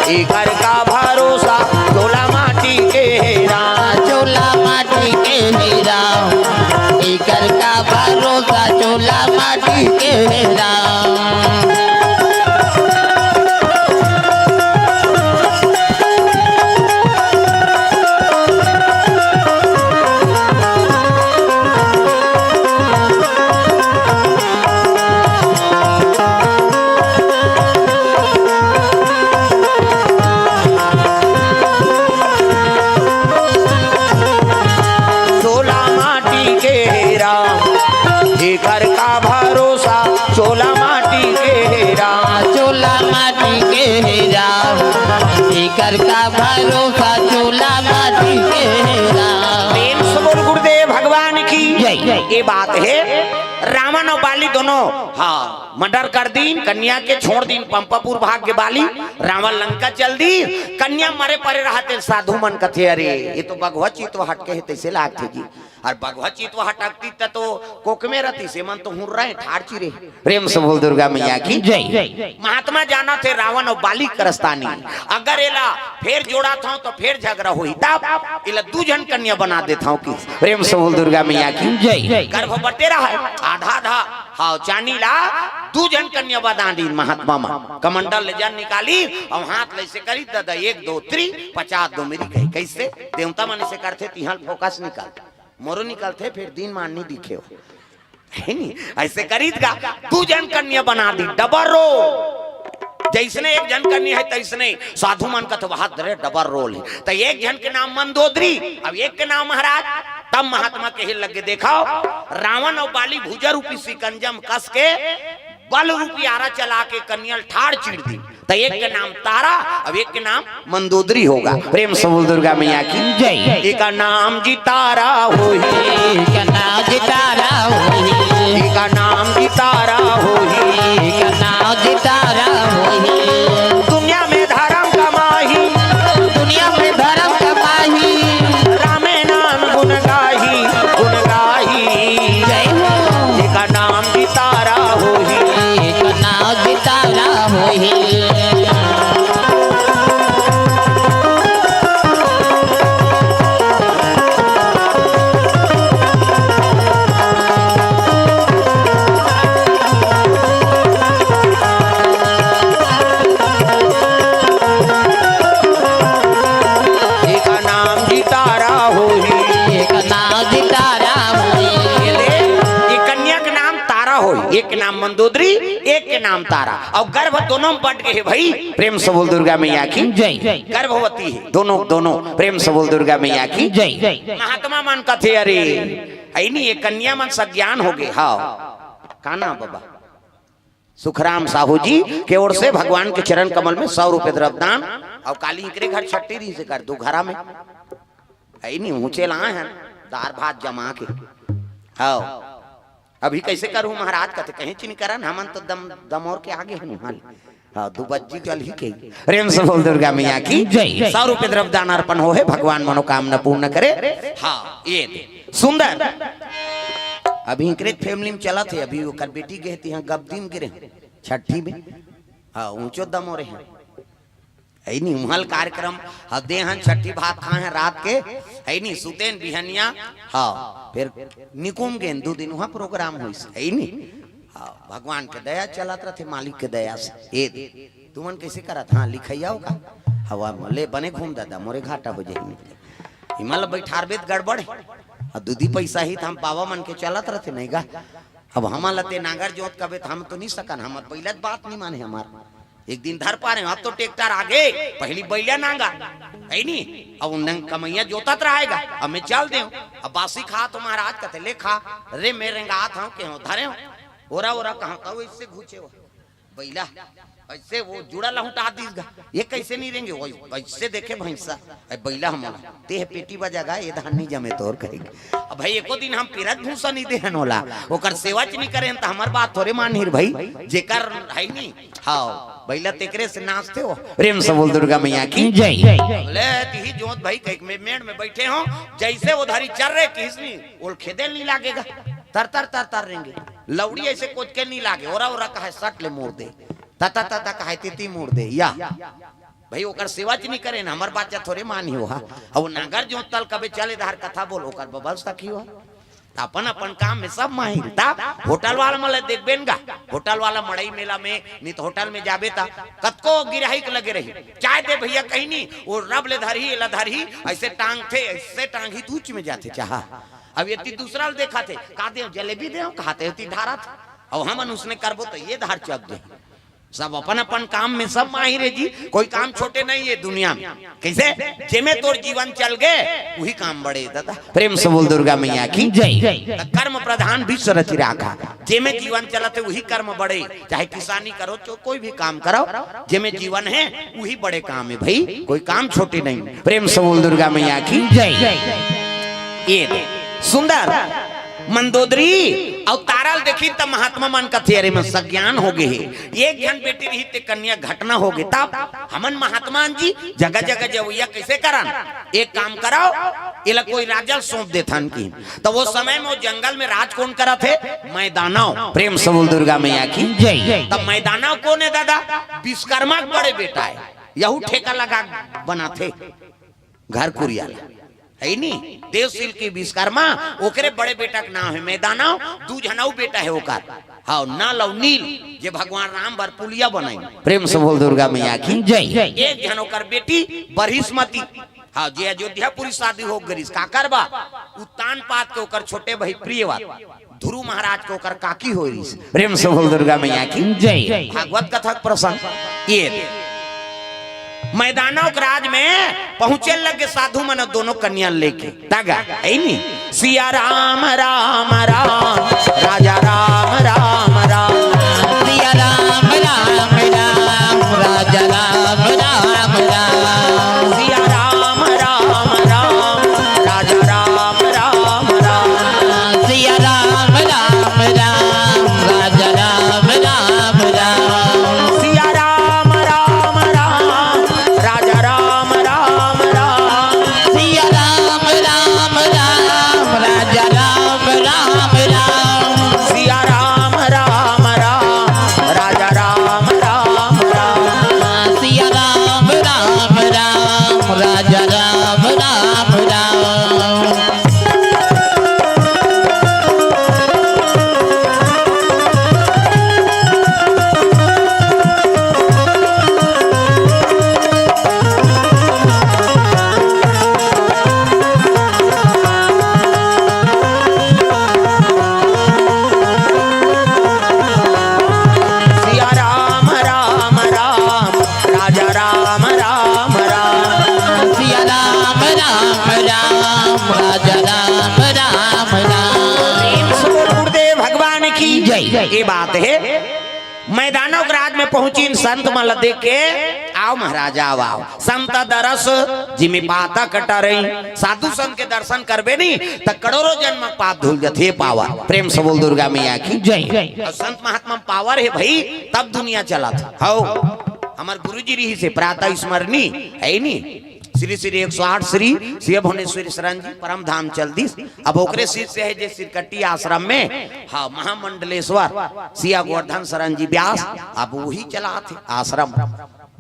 एकर का भरोसा, चोला माटी के हेरा। चोला माटी के हेरा, एकर का भरोसा, चोला माटी के हेरा। चूल्हा माटी के हे राम, एकर का भरोसा, चूल्हा माटी के हे राम। प्रेम से बोल गुरुदेव भगवान की जय। ये बात है, रावण और बाली दोनों, हाँ, मर्डर कर दीन, कन्या के छोड़ दीन पंपापुर भाग के बाली, रावण लंका चल दी। कन्या मरे परे रहते साधु मन कथे, अरे ये तो बघवा चित्त हटके हे, तैसे लागथे जी। और बघवा चित्त हटकती त तो कोक में रहती, से मन तो हुर्रा हे, ठाड़ चिरे। प्रेम से बोल दुर्गा मैया की जय। महात्मा जानथे रावण और बाली करस्तानी, अगर एला फेर जोड़ाथंव तो फेर झगड़ा होही, तब एला दू झन कन्या बना देथंव कि। प्रेम से बोल दुर्गा मैया की जय। गर्भ बटेरा हे, आधा आधा, हाँ, चानी ला दू झन कन्या बना दीन महात्मा मन। कमंडल ले जन निकाली और हाथ ले से करी, दादा एक दो तीन, पचास दो मेरी कही। कैसे? देवता मन से करथे, तिहां फोकस निकल, मोरो निकलथे, फिर दिन मान नहीं दिखे हो। है नी? ऐसे करीत गा, दू झन कन्या बना दी, डबल रोल। जैसने एक झन कन्या हे, तैसने साधु मन कथे, "वाह रे, डबल रोल हे।" त एक झन के नाम मंदोदरी, अब एक के नाम महाराज। तब महात्मा कहे लगे, देखो, रावण और बाली भुजा रूपी सिकंजम कस के, बल रूपी आरा चला के कन्या ल ठाड़ चीर दी। त एक के नाम तारा, अब एक के नाम मंदोदरी होगा। प्रेम से बोल दुर्गा मैया की जय। एका नाम जी तारा होही। एका नाम जी तारा होही। एका नाम जी तारा होही। एका नाम जी तारा होही। दुनिया में धर्म कमाही। दुनिया में धर्म कमाही। रामे नाम गुण गाही, गुण गाही। जय हो। एका नाम जी तारा होही। एका नाम जी तारा होही। एका नाम जी तारा होही। एका नाम जी तारा होही। ये ले, ये कन्या के नाम तारा होही, एक के नाम मंदोदरी, एक के नाम तारा। और गर्भ दोनों में बट गए हे भाई। प्रेम से बोल दुर्गा मैया की जय। गर्भवती हे दोनों, दोनों। प्रेम से बोल दुर्गा मैया की जय। महात्मा मन कथे, अरे, है नी, ये कन्या मन सज्ञान हो गए। हाँ, का नाम बाबा? सुखराम साहू जी के ओर से भगवान के चरण कमल में सौ रुपये द्रव्यदान। और काली इकरे घर छट्ठी रही से कर दू घरा में, है नी, ऊंचे लाए हैं दार भात जमा के। हाँ, अभी कैसे करूं महाराज? कथे, "कहीं चिन्ह करन, हमन तो दम, दमोर के आगे हन हाल।" हाँ, दू बज्जी चल ही के। प्रेम से बोल दुर्गा मैया की जय। सौ रुपये द्रव्यदान अर्पण हो हे, भगवान मनोकामना पूर्ण करे। हाँ, ये दे। सुंदर। अभी इकरे फैमिली में चलत हे, अभी ओकर बेटी गए थी, हाँ, गप दिन गिरे छट्ठी में। हाँ, ऊंचो दमोरे हैं। है नी, उहल कार्यक्रम, हाँ, देहन छट्ठी भात खाए हैं रात के, है नी, सुतेन बिहनिया, हाँ, फिर निकुम गेन, दू दिन वहाँ प्रोग्राम होइस, है नी। हाँ, भगवान के दया चलत रहथे, मालिक के दया से। ए, तुमन कैसे करत? हाँ, लिखैया हो का? हवा ले बने घूम दादा, मोरे घाटा हो जाही। इमल बैठारबे त गड़बड़ हे। आ दूधी पैसा ही त हम बाबा मन के चलत रहथे नहीं गा। अब हमन ल ते नांगर जोत कबे त हम तो नहीं सकन, हमर पहिला बात नहीं माने हमार। एक दिन धर पा रहे, अब तो ट्रैक्टर आगे, पहली बैला नांगा, है नी? अब उन नंग कमैया जोतत रहेगा, अब मैं चल देव। अब बासी खा तो महाराज कथे, "ले खा, रे मैं रेंगात हूँ, के हो धरे हो, ओरा ओरा कहाँ का वो इससे घुचे हो बैला, ऐसे वो जुड़ा लहुटा दीस गा, ये कैसे नहीं रेंगे?" वो ऐसे देखे भैंसा, "ए बैला हमला, ते हे पेटी बजा गा, ये धान नहीं जमे तोर," कहेगी। अब भाई एको दिन हम पिरत भूसा नहीं देहन होला, ओकर सेवा च नहीं करेन त हमर बात थोरे मानही रे भाई, जेकर है नी, हाँ, बैला तेकरे से नाचथे हो। प्रेम से बोल दुर्गा मैया की जय। बोले, "तिही जोत भाई, कहीं में मेड़ में बैठे हो, जैसे वो धारी चर रहे किसनी, ओल खेदे नहीं लागेगा, तर तर तर तर रेंगे, लौड़ी ऐसे कोच के नहीं लागे, ओरा ओरा कहे सट ले मोड़ दे, तता तता कहे तिती मोड़ दे, या भाई ओकर सेवा च नहीं करे ना, हमर बात थोरे मानी हो हा।" अब वो नांगर जोत तल कबे चले धार कथा बोल, ओकर बबल सखी हो। त अपन अपन काम में सब माहिर। त होटल वाला मन ल देखबेन गा, होटल वाला मड़ई मेला में, नहीं तो होटल में जाबे त कतको गिराही के लगे रही, "चाय दे भैया," कहीं नहीं, वो रब ले धरही, एला धरही, ऐसे टांगथे, ऐसे टांगही, दूच में जाथे चाहा। अब ये ती दूसरा ल देखा थे, "का दे, जलेबी दे?" कहाते होती धारा था। अब हमन उसने करबो तो ये धार चक दे। सब अपन अपन काम में सब माहिर हे जी, कोई काम छोटे नहीं हे दुनिया में। कइसे? जेमे तोर जीवन चल गे, उही काम बड़े दादा। प्रेम से बोल दुर्गा मैया की। जय। त कर्म प्रधान विश्व रचि राखा, जेमे जीवन चलत हे उही कर्म बड़े, चाहे किसानी करो, चो-, कोई भी काम करो, जेमे जीवन हे उही बड़े काम हे भाई, कोई काम छोटे नहीं। प्रेम से बोल दुर्गा मैया की। जय। ये दे, सुंदर मंदोदरी अउ तारा ल देखिन त महात्मा मन कथे, "अरे, मैं सज्ञान हो गे हे।" एक झन बेटी रही ते कन्या घटना हो गे, तब हमन महात्मा जी जगह जगह जवैया कइसे करन? एक काम करव, एला कोई राजा ल सौंप देथन कि। त वो समय में वो जंगल में राज कोन करत हे? मैदानव। प्रेम से बोल दुर्गा मैया की। जय। त मैदानव कोन हे दादा? विश्वकर्मा के बड़े बेटा हे, यहू ठेका लगा बनाथे। घर कुरिया ला। हे नी? देवशील के विश्वकर्मा, ओकरे बड़े बेटा के नाम हे मैदानव, दू झन अउ बेटा हे ओकर। हाँ, नल अउ नील, जे भगवान राम बर पुलिया बनाइन। प्रेम से बोल दुर्गा मैया की। जय। एक झन ओकर बेटी बृहस्पति, हाँ, जे अयोध्यापुरी शादी हो गरिस, काकर बा? उत्तान पाद के ओकर छोटे भाई प्रियव्रत। ध्रुव महाराज के ओकर काकी होय रिहिस। प्रेम से बोल दुर्गा मैया की। जय। भागवत कथा के प्रसंग ये। मैदानव के राज में पहुंचे लगे साधु मन दोनों कन्या लेके। तगा, हे नी? सिया राम, राम, राम, राजा राम, राम, राम। सिया राम, राम, राम, राजा राम, राम, राम। सिया राम, राम, राम, राजा राम, राम, राम। सिया राम, राम, राम, राजा राम, राम, राम। सिया राम, राम, राम, राजा राम, राम, राम। सिया राम, राम, राम, राजा राम, राम, राम। सिया राम, राम, राम, राजा राम, राम, राम। सिया राम, राम, राम, राजा राम, राम, राम। सिया राम, राम, राम, राजा राम, राम, राम। सिया राम, राम, राम, राजा राम, राम, राम। प्रेम से बोल गुरुदेव भगवान की जय। ये बात हे, मैदानव के राज में पहुंचिन संत मन ल देख के, "आओ महाराज, आओ, आओ।" संत दरस जिमि पातक टरई। साधु संत के दर्शन करबे नी, त करोड़ों जन्म पाप धुल जथे पावर। प्रेम से बोल दुर्गा मैया की जय। अउ संत महात्मा पावर हे भाई, तब दुनिया चलत हे। हौ, हमर गुरुजी रिहिसे प्रातः स्मरणी, हे नी? श्री श्री एक सौ आठ श्री शिव भुवनेश्वरी शरण जी परम धाम चल दिस। अब ओकरे शिष्य हे जे सिरकट्टी आश्रम में, हाँ, महामंडलेश्वर सिया गोवर्धन शरण जी व्यास, अब वही चलात हे आश्रम।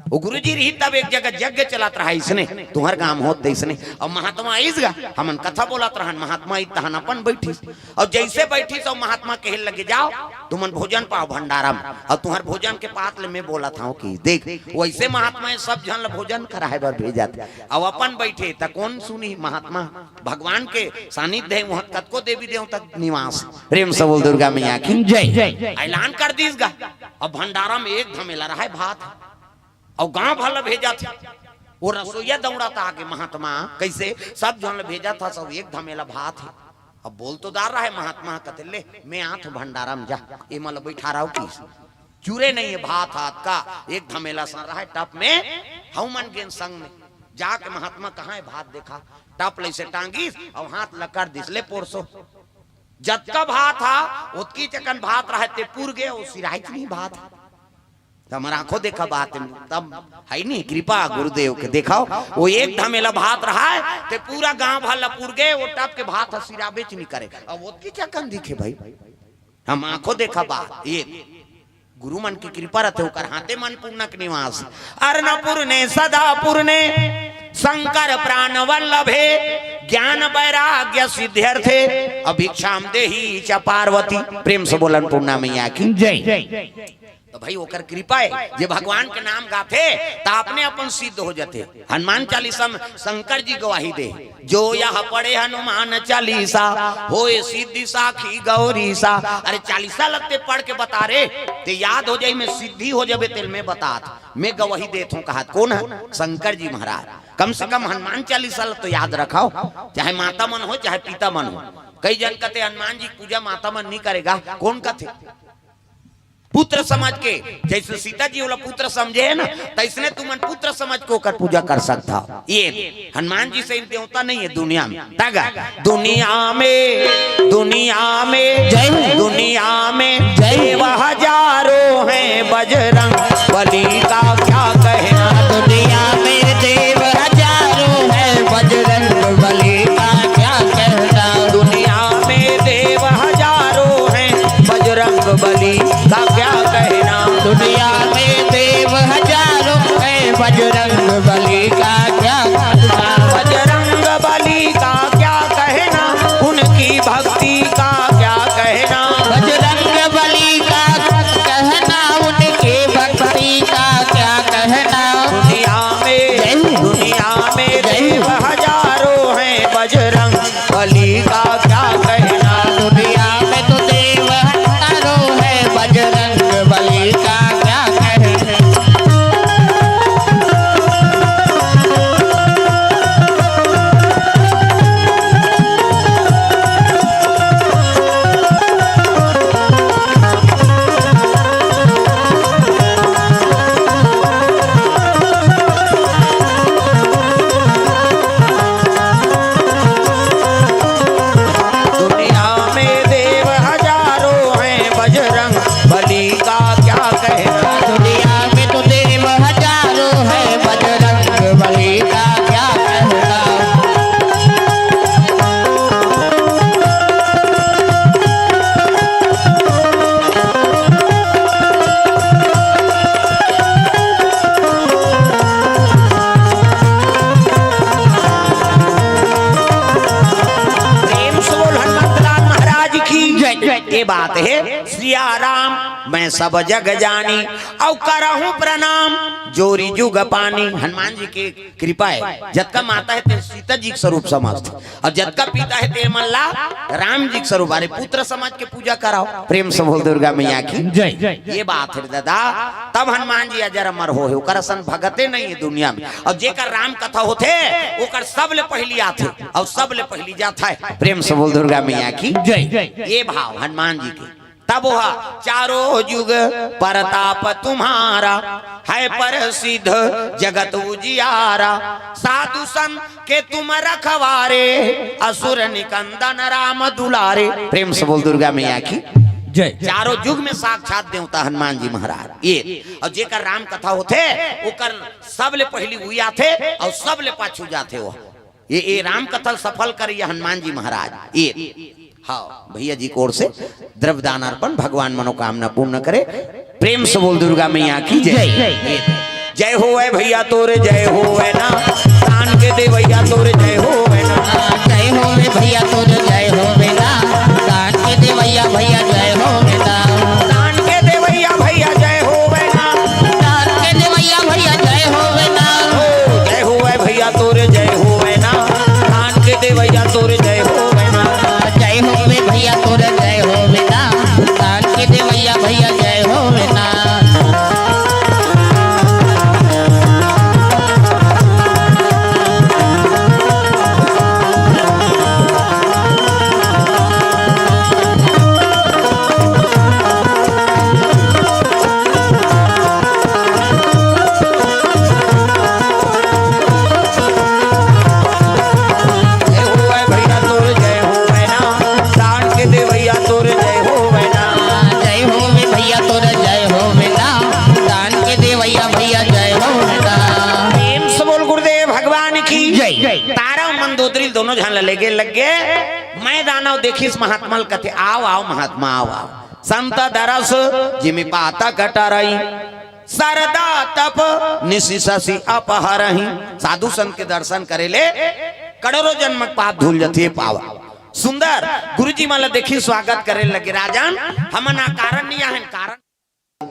वो गुरुजी रही तब एक जगह यज्ञ चलत रहा इसने, तुहर गांव होत तइसने। अउ महात्मा आइस गा, हमन कथा बोलत रहन, महात्मा आइस तहन अपन बैठिस। अउ जइसे बैठिस अउ महात्मा कहे लगे, "जाओ, तुमन भोजन पाओ भंडारा म, अउ तुहर भोजन के पात ले मैं बोलत हंव कि देख।" वइसे महात्मा ए सब झन ल भोजन कराए बर भेजत, अउ अपन बैठे त कोन सुनी महात्मा? भगवान के सानिध्य हे, उहां कतको देवी देवता निवास। प्रेम से बोल दुर्गा मैया की जय। ऐलान कर दिस गा, अब भंडारा म एक धमेला रहय भात। अउ गांव भर ल भेजत हे। वो रसोइया दौड़त आगे, महात्मा, कइसे? सब झन ल भेजत हस, सब एक धमेला भात हे। अब बोल तो दार रहय महात्मा, कथे, "ले, मैं आत हंव भंडारा म, जा, एमन ल बइठारव" कहिस। चूरे नइ हे, भात हात का एक धमेला सन रहय टप में, हउ मन गेन संग में। जाके महात्मा, "कहां हे भात, देखा।" टप ल अइसे टांगिस अउ हाथ ल कर दिस, "ले पोरसो।" जतका भात हा, ओतकी चकन भात रहय, ते पुर गे, अउ सिराइच नइ भात। त हमर आंखों देखा बात हे, तब हे नी कृपा गुरुदेव के। देखव, वो एक धमेला भात रहय, ते पूरा गांव भर ल पुर गे, वो टप के भात ह सिराबेच नइ करे। अब ओतकी चकन दिखे भाई, हम आंखों देखा बात। ये गुरु मन के कृपा रथे, ओकर हाथे मन पूर्णक निवास। "अर्णपूर्णे सदापूर्णे शंकर प्राण वल्लभे, ज्ञान वैराग्य सिद्ध्यर्थे, अभिक्षाम देहि च पार्वती।" प्रेम से बोल अन्नपूर्णा मैया की जय। तो भाई, ओकर कृपा हे, जे भगवान के नाम गाथे, त अपने अपन सिद्ध हो जाथे। हनुमान चालीसा में शंकर जी गवाही दे, "जो यह पढ़े हनुमान चालीसा, होए सिद्धि साखी गौरीसा।" अरे, चालीसा लगते पढ़ के बता रे, ते याद हो जाई, मैं सिद्धि हो जाबे, तेल में बतात, मैं गवाही देत हूँ, कहत कोन हे? शंकर जी महाराज। कम से कम हनुमान चालीसा ल तो याद रखव, चाहे माता मन हो, चाहे पिता मन हो। कई जन कथे, "हनुमान जी पूजा माता मन नहीं करेगा।" कोन कथे? पुत्र समझ के, जैसे सीता जी वाला पुत्र समझे है ना, तैसने तुमन पुत्र समझ के ओकर पूजा कर सकता हो। ये हनुमान जी से देवता नहीं है दुनिया में। तगा दुनिया में, दुनिया में, जय हो। दुनिया में जय हो। देव हजारों हैं, बजरंग बली का क्या कहना। दुनिया में देव हजारों हैं, बजरंग बली का क्या कहना। दुनिया में देव हजारों हैं, बजरंग बली का क्या कहना। दुनिया में देव हजारों हैं, बजरंग बली का क्या कहना। बजरंग बली का क्या कहना, उनकी भक्ति का क्या कहना। बजरंग बली का क्या कहना, उनकी भक्ति का क्या कहना। दुनिया में, जय हो। दुनिया में जय हो। देव हजारों हैं, बजरंग बली का क्या कहना। दुनिया में तो देव हजारों हैं, बजरंग बली का क्या कहना। दुनिया में देव हजारों हैं, बजरंग बली का क्या कहना। दुनिया में तो देव हजारों हैं, बजरंग बली का क्या कहना। प्रेम से बोल हनुमंत लाल महाराज की जय। ये बात है, सिया राम मैं सब जग जानी, अउ करहूं प्रणाम जोरी जुग पानी। हनुमान जी के कृपा हे, जतका माता हे ते सीता जी के स्वरूप समझथे, अउ जतका पिता हे ते मन ला राम जी के स्वरूप। अरे, पुत्र समझ के पूजा कराओ। प्रेम से बोल दुर्गा मैया की जय। ये बात हे दादा, तब हनुमान जी अजर अमर हो हे, ओकर असन भगते नहीं हे दुनिया में। अउ जेकर राम कथा होथे, ओकर सबले पहली आथे अउ सबले पहली जाथे। प्रेम से बोल दुर्गा मैया की जय। ये भाव हनुमान जी के। तब वह चारों जुग परताप तुम्हारा, है प्रसिद्ध जगत उजियारा। साधु संत के तुम रखवारे, असुर निकंदन राम दुलारे। प्रेम से बोल दुर्गा मैया की जय। चारों जुग में साक्षात देवता हनुमान जी महाराज। ये अउ जेकर राम कथा होथे, ओकर सबले पहली उई आथे अउ सबले पाछू जाथे वो। ये, ये राम कथा सफल करे ये हनुमान जी महाराज। ये, हाँ, भैया जी की ओर से द्रव्य दान अर्पण, भगवान मनोकामना पूर्ण करे। प्रेम से बोल दुर्गा मैया की जय। जय। ये, जय होवे भैया तोर जय होवे ना, दान के देवैया तोर जय होवे ना। जय होवे भैया तोर जय होवे ना, दान के देवैया भैया जय होवे ना। दान के देवैया भैया जय होवे ना। दान के देवैया भैया जय होवे ना। ओ, जय होवे भैया तोर जय होवे ना, दान के देवैया तोर जय होवे ना। जय होवे भैया तोर जय होवे ना, दान के देवैया भैया जय होवे ना। जय होवे भैया तोर जय होवे ना, दान के देवैया तोर जय होवे ना। जय होवे भैया तोर जय होवे ना, दान के देवैया भैया जय होवे ना। प्रेम से बोल गुरुदेव भगवान की जय। तारा मंदोदरी दोनों झन ल लेगे लग गे। मैं दानव देखिस महात्मा ल कथे, "आव, आव महात्मा, आव, आव।" संत दरस जिमि पातक टरई, सरदा तप निसि ससि अपहरही। साधु संत के दर्शन करे ले करोड़ों जन्म के पाप धुल जथे पावा। सुंदर गुरुजी मन ल देखी स्वागत करे लगे, "राजन, हमन अकारण नहीं आहन, कारण।"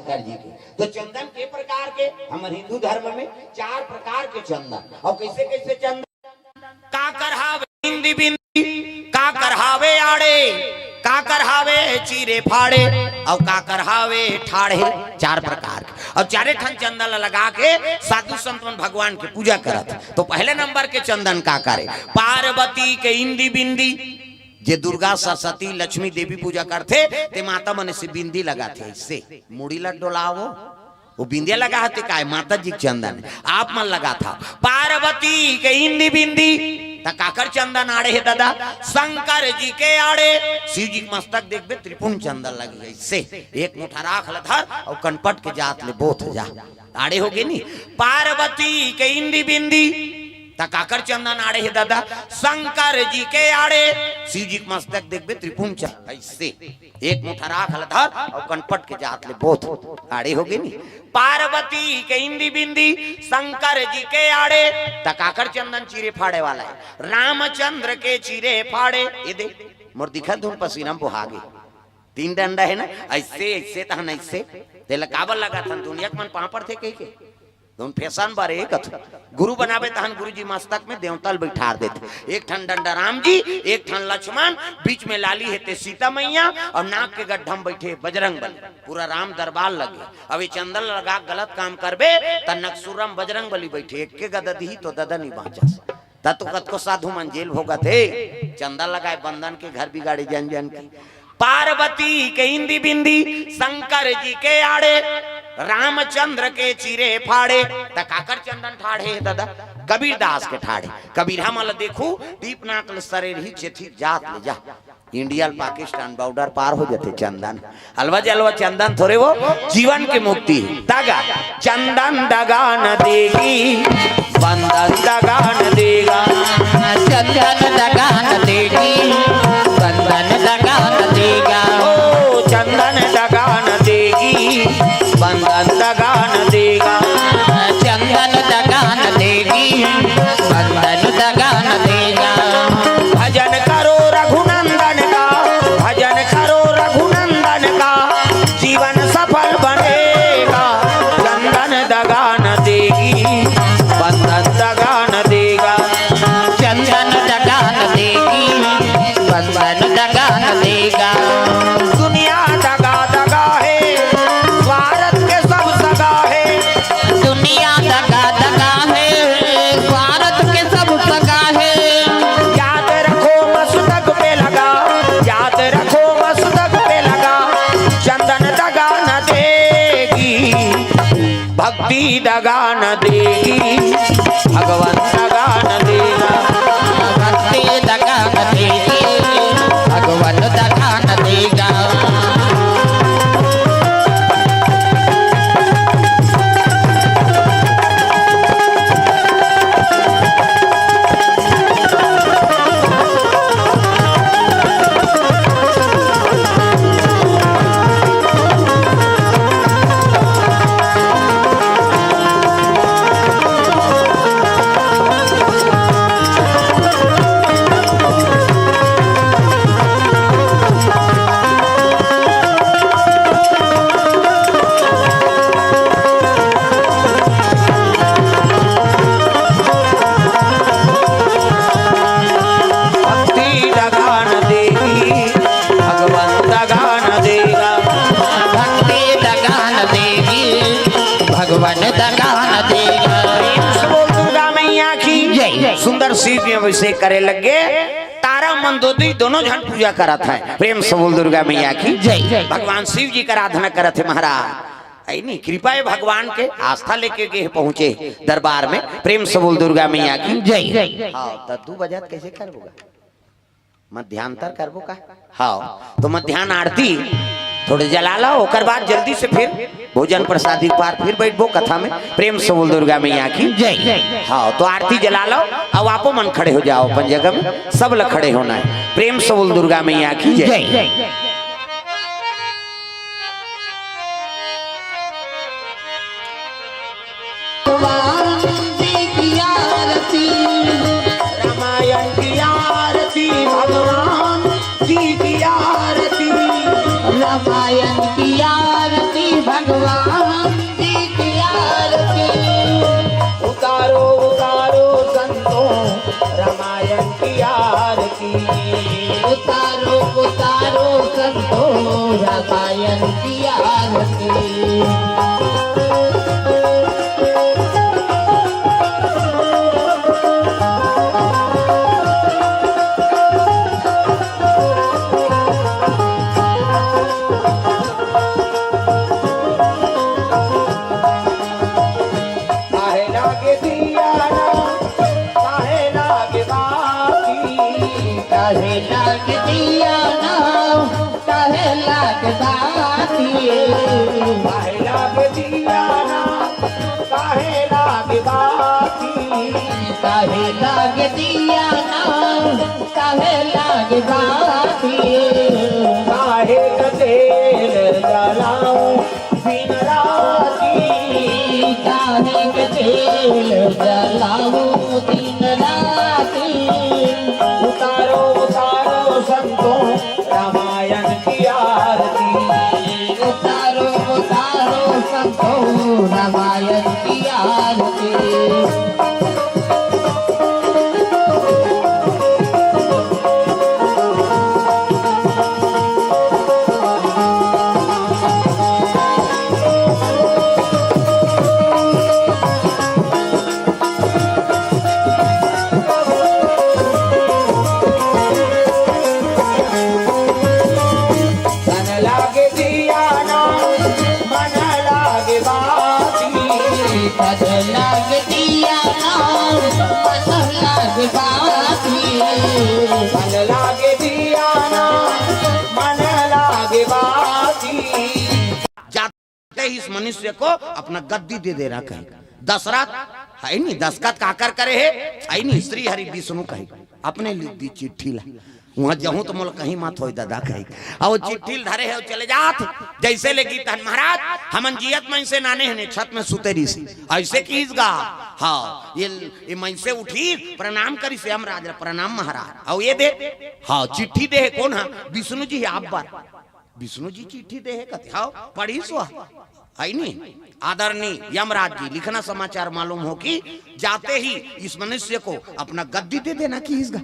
शंकर जी के। तो चंदन के प्रकार के, हमर हिंदू धर्म में चार प्रकार के चंदन। अउ कइसे कइसे चंदन? काकर हावे इंदी बिंदी, काकर हावे आड़े, काकर हावे चीरे फाड़े, अउ काकर हावे ठाढ़े। चार प्रकार के। अउ चारे ठन चंदन ल लगा के साधु संत मन भगवान के पूजा करत। तो पहले नंबर के चंदन काकर हे? पार्वती के इंदी बिंदी। जे दुर्गा, सरस्वती, लक्ष्मी देवी पूजा करथे, ते माता मन अइसे बिंदी लगाथे, अइसे मुड़ी ला डोलावो। वो बिंदिया लगा हते काय? माता जी के चंदन। आप मन लगाथा पार्वती के इंदी बिंदी, त काकर चंदन आड़े हे ददा? शंकर जी के आड़े। शिव जी के मस्तक देखबे, त्रिपुंड चंदन लगे हे अइसे। एक मुठा राख ल धर अउ कनपट के जात ले बोथ जा। आड़े होगे नी? पार्वती के इंदी बिंदी, त काकर चंदन आड़े हे ददा? शंकर जी के आड़े। शिव जी के मस्तक देखबे, त्रिपुंड चंदन अइसे। एक मुठा राख ल धर अउ कनपट के जात ले बोथ। आड़े होगे नी? पार्वती के इंदी बिंदी, शंकर जी के आड़े। त काकर चंदन चीरे फाड़े वाला हे? रामचंद्र के चीरे फाड़े। ए दे, मोर दिखत धुन पसीना म बोहा गे। तीन डंडा हे ना, अइसे, अइसे तहन अइसे। तेला काबर लगाथन? दुनिया के मन पांव परथे कहिके। धुन फैशन बर ए कथू। गुरु बनाबे तहन गुरु जी मस्तक में देवता ल बइठार देथे। एक ठन डंडा राम जी, एक ठन लक्ष्मण, बीच में लाली हे ते सीता मैया, अउ नाक के गड्ढा म बइठे बजरंग बली। पूरा राम दरबार लगे। अब ये चंदन लगा के गलत काम करबे, त नकसुरम बजरंग बली बइठे, एक के गदा दिही तो ददा नी बांचस। त तो कतको साधु मन जेल भोगत हे, चंदन लगाए बंदन के घर बिगाड़े जन जन के। पार्वती के इंदी बिंदी, शंकर जी के आड़े, रामचंद्र के चीरे फाड़े। त काकर चंदन ठाढ़े हे ददा? कबीरदास के ठाढ़े। कबीर हमन ल देखू, दीप नाक ल सरेरही चेथी जात ले जा। इंडिया ल पाकिस्तान बॉर्डर पार हो जथे चंदन। अलवा जलवा चंदन थोरे वो, जीवन के मुक्ति। दगा, चंदन दगा न देगी, बंदन दगा न देगा। चंदन दगा न देगी, बंदन दगा न देगा। ओ चंदन दगा न देगी, बंदन दगा न देगा। चंदन दगा न देगी, बंदन दगा न देगा। भजन करो रघुनंदन का, भजन करो रघुनंदन का, जीवन सफल बनेगा। चंदन दगा न देगी, बंदन दगा न देगा। चंदन दगा न देगी, बंदन दगा न देगा। दुनिया दगा दगा हे, स्वार्थ के सब सगा हे। दुनिया दगा दगा हे, स्वार्थ के सब सगा हे। याद रखो मस्तक पे लगा, याद रखो मस्तक पे लगा, चंदन दगा न देगी। भक्ति दगा न देगी, भगवान दगा न देगा। भक्ति दगा न देगी, भगवान दगा न देगा। भक्ति दगा न देगी, भगवान दगा न देगा। भक्ति दगा न देगी, भगवान दगा न देगा। प्रेम से बोल दुर्गा मैया की जय। सुंदर शिव जी अभिषेक करे लगे, तारा मंदोदरी दोनों झन पूजा करत हे। प्रेम से बोल दुर्गा मैया की जय। भगवान शिव जी का आराधना करत हे महाराज। ऐ नी, कृपा हे भगवान के, आस्था लेके गे पहुंचे दरबार में। प्रेम से बोल दुर्गा मैया की जय। हाँ, त दू बजत कइसे करबो गा? मध्यांतर करबो का? हाँ, तो मध्यान्ह आरती थोड़े जला लो, ओकर बाद जल्दी से फिर भोजन प्रसादी पार फिर बैठबो कथा में। प्रेम से बोल दुर्गा मैया की जय। हाँ, तो आरती जला लो, अब आपो मन खड़े हो जाओ अपन जगह में, सब ल खड़े होना हे। प्रेम से बोल दुर्गा मैया की जय। जय। भगवान जी की आरती। रामायण की आरती, भगवान जी की आरती। रामायण की आरती, भगवान रामायण की आरती। उतारो, उतारो संतो, रामायण की आरती। काहे लागे दिया ना, काहे लागे बाती? काहे लागे दिया ना, काहे लागे बाती? काहे लागे दिया ना, काहे लागे बाती? काहे लागे दिया ना, काहे लागे बाती? काहे का तेल जलाऊं दिन राती? काहे के तेल जलाऊं दिन राती? उतारो, उतारो संतो, रामायण की आरती। उतारो, उतारो संतो, रामायण की आरती। तन लागे दिया ना, मन लागे बाती। तन लागे दिया ना, मन लागे बाती। तन लागे दिया ना, मन लागे बाती। जाते ही इस मनुष्य को अपना गद्दी दे देना कहे। दशरथ है नी, दस्तखत काकर करे हे, है नी, श्री हरि विष्णु कहे, अपने लिख दी चिट्ठी ला। वहां जहूं तो मोला कहीं मत होय दादा कहे। अउ चिट्ठी ल धरे हे, अउ चले जात। जैसे ले गीत हन महाराज, हमन जियत मन से नाने हने, छत में सुते रहिस। ऐसे किहिस गा। हाँ, ये, ये मन से उठी, प्रणाम करिस यमराज ला, प्रणाम महाराज। अउ ये दे, हाँ, चिट्ठी दे हे, कोन हा? विष्णु जी हे आप बर। विष्णु जी चिट्ठी दे हे कथे, हाँ, पढ़िस वा। है नी? आदरणीय यमराज जी, लिखना समाचार मालूम हो कि जाते ही इस मनुष्य को अपना गद्दी दे देना किहिस गा।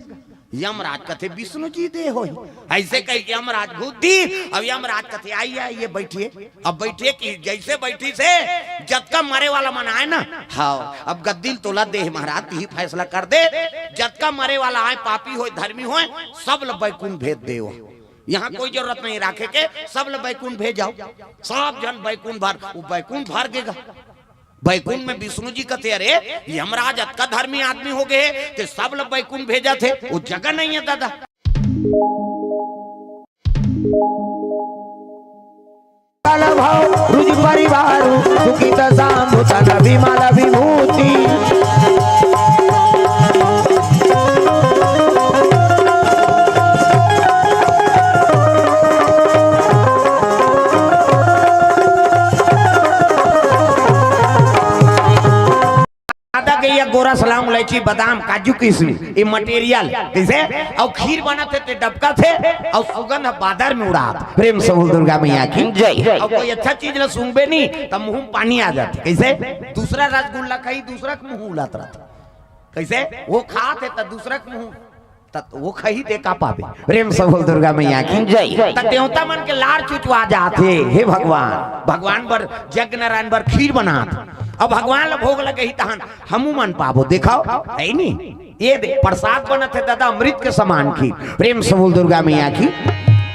यमराज कथे, "विष्णु जी दे होही।" ऐसे कह के यमराज घूस दी। अब यमराज कथे, "आइए, आइए, बैठिए।" अब बैठिए कि जैसे बैठिस हे, जतका मरे वाला मन आए ना, हाँ, अब गद्दी ल तोला दे हे महाराज, तिही फैसला कर दे। जतका मरे वाला आए, पापी होय, धर्मी होय, सब ल बैकुंठ भेज देव। यहाँ कोई जरूरत नहीं राखे के, सब ल बैकुंठ भेज जाव। सब झन बैकुंठ भर, वो बैकुंठ भर गे गा। बैकुंठ में विष्णु जी कथे, "अरे, यमराज अतका धर्मी आदमी हो गे हे, ते सब ल बैकुंठ भेजत हे, वो जगह नहीं हे दादा।" काल भव रुज परिवार, सुखित साम्बु तन विमल विभूति। आदा गैया, गोरस, लौंग, इलायची, बादाम, काजू, किशमिश, ये material, कइसे? अउ खीर बनत हे ते डबकत हे, अउ सुगंध बादर में उड़ात। प्रेम से बोल दुर्गा मैया की जय। अउ कोई अच्छा चीज ल सूंघबे नी, त मुंह में पानी आ जाथे। कइसे? दूसरा रसगुल्ला खाही, दूसरा के मुंह उलात रहत। कइसे? वो खात हे त दूसरा के मुंह त वो खही दे का पाबे। प्रेम से बोल दुर्गा मैया की जय। त देवता मन के लार चुचवा जात हे, हे भगवान, भगवान बर, जग नारायण बर खीर बनात। अब भगवान ल भोग लगही तहन हमू मन पाबो, देखव, हे नी? ये दे, प्रसाद बनत हे दादा, अमृत के समान खीर। प्रेम से बोल दुर्गा मैया की।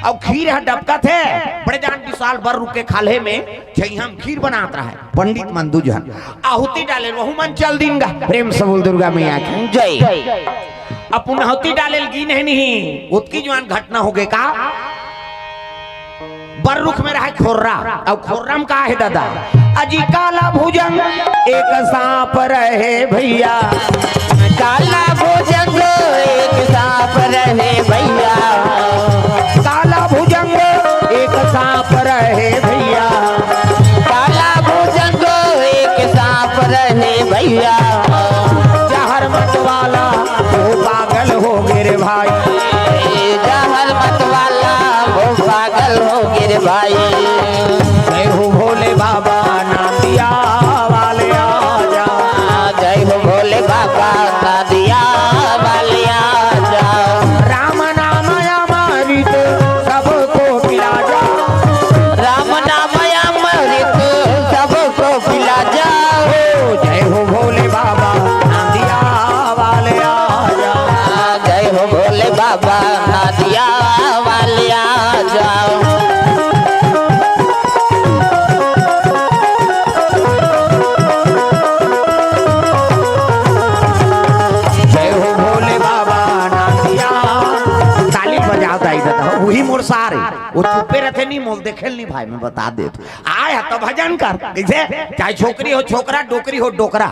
अउ खीर ह डबकत हे, बड़े जान विशाल बर रुख के खाल्हे में छइहां म खीर बनात रहय पंडित मन दू झन। आहुति डाले, वहू मन चल दिन गा। प्रेम से बोल दुर्गा मैया की जय। अब पुनाहुति डाले ल गिन हे नहीं, ओतकी जुवार घटना हो गे का? बर रुख में रहय खोर्रा, अउ खोर्रा म का हे दादा? अजी काला भुजंग एक सांप रहे भइया। काला भुजंग एक सांप रहे भइया। काला भुजंग एक सांप रहे भइया। काला भुजंग एक सांप रहे भइया। जहर मत वाला वो पागल हो गे रे भाई। जहर मत वाला वो पागल हो गे रे भाई। जय हो भोले बाबा, नांदिया वाले आजा। जय हो भोले बाबा, नांदिया वाले वो चुप्पे रथे, नहीं मोल देखेल नहीं भाई, मैं बता देत हूँ। आय ह त भजन कर, कइसे? चाहे छोकरी हो छोकरा, डोकरी हो डोकरा,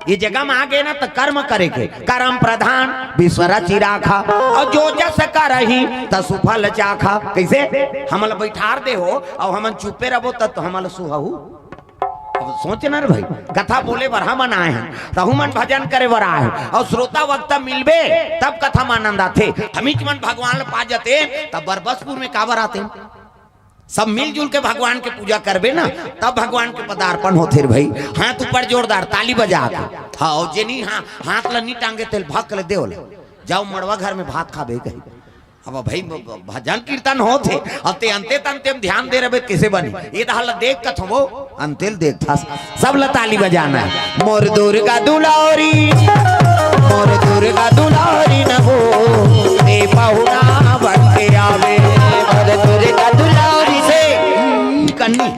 ये जगह में आ गए ना त कर्म करे के, कर्म प्रधान विश्व रचि राखा, अउ जो जस करही त सुफल चाखा। कइसे? हमला बैठार दे हो अउ हमन चुप्पे रबो त हमला सुहू। अब सोच ना रे भाई, कथा बोले बर हमन आए हन, तहू मन भजन करे बर आए हन, अउ श्रोता वक्ता मिलबे तब कथा में आनंद आथे। हमीच मन भगवान ल पा जते त बरबसपुर में काबर आते? सब मिलजुल के भगवान के पूजा करबे ना, तब भगवान के पदार्पण होथे रे भाई। हाथ ऊपर जोरदार, ताली बजा के। हाँ, अउ जेनी हा-, हाथ ल नी टांगे तेल भक ले देवल, जाओ मड़वा घर में भात खाबे कही। अब भाई ब-, ब-, भजन कीर्तन होत हे, अब ते अंते तंते में ध्यान दे रहे, कैसे बनी? ये तो हाल देख कथो वो, अंतेल देख था, सब ल ताली बजाना है। मोर दुर्गा दुलारी, मोर दुर्गा दुलारी न हो, ए पहुना बन के आवे। मोर दुर्गा दुलारी से कन्नी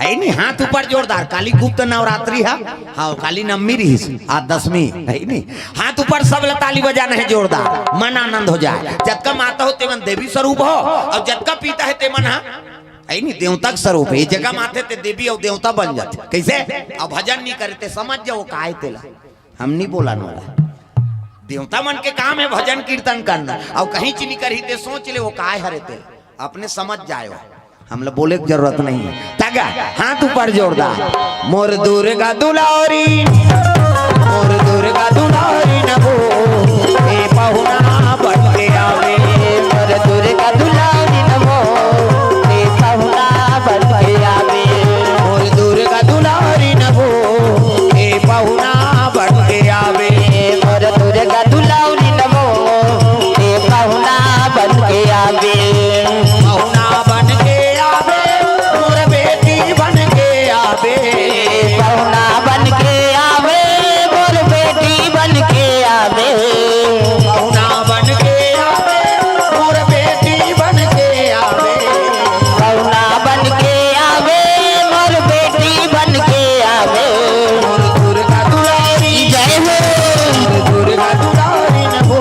है नी, हाथ ऊपर जोरदार। काली गुप्त नवरात्रि है, हाँ, काली नवमी रहिस, आज दसमी है नी। हाथ ऊपर, सब ल ताली बजाना है जोरदार, मन आनंद हो जाए। जतका माता हो तेमन देवी स्वरूप हो, अउ जतका पीता है तेमन हा, है नी, देवता के स्वरूप है। ये जगह माथे ते देवी अउ देवता बन जाथे। कैसे? अब भजन नहीं करे ते समझ जाओ काय तेला। हम नहीं बोला नोला। देवता मन के काम है भजन कीर्तन करना। अउ कहीं चीनी करही ते सोच ले वो काय हरे तेला। अपने समझ जायो। हमला बोले के जरूरत नहीं है। तगा, हाथ ऊपर जोरदार। मोर दुर्गा दुलारी, मोर दुर्गा दुलारी न हो, ए पहुना बन के आवे। मोर दुर्गा दुलारी न हो, ए पहुना बन के आवे। मोर दुर्गा दुलारी न हो, ए पहुना बन के आवे। मोर दुर्गा दुलारी न हो, ए पहुना बन के आवे। पहुना बन के आवे, मोर बेटी बन के आवे। पहुना बन के आवे, मोर बेटी बन के आवे। पहुना बन के आवे, मोर बेटी बन के आवे। पहुना बन के आवे, मोर बेटी बन के आवे। मोर दुर्गा दुलारी जय हो। मोर दुर्गा दुलारी न हो,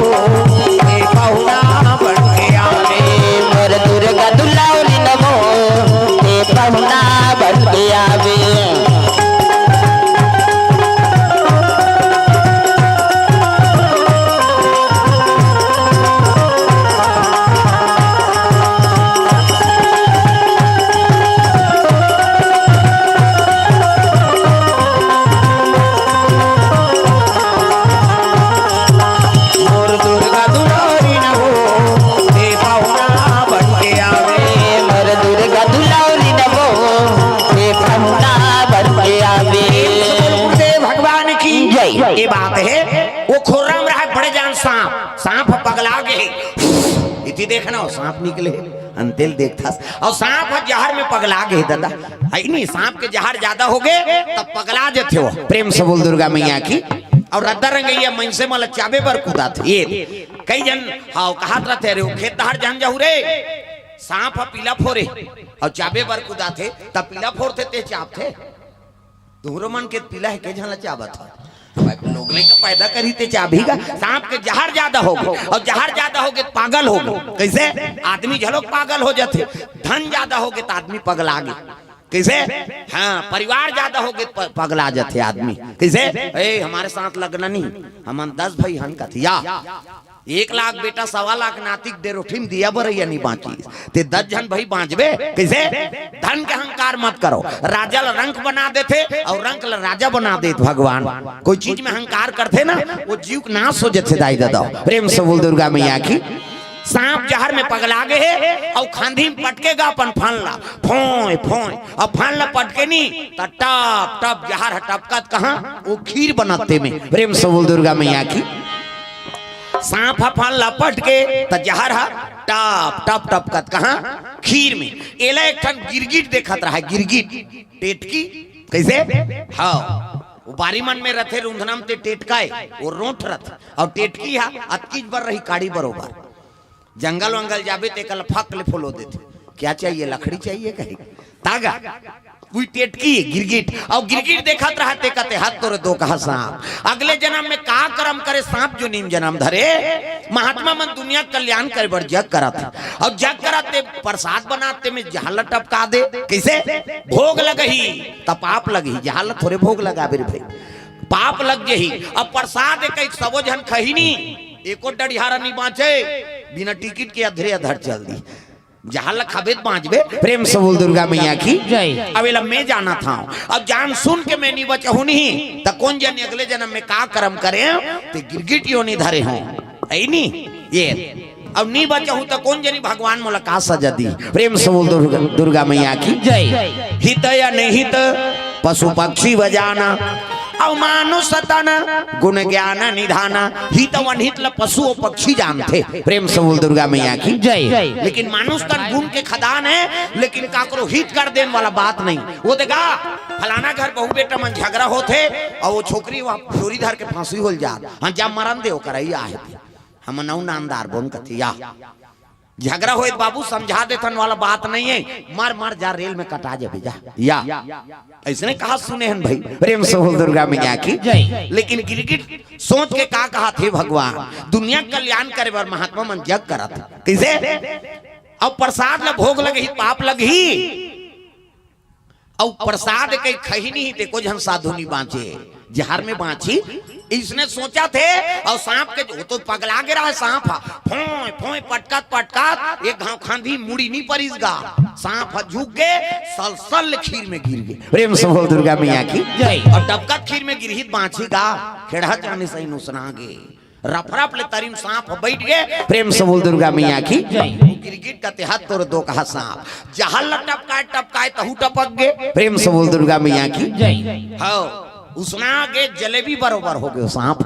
ए पहुना बन के आवे। मोर दुर्गा दुलारी न हो, ए पहुना बन के आवे। मोर दुर्गा दुलारी न हो, ए पहुना बन के आवे। मोर दुर्गा दुलारी न हो, ए पहुना बन के आवे। गुरुदेव भगवान की जय। ये बात है, वो खोर्रा में रहा बड़े जान सांप, सांप पगला गे। इति देखना हो, सांप निकले, अंतेल देखथस। अउ सांप ह जहर में पगला गे, दादा। है नी, सांप के जहर ज्यादा हो गे, तब पगला जथे वो। प्रेम से बोल दुर्गा मैया की। अउ रद्दा रंगइया मनसे मन ल चाबे बर कुदाथे। ये कई जन, हाँ, कहत रथे, "अरे, वो खेत डहर जान जाहू रे, सांप ह पीला फोरे।" अउ चाबे बर कुदाथे, तब पीला फोरथे, ते चाबथे। तुहरो मन के पीला है, के झन ल चाबत ह? भाई, लोग लइका पैदा करही ते चाबही का। सांप के जहर ज्यादा हो गे, अउ जहर ज्यादा हो गे त पागल हो गे। कैसे? आदमी झलोक पागल हो जाथे। धन ज्यादा हो गे त आदमी पगला गे। कैसे? हाँ, परिवार ज्यादा हो गे त प-, पगला जाथे आदमी। कैसे? ए, हमारे साथ लगना नहीं, हमन दस भाई हन कथिया। एक लाख बेटा, सवा लाख नाती के डेरोठी में दिया बरइया नहीं बाँचिस। ते दस झन भाई बाँचबे, कइसे? धन के अहंकार मत करो। राजा ल रंक बना देथे अउ रंक ल राजा बना देत भगवान। कोई चीज में अहंकार करथे ना, वो जीव के नाश हो जथे दाई ददा। प्रेम से बोल दुर्गा मैया की। सांप जहर में पगला गे हे अउ खांधी में पटके गा अपन फन ला, फोंय, फोंय। अब फन ला पटके नी, त टप, टप जहर ह टपकत कहाँ? वो खीर बनत तेमे। प्रेम से बोल दुर्गा मैया की। सांप ह फन ल पटके त जहर ह टप टप टपकत कहाँ? खीर में। एला एक ठन गिरगिट देखत रहा, गिरगिट, टेटकी। कइसे? हाँ, वो बारी मन में रथे, रुंधना म ते टेटका ए, वो रोंठ रथे। अउ टेटकी ह अतकीच बर रही, काड़ी बरोबर। जंगल वंगल जाबे त एकर ल फक ले फोलो देथे। क्या चाहिए? लकड़ी चाहिए कही। तागा। उही टेटकी गिरगिट, अउ गिरगिट देखत रहय ते कथे, "हत तोरे दोकहा सांप, अगले जनम में का करम करे सांप जो नीम जनम धरे।" महात्मा मन दुनिया कल्याण करे बर जग करत हे, अउ जग करत ते प्रसाद बनात ते में जहर ल टपका दे। कइसे? भोग लगही त पाप लगही, जहर ल थोरे भोग लगाबे रे भई, पाप लग जही। अब प्रसाद एक, एक सबो झन खही नी, एको डढ़ियारा नी बांचे, बिना टिकट के अधरे अधर चल दी। जहर ल खाबे त बांचबे। प्रेम से बोल दुर्गा मैया की जय। अब एला मैं जानत हंव, अब जान सुन के मैं नी बचहूं नहीं, त कोन जनी अगले जनम में का करम करे, ते गिरगिट योनि धरे हों, है नी? ये, अब नी बचहूं त कोन जनी भगवान मोला का सजा दी। प्रेम से बोल दुर्गा, दुर्गा मैया की जय। हित अनहित पशु पक्षी व जाना, अउ मानुष तन गुण ज्ञान निधाना। हित अउ अनहित ल पशु अउ पक्षी जानथे। प्रेम से बोल दुर्गा मैया की जय। लेकिन मानुष तन गुण के खदान हे, लेकिन काकरो हित कर देन वाला बात नहीं। वो देखा, फलाना घर बहू बेटा मन झगरा होथे, अउ वो छोकरी वहां डोरी धर के फांसी होल जात, हाँ, जा मरन दे, ओकर अई आहे। हम नौ नामदार बोन कथे, या झगरा होय त बाबू समझा देथन वाला बात नहीं हे, मर मर जा, रेल में कटा जाबे जा। या अइसने कहा सुने हन भई, प्रेम से बोल दुर्गा मैया की जय। लेकिन गिरगिट सोच के का कहत हे, भगवान, दुनिया कल्याण करे बर महात्मा मन जग करत हे। कइसे? अब प्रसाद ल भोग लगही, पाप लगही। अउ प्रसाद कहीं खही नहीं, ते को झन साधु नहीं बांचे, जहर में बांची, इसने सोचथे। अउ सांप के, वो तो पगला गे रहय सांप ह, फोंय फोंय पटकत पटकत एक घांव खांधी मुड़ी नहीं परिस गा, सांप ह झुक गे, सल सल खीर में गिर गे। प्रेम से बोल दुर्गा मैया की जय। अउ डबकत खीर में गिरही त बांची गा, खेड़हा जाने सही नुसना गे। रफरफ ले तरी म सांप ह बइठ गे। प्रेम से बोल दुर्गा मैया की जय। गिरगिट कथे, "हत तोर दोकहा सांप।" जहर ल टपकाय टपकाय तहू टपक गे। प्रेम से बोल दुर्गा मैया की जय। हव, उसना गे, जलेबी बरोबर हो गे सांप।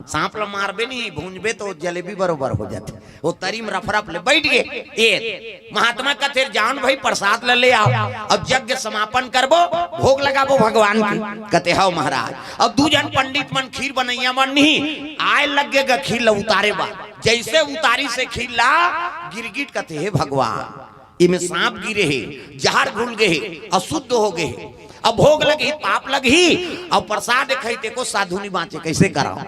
सांप ल मारबे नहीं, भूंजबे त जलेबी बरोबर हो जाथे। वो तरी म रफरफ ले बइठ गे। ए महात्मा कथे, "जान भई, प्रसाद ल ले आव, अब यज्ञ समापन करबो, भोग लगाबो भगवान के।" कथे, "हव महाराज।" अब दू झन पंडित मन, खीर बनइया मन नहीं, आय लग गे गा खीर ल उतारे बर। जइसे उतारिस हे खीर ला, गिरगिट कथे, "हे भगवान, एमे सांप गिरे हे, जहर घुल गे हे, अशुद्ध हो गे हे। अब भोग लगही, पाप लगही, अउ प्रसाद खही ते को साधु नहीं बांचे, कइसे करंव?"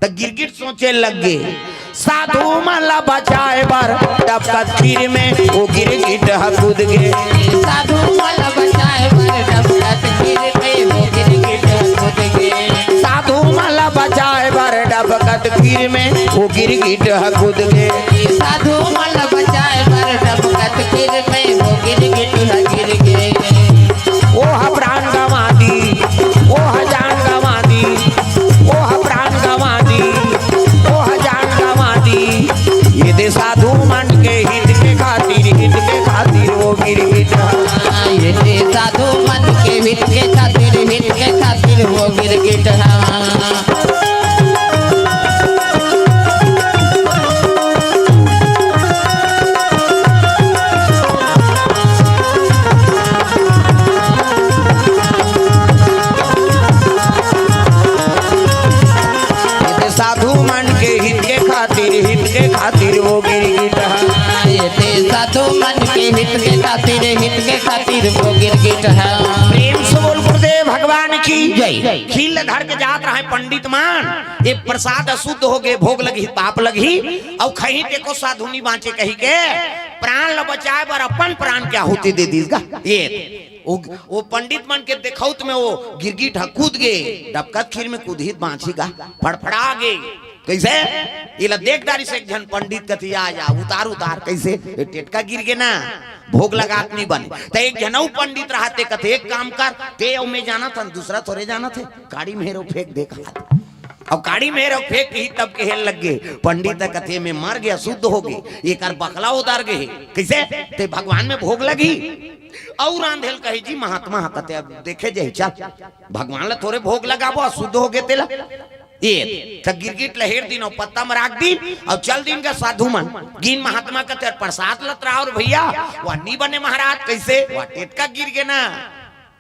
त गिरगिट सोचे लग गे, साधु मन ला बचाए बर डबकत खीर में वो गिरगिट ह कूद गे। साधु मन ला बचाए बर डबकत खीर में वो गिरगिट ह कूद गे। साधु मन ला बचाए बर डबकत खीर में वो गिरगिट ह कूद गे। साधु मन ला बचाए बर डबकत खीर में वो गिरगिट ह गिर गे। ओह प्राण गंवा दी, ओह जान गंवा दी, ओह प्राण गंवा दी, ओह जान गंवा दी। ये दे साधु मन के हित के खातिर, हित के खातिर वो गिरगिट ह। ये दे साधु मन के हित के खातिर, हित के खातिर वो गिरगिट ह। ये साधु मन के हित के खातिर, हित के खातिर वो गिरगिट ह। ये साधु मन के हित के खातिर, हित के खातिर वो गिरगिट ह। प्रेम से बोल गुरुदेव भगवान की जय। खीर ल धर के जात रहय पंडित मन, ये प्रसाद अशुद्ध हो गे, भोग लगही, पाप लगही, अउ खही ते को साधु नहीं बांचे कही के प्राण ल बचाए बर अपन प्राण के आहुति दे दीस गा। ये वो, वो पंडित मन के देखउत में वो गिरगिट ह कूद गे, डबकत खीर में कूदही त बांचही गा, फड़फड़ा गे। कइसे? एला देख डारिस एक झन पंडित कथे, "आ जा, उतार, उतार।" कइसे? "ए टेटका गिर गे ना, भोग लगात नहीं बने।" त एक झन अउ पंडित रहय ते कथे, "एक काम कर, ते अउ मैं जानत हन, दूसरा थोरे जानत हे, काड़ी में हेरो फेंक दे," कहत। अब काड़ी में हेरो फेंक ही तब कहे लग गे, पंडित कथे, "मैं मर गे, अशुद्ध हो गे, एकर बकला उतर गे हे।" कइसे? "ते भगवान में भोग लगही?" अउ रांधे ल कही जी महात्मा ह कथे, "अब देखे जाही, चल, भगवान ल थोरे भोग लगाबो, अशुद्ध हो गे तेला।" ए, त गिरगिट ल हेर दिन अउ पत्ता म राख दिन अउ चल दिन गा साधु मन। गिन महात्मा कथे, "प्रसाद ल त राव रे भइया।" "वा नी बने महाराज।" "कइसे?" "वा टेटका गिर गे ना,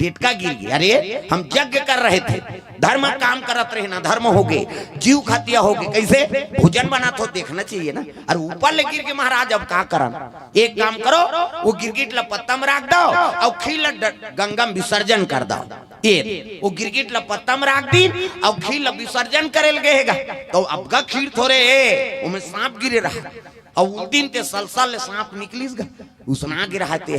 टेटका गिर गे। अरे, हम यज्ञ कर रहे थे, धर्म काम करत रहे ना, धर्म हो गे, जीव खतिया हो गे। कैसे? भोजन बनात हो, देखना चाहिए ना। अरे, ऊपर ले गिर गे महाराज, अब का करन? एक काम करो, वो गिरगिट ला पत्ता में राख दो अउ खीर ला ड-, गंगा में विसर्जन कर दो। ये वो गिरगिट ला पत्ता में राख दीन अउ खीर ला विसर्जन करे लगे हे गा। तो अब गा खीर थोरे हे, ओमे सांप गिरे रहा। अउ उस दिन ते सलसल ले सांप निकलिस गा, उसना गिरा हे ते।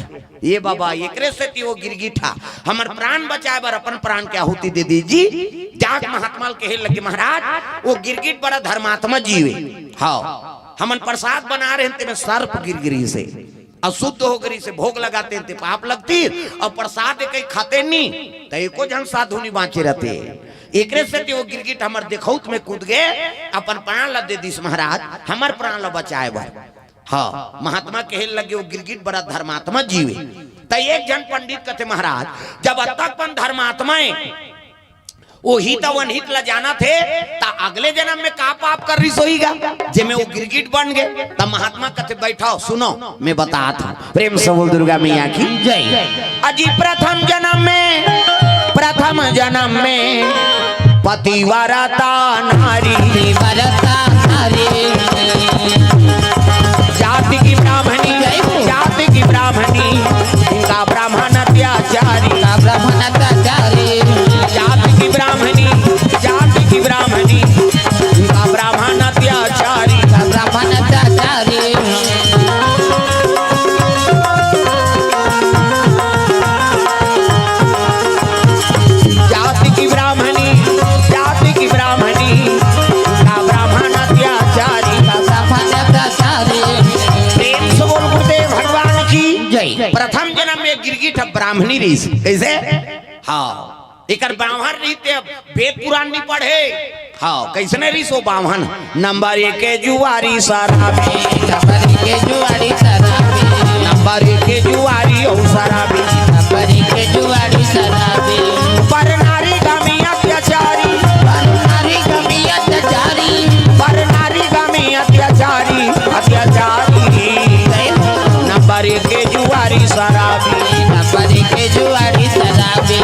ये बाबा, एकरे सेती वो गिरगिट हा हमर प्राण बचाए बर अपन प्राण के आहुति दे दीस जी। जाके महात्मा ल कहे लगे, महाराज, वो गिरगिट बड़ा धर्मात्मा जीव हे। हाँ, हमन प्रसाद बना रहे हैं, तेमे सर्प गिर गिरिस हे, अशुद्ध हो गिरिस हे, भोग लगाते हैं ते पाप लगतिस, अउ प्रसाद कहीं खाते नहीं, त एको झन साधु नहीं बाँचे रहते। एकरे सेती वो गिरगिट हमर देखउत में कूद गे, अपन प्राण ला दे दीस महाराज, हमर प्राण ला बचाए बर। हाँ, महात्मा कहे लगे, वो गिरगिट बड़ा धर्मात्मा जीव हे। त एक झन पंडित कथे, महाराज, जब अतक पन धर्मात्मा हे, वो हित अउ अनहित ला जानत हे, त अगले जनम में का पाप कर रिहिस होही गा, जेमे वो गिरगिट बन गे। त महात्मा कथे, बैठो, सुनो, मैं बतात हूँ। प्रेम से बोल दुर्गा मैया की जय। अजी प्रथम जनम में, प्रथम जनम में पतिव्रता नारी, पतिव्रता नारी। जाति की ब्राह्मणी, जाति की ब्राह्मणी, इनका ब्राह्मण अत्याचारी। का ब्राह्मण अत्याचारी। जाति की ब्राह्मणी, जाति की ब्राह्मणी, इनका ब्राह्मण अत्याचारी। का ब्राह्मण अत्याचारी। जाति की ब्राह्मणी, जाति की ब्राह्मणी, का ब्राह्मण अत्याचारी। का ब्राह्मण अत्याचारी। प्रेम से बोल गुरुदेव भगवान की जय। प्रथम जनम में गिरगिट ब्राह्मणी रिहिस। कैसे? हाँ, एकर बाम्हन रिहिस ते वेद पुराण नइ पढ़े। हाँ, कइसने रिहिस ओ बाम्हन? नंबर एक के जुआरी शराबी। नंबर एक के जुआरी शराबी। नंबर एक के जुआरी हो शराबी। नंबर एक के जुआरी शराबी। पर नारी गमी अत्याचारी। पर नारी गमी अत्याचारी। पर नारी गमी अत्याचारी, अत्याचारी। नंबर एक के जुआरी शराबी। नंबर एक के जुआरी शराबी।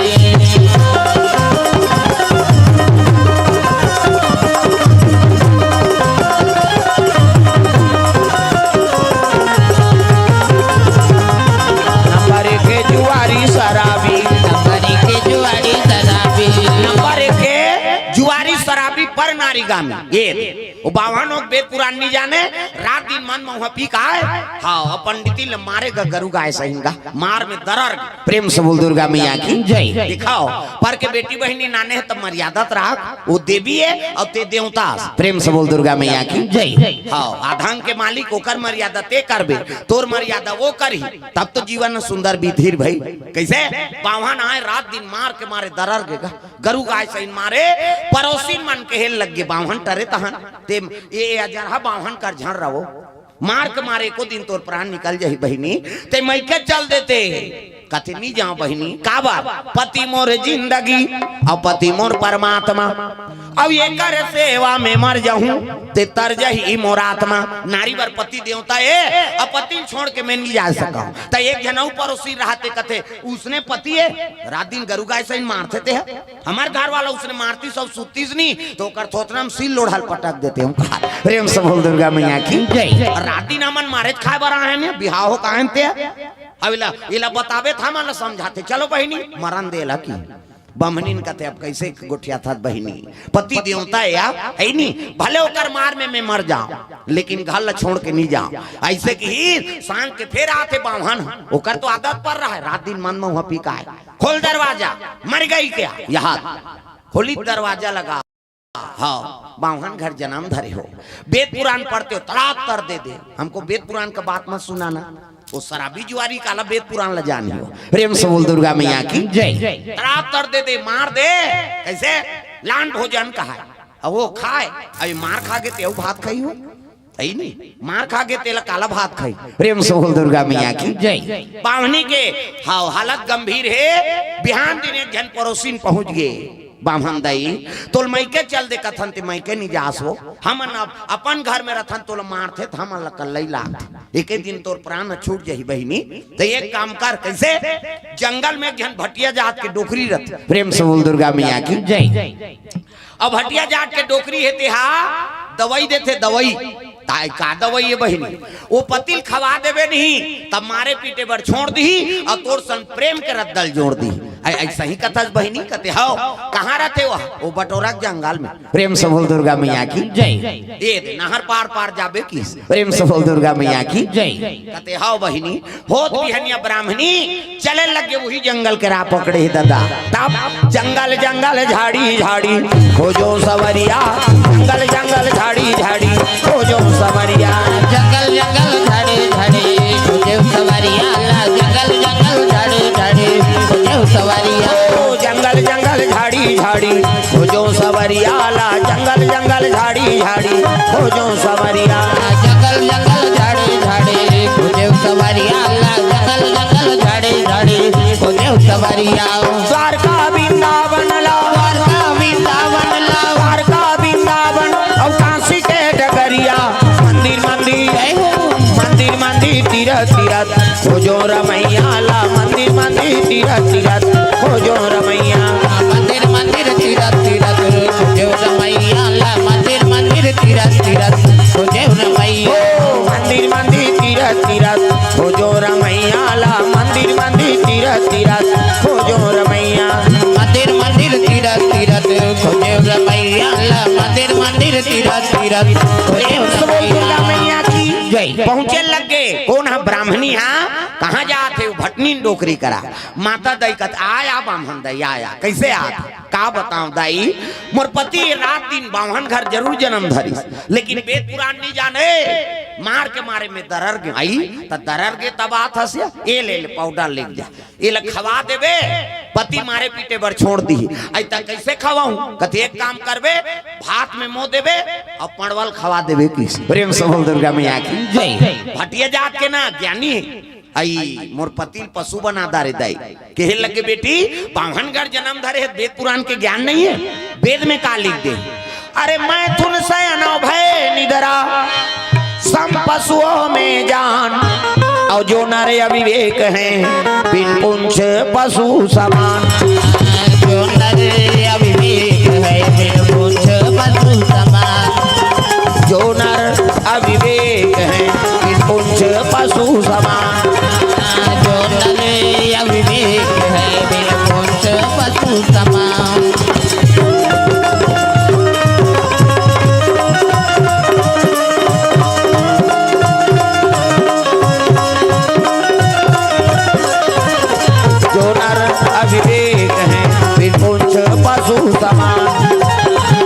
नंबर एक के जुआरी शराबी। नंबर एक के जुआरी शराबी। नंबर एक के जुआरी शराबी पर नारी गमी। ये ओ बाम्हन ओ वेद पुराण नइ जाने, रात दिन मद महुआ पी के आय। हाँ, ओ पंडिती ल मारे गा गरु गाय सहिन गा, मार में दरर गा। प्रेम से बोल दुर्गा मैया की जय। दिखाओ, पर के बेटी बहिनी नाने हे त मर्यादा त राख, ओ देवी हे अउ ते देवता। प्रेम से बोल दुर्गा मैया की जय। हाँ, आ धन के मालिक ओकर मर्यादा ते करबे, तोर मर्यादा ओ करही, तब तो जीवन सुंदर बीतही भई। कइसे? बाम्हन आय रात दिन मार के मारे दरर गे गा। गरु गाय सहिन मारे, परोसिन मन कहे लगे, बाम्हन टरे तहन, ते ए, ए अजरहा बाम्हन कर झन रहो। मार के मारे एको दिन तोर प्राण निकल जाही बहिनी, ते मइके चल देते। कथे, "नी जांव बहिनी।" काबर? पति मोर जिंदगी, अउ पति मोर परमात्मा, अउ एकर सेवा में मर जाहूं, ते तर जाही मोर आत्मा। नारी बर पति देवता ए, अउ पति ल छोड़ के मैं नी जा सकंव। त एक झन अउ परोसी रहते, कथे, "उसने पति ए, रात दिन गरु गाय सहिन मारथे ते ह।" हमर घर वाला उसने मारतिस अउ सुततिस नी, त ओकर थोथना म सील लोढ़ा ल पटक देते हंव। प्रेम से बोल दुर्गा मैया की जय। अउ रात दिन हमन मारेच खाय बर आए हन, बिहाव हो काहन ते। अब एला, एला बताबे त हमन ल समझाथे, "चलो बहिनी, मरन दे एला" कि। बाम्हनिन कथे, "अब कइसे गोठियाथस बहिनी? पति देवता ए या, हे नी? भले ओकर मार में मैं मर जांव, लेकिन घर ल छोड़ के नी जांव।" अइसे किहिस, सांझ के फेर आथे बाम्हन, ओकर तो आदत पर रहे, रात दिन मद महुआ पी के आय। "खोल दरवाजा, मर गई क्या?" यहाँ खोली दरवाजा लगा। हाँ, बाम्हन घर जनम धरे हो, वेद पुराण पढ़ते हो, तड़ाक तर दे दे, "हमको वेद पुराण का बात मत सुनाना।" ओ शराबी जुआरी काला वेद पुराण ल जानही हो। प्रेम से बोल दुर्गा मैया की जय। तड़ाक तर दे दे, मार दे। कइसे? लान भोजन कहाय, अउ ओ खाय, अउ ए मार खा गे ते अउ भात खाही हो। हे नी, मार खा गे तेला काला भात खाही। प्रेम से बोल दुर्गा मैया की जय। बाम्हनी के, हाँ, हालत गंभीर हे। बिहान दिन एक झन परोसिन पहुंच गे, बाम्हन दई, तोल मइके चल दे कथन ते मइके नि जास हो। हमन अब अपन घर में रथन, तोल मारथे त हमन ल कल्लई लागथे। एके दिन तोर प्राण छूट जही बहिनी। त एक काम कर, कइसे? जंगल में एक झन भटिया जात के डोकरी रथे। प्रेम से बोल दुर्गा मैया की। जय। अब भटिया जात के डोकरी हे, तेहा दवई देथे, दवई। ताय का दवई हे बहिनी? ओ पति ल खवा देबे नहीं, तब मारे पीटे बर छोड़ दिही, अउ तोर सन प्रेम के रद्दा ल जोड़ दिही। अइसही कथस बहिनी? कथे, "हव, कहाँ रथे वह?" "ओ बटोरा के जंगल में।" प्रेम से बोल दुर्गा मैया की। जय। ए दे, नहर पार पार जाबे किस। प्रेम से बोल दुर्गा मैया की। जय। कथे, "हव बहिनी।" होत बिहनिया ब्राह्मणी चले लगे, उही जंगल के राह पकड़े हे दादा। तब जंगल जंगल झाड़ी झाड़ी खोजो सवरिया, जंगल जंगल झाड़ी झाड़ी खोजो सवरिया। जंगल जंगल झाड़ी झाड़ी खोजो सवरिया, ला जंगल जंगल झाड़ी झाड़ी खोजो सवरिया। ओ जंगल जंगल झाड़ी झाड़ी खोजो सवरिया, ला जंगल जंगल झाड़ी झाड़ी खोजो सवरिया। जंगल जंगल झाड़ी झाड़ी खोजो सवरिया, ला जंगल जंगल झाड़ी झाड़ी खोजो सवरिया। द्वारका वृंदावन ला, द्वारका वृंदावन ला, द्वारका वृंदावन अउ काशी के डगरिया। मंदिर मंदिर, जय हो। मंदिर मंदिर तीरथ तीरथ खोजो रमैया ला। मंदिर मंदिर तीरथ तीरथ खोजो रमैया। मंदिर मंदिर तीरथ तीरथ खोजो रमैया ला। मंदिर मंदिर तीरथ तीरथ खोजो रमैया। ओ मंदिर मंदिर तीरथ तीरथ खोजो रमैया ला। मंदिर मंदिर तीरथ तीरथ खोजो रमैया। मंदिर मंदिर तीरथ तीरथ खोजो रमैया ला। मंदिर मंदिर तीरथ तीरथ खोजो रमैया। दुर्गा मैया की। जय। पहुंचे लगे, कोन ह? ब्राह्मणी ह। कहाँ जात हे? भटनी डोकरी करा। माता दई कथे, "आया बाम्हन दई, आया।" कइसे आत? का बतावं दाई, मोर पति रात दिन बाम्हन घर जरूर जनम धरिस, लेकिन वेद पुराण नि जाने। मार के मारे में दरर गे। आई त दरर गे तब आत हस या, ए ले ले पाउडर लेग जा, एला खवा देबे, पति मारे पीटे बर छोड़ दिही। अइ त कइसे खवाहूं? कथे, "एक काम करबे, भात में मो देबे अउ पड़वल खवा देबे।" किस प्रेम से बोल दुर्गा मैया की। जय। भटिया जात के ना ज्ञानी हे। अई मोर पति ल पशु बना डारे दाई। कहे लगे, "बेटी, बाम्हन घर जनम धरे हे, वेद पुराण के ज्ञान नहीं हे? वेद में का लिख दे?" "अरे, मैथुन सयन अउ भय निदरा, सम पशुओं में जान, अउ जो नर अविवेक हैं, बिन पुंछ पशु समान।" जो नर अविवेक है, बिन पुंछ पशु समान। जो नर अविवेक है, बिन पुंछ पशु समान। जो नर अविवेक है, बिन पुंछ पशु समान। जो नर अविवेक है, बिन पुंछ पशु समान।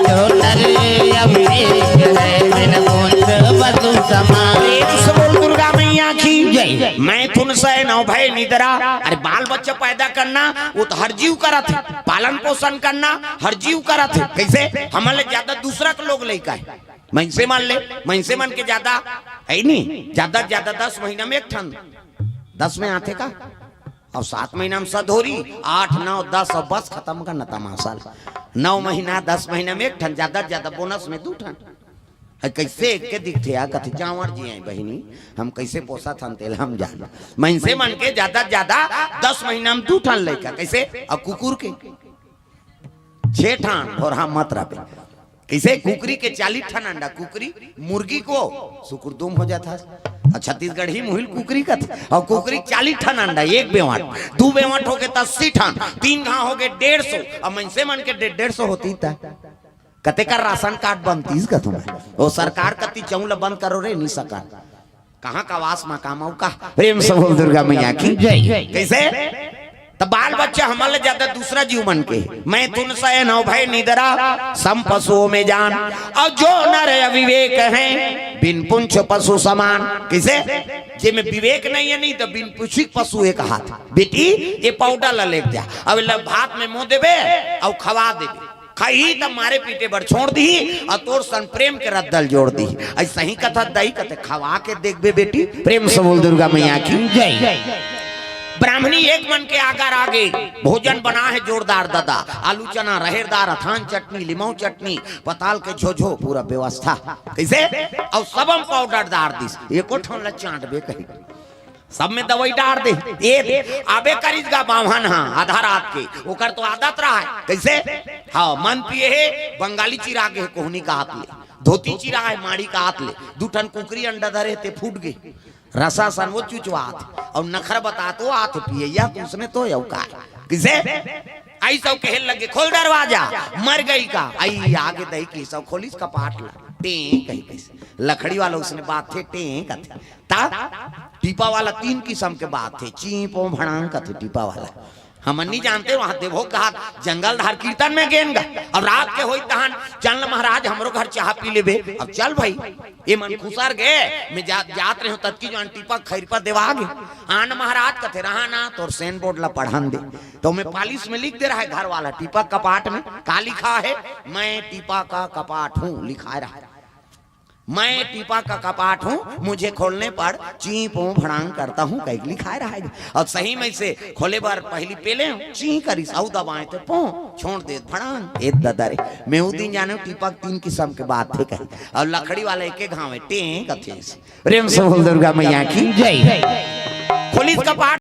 जो नर अविवेक है, बिन पुंछ पशु समान। प्रेम से बोल दुर्गा मैया की। जय। मैथुन सयन अउ भय निदरा। अरे, बाल बच्चा पैदा करना, वो तो हर जीव करत हे। पालन पोषण करना, हर जीव करत हे। कइसे? हमन ले ज्यादा दूसरा के लोग लइका हे। मइनसे मन ले, मइनसे मन के ज्यादा हे नहीं, ज्यादा से ज्यादा दस महीना में एक ठन, दस में आथे का? अउ सात महीना में सधोरी, आठ, नौ, दस, अउ बस खतम करना तमाशा ल। नौ महीना, दस महीना में एक ठन, ज्यादा से ज्यादा बोनस में दू ठन। हे कइसे एके दिखथे या? कथे, "जांवर जी आय बहिनी, हम कइसे पोसत हन तेला हम जान।" मइनसे मन के ज्यादा से ज्यादा दस महीना में दू ठन लइका, कइसे? अउ कुकुर के छे ठन, भोरहा मत रबे। कइसे? कुकरी के चालीस ठन अंडा, कुकरी, मुर्गी को सुकुरदुम हो जात हस। अउ छत्तीसगढ़ी मुहिल कुकरी कथे, अउ कुकरी चालीस ठन अंडा, एक बेंवट, दू बेंवट होगे त अस्सी ठन, तीन घांव होगे डेढ़ सौ, अउ मइनसे मन के डे-, डेढ़ सौ होतिस त कतेक राशन कार्ड बनतिस कथों मैं। ओ सरकार कति चउं ल बंद करो रे, नि सकन। कहाँ का वास मा काम अउ का? प्रेम से बोल दुर्गा मैया की। जय। कइसे? त बाल बच्चा हमन ले ज्यादा दूसरा जीव मन के। मैथुन सयन अउ भय निदरा, सम पशुओं में जान। अउ जो नर अविवेक हैं, बिन पुंछ पशु समान। कइसे? जेमे विवेक नहीं हे, नहीं त बिन पुंछी पशु एक हाथ। बेटी, ए पाउडर ल लेके जा, अब ल भात में मो देबे अउ खवा देबे। खाही त मारे पीटे बर छोड़ दिही, अउ तोर सन प्रेम के रद्दा ल जोड़ दिही। अइसही कथा दाई कथे, "खवा के देखबे बेटी।" प्रेम से बोल दुर्गा मैया की। जय। ब्राह्मणी एक मन के आगर आगे, भोजन बना है जोरदार ददा, आलू चना, रहेर दार, अथान चटनी, लिमऊ चटनी, पताल के झोझो, पूरा व्यवस्था। कइसे? अउ सबम पाउडर डार दिस, एको ठन ल चांटबे कही, सब में दवई डार दे। ए, आबे करिस गा बाम्हन हा आधा रात के, ओकर तो आदत रहा है। कइसे? हाँ, मन पिए हे, बंगाली चिरा गे हे कोहनी का हाथ ले, धोती चिरा हे माड़ी का हाथ ले, दू ठन कुकरी अंडा धरे हे, ते फूट गे, रसा सन वो चुचवात हे, अउ नखरा बतात हो आत हे पियइया, त उसने तो अउ का। कइसे? अइस अउ कहे लगे, "खोल दरवाजा।" मर गई का? अई आगे दई के सब खोलिस कपाट ला। टें कही कइसे? लकड़ी वाला उसने बात थे, टें कथे। ता टीपा वाला तीन किसम के बात थे, चीं पों भड़ांग कथे टीपा वाला। हमन नहीं जानते, वहां देवो कहा जंगल धार कीर्तन में गेन गा। अब रात के होई तहन, "चल महाराज, हमरो घर चाह पी लेबे।" अब चल भाई, ए मन खुसर गे, मैं जा, जात रहे हूं, ततकी जवान टीपा खैर पर देवा गे। आन महाराज कथे, "रहा ना, तोर सेन बोर्ड ला पढ़न दे।" तो मैं पालिश में लिख दे रहा है घर वाला, टीपा कपाट में का लिखा है, "मैं टीपा का कपाट हूं", लिखा रहा है, "मैं टीपा का कपाट हूं, मुझे खोलने पर चीं पों भड़ांग करता हूं", कहीं लिखा रहा है। और सही में से खोले बर पहली पेले हूं, चीं करिस, अउ दबाए तो पों, छोड़ दे भड़ांग, ए ददा रे। मैं उ दिन जाने हूं, टीपा के तीन किसम के बात थे कही, और लकड़ी वाला एके घावे, टें कथे से। प्रेम से बोल दुर्गा मैया की जय। खोलिस कपाट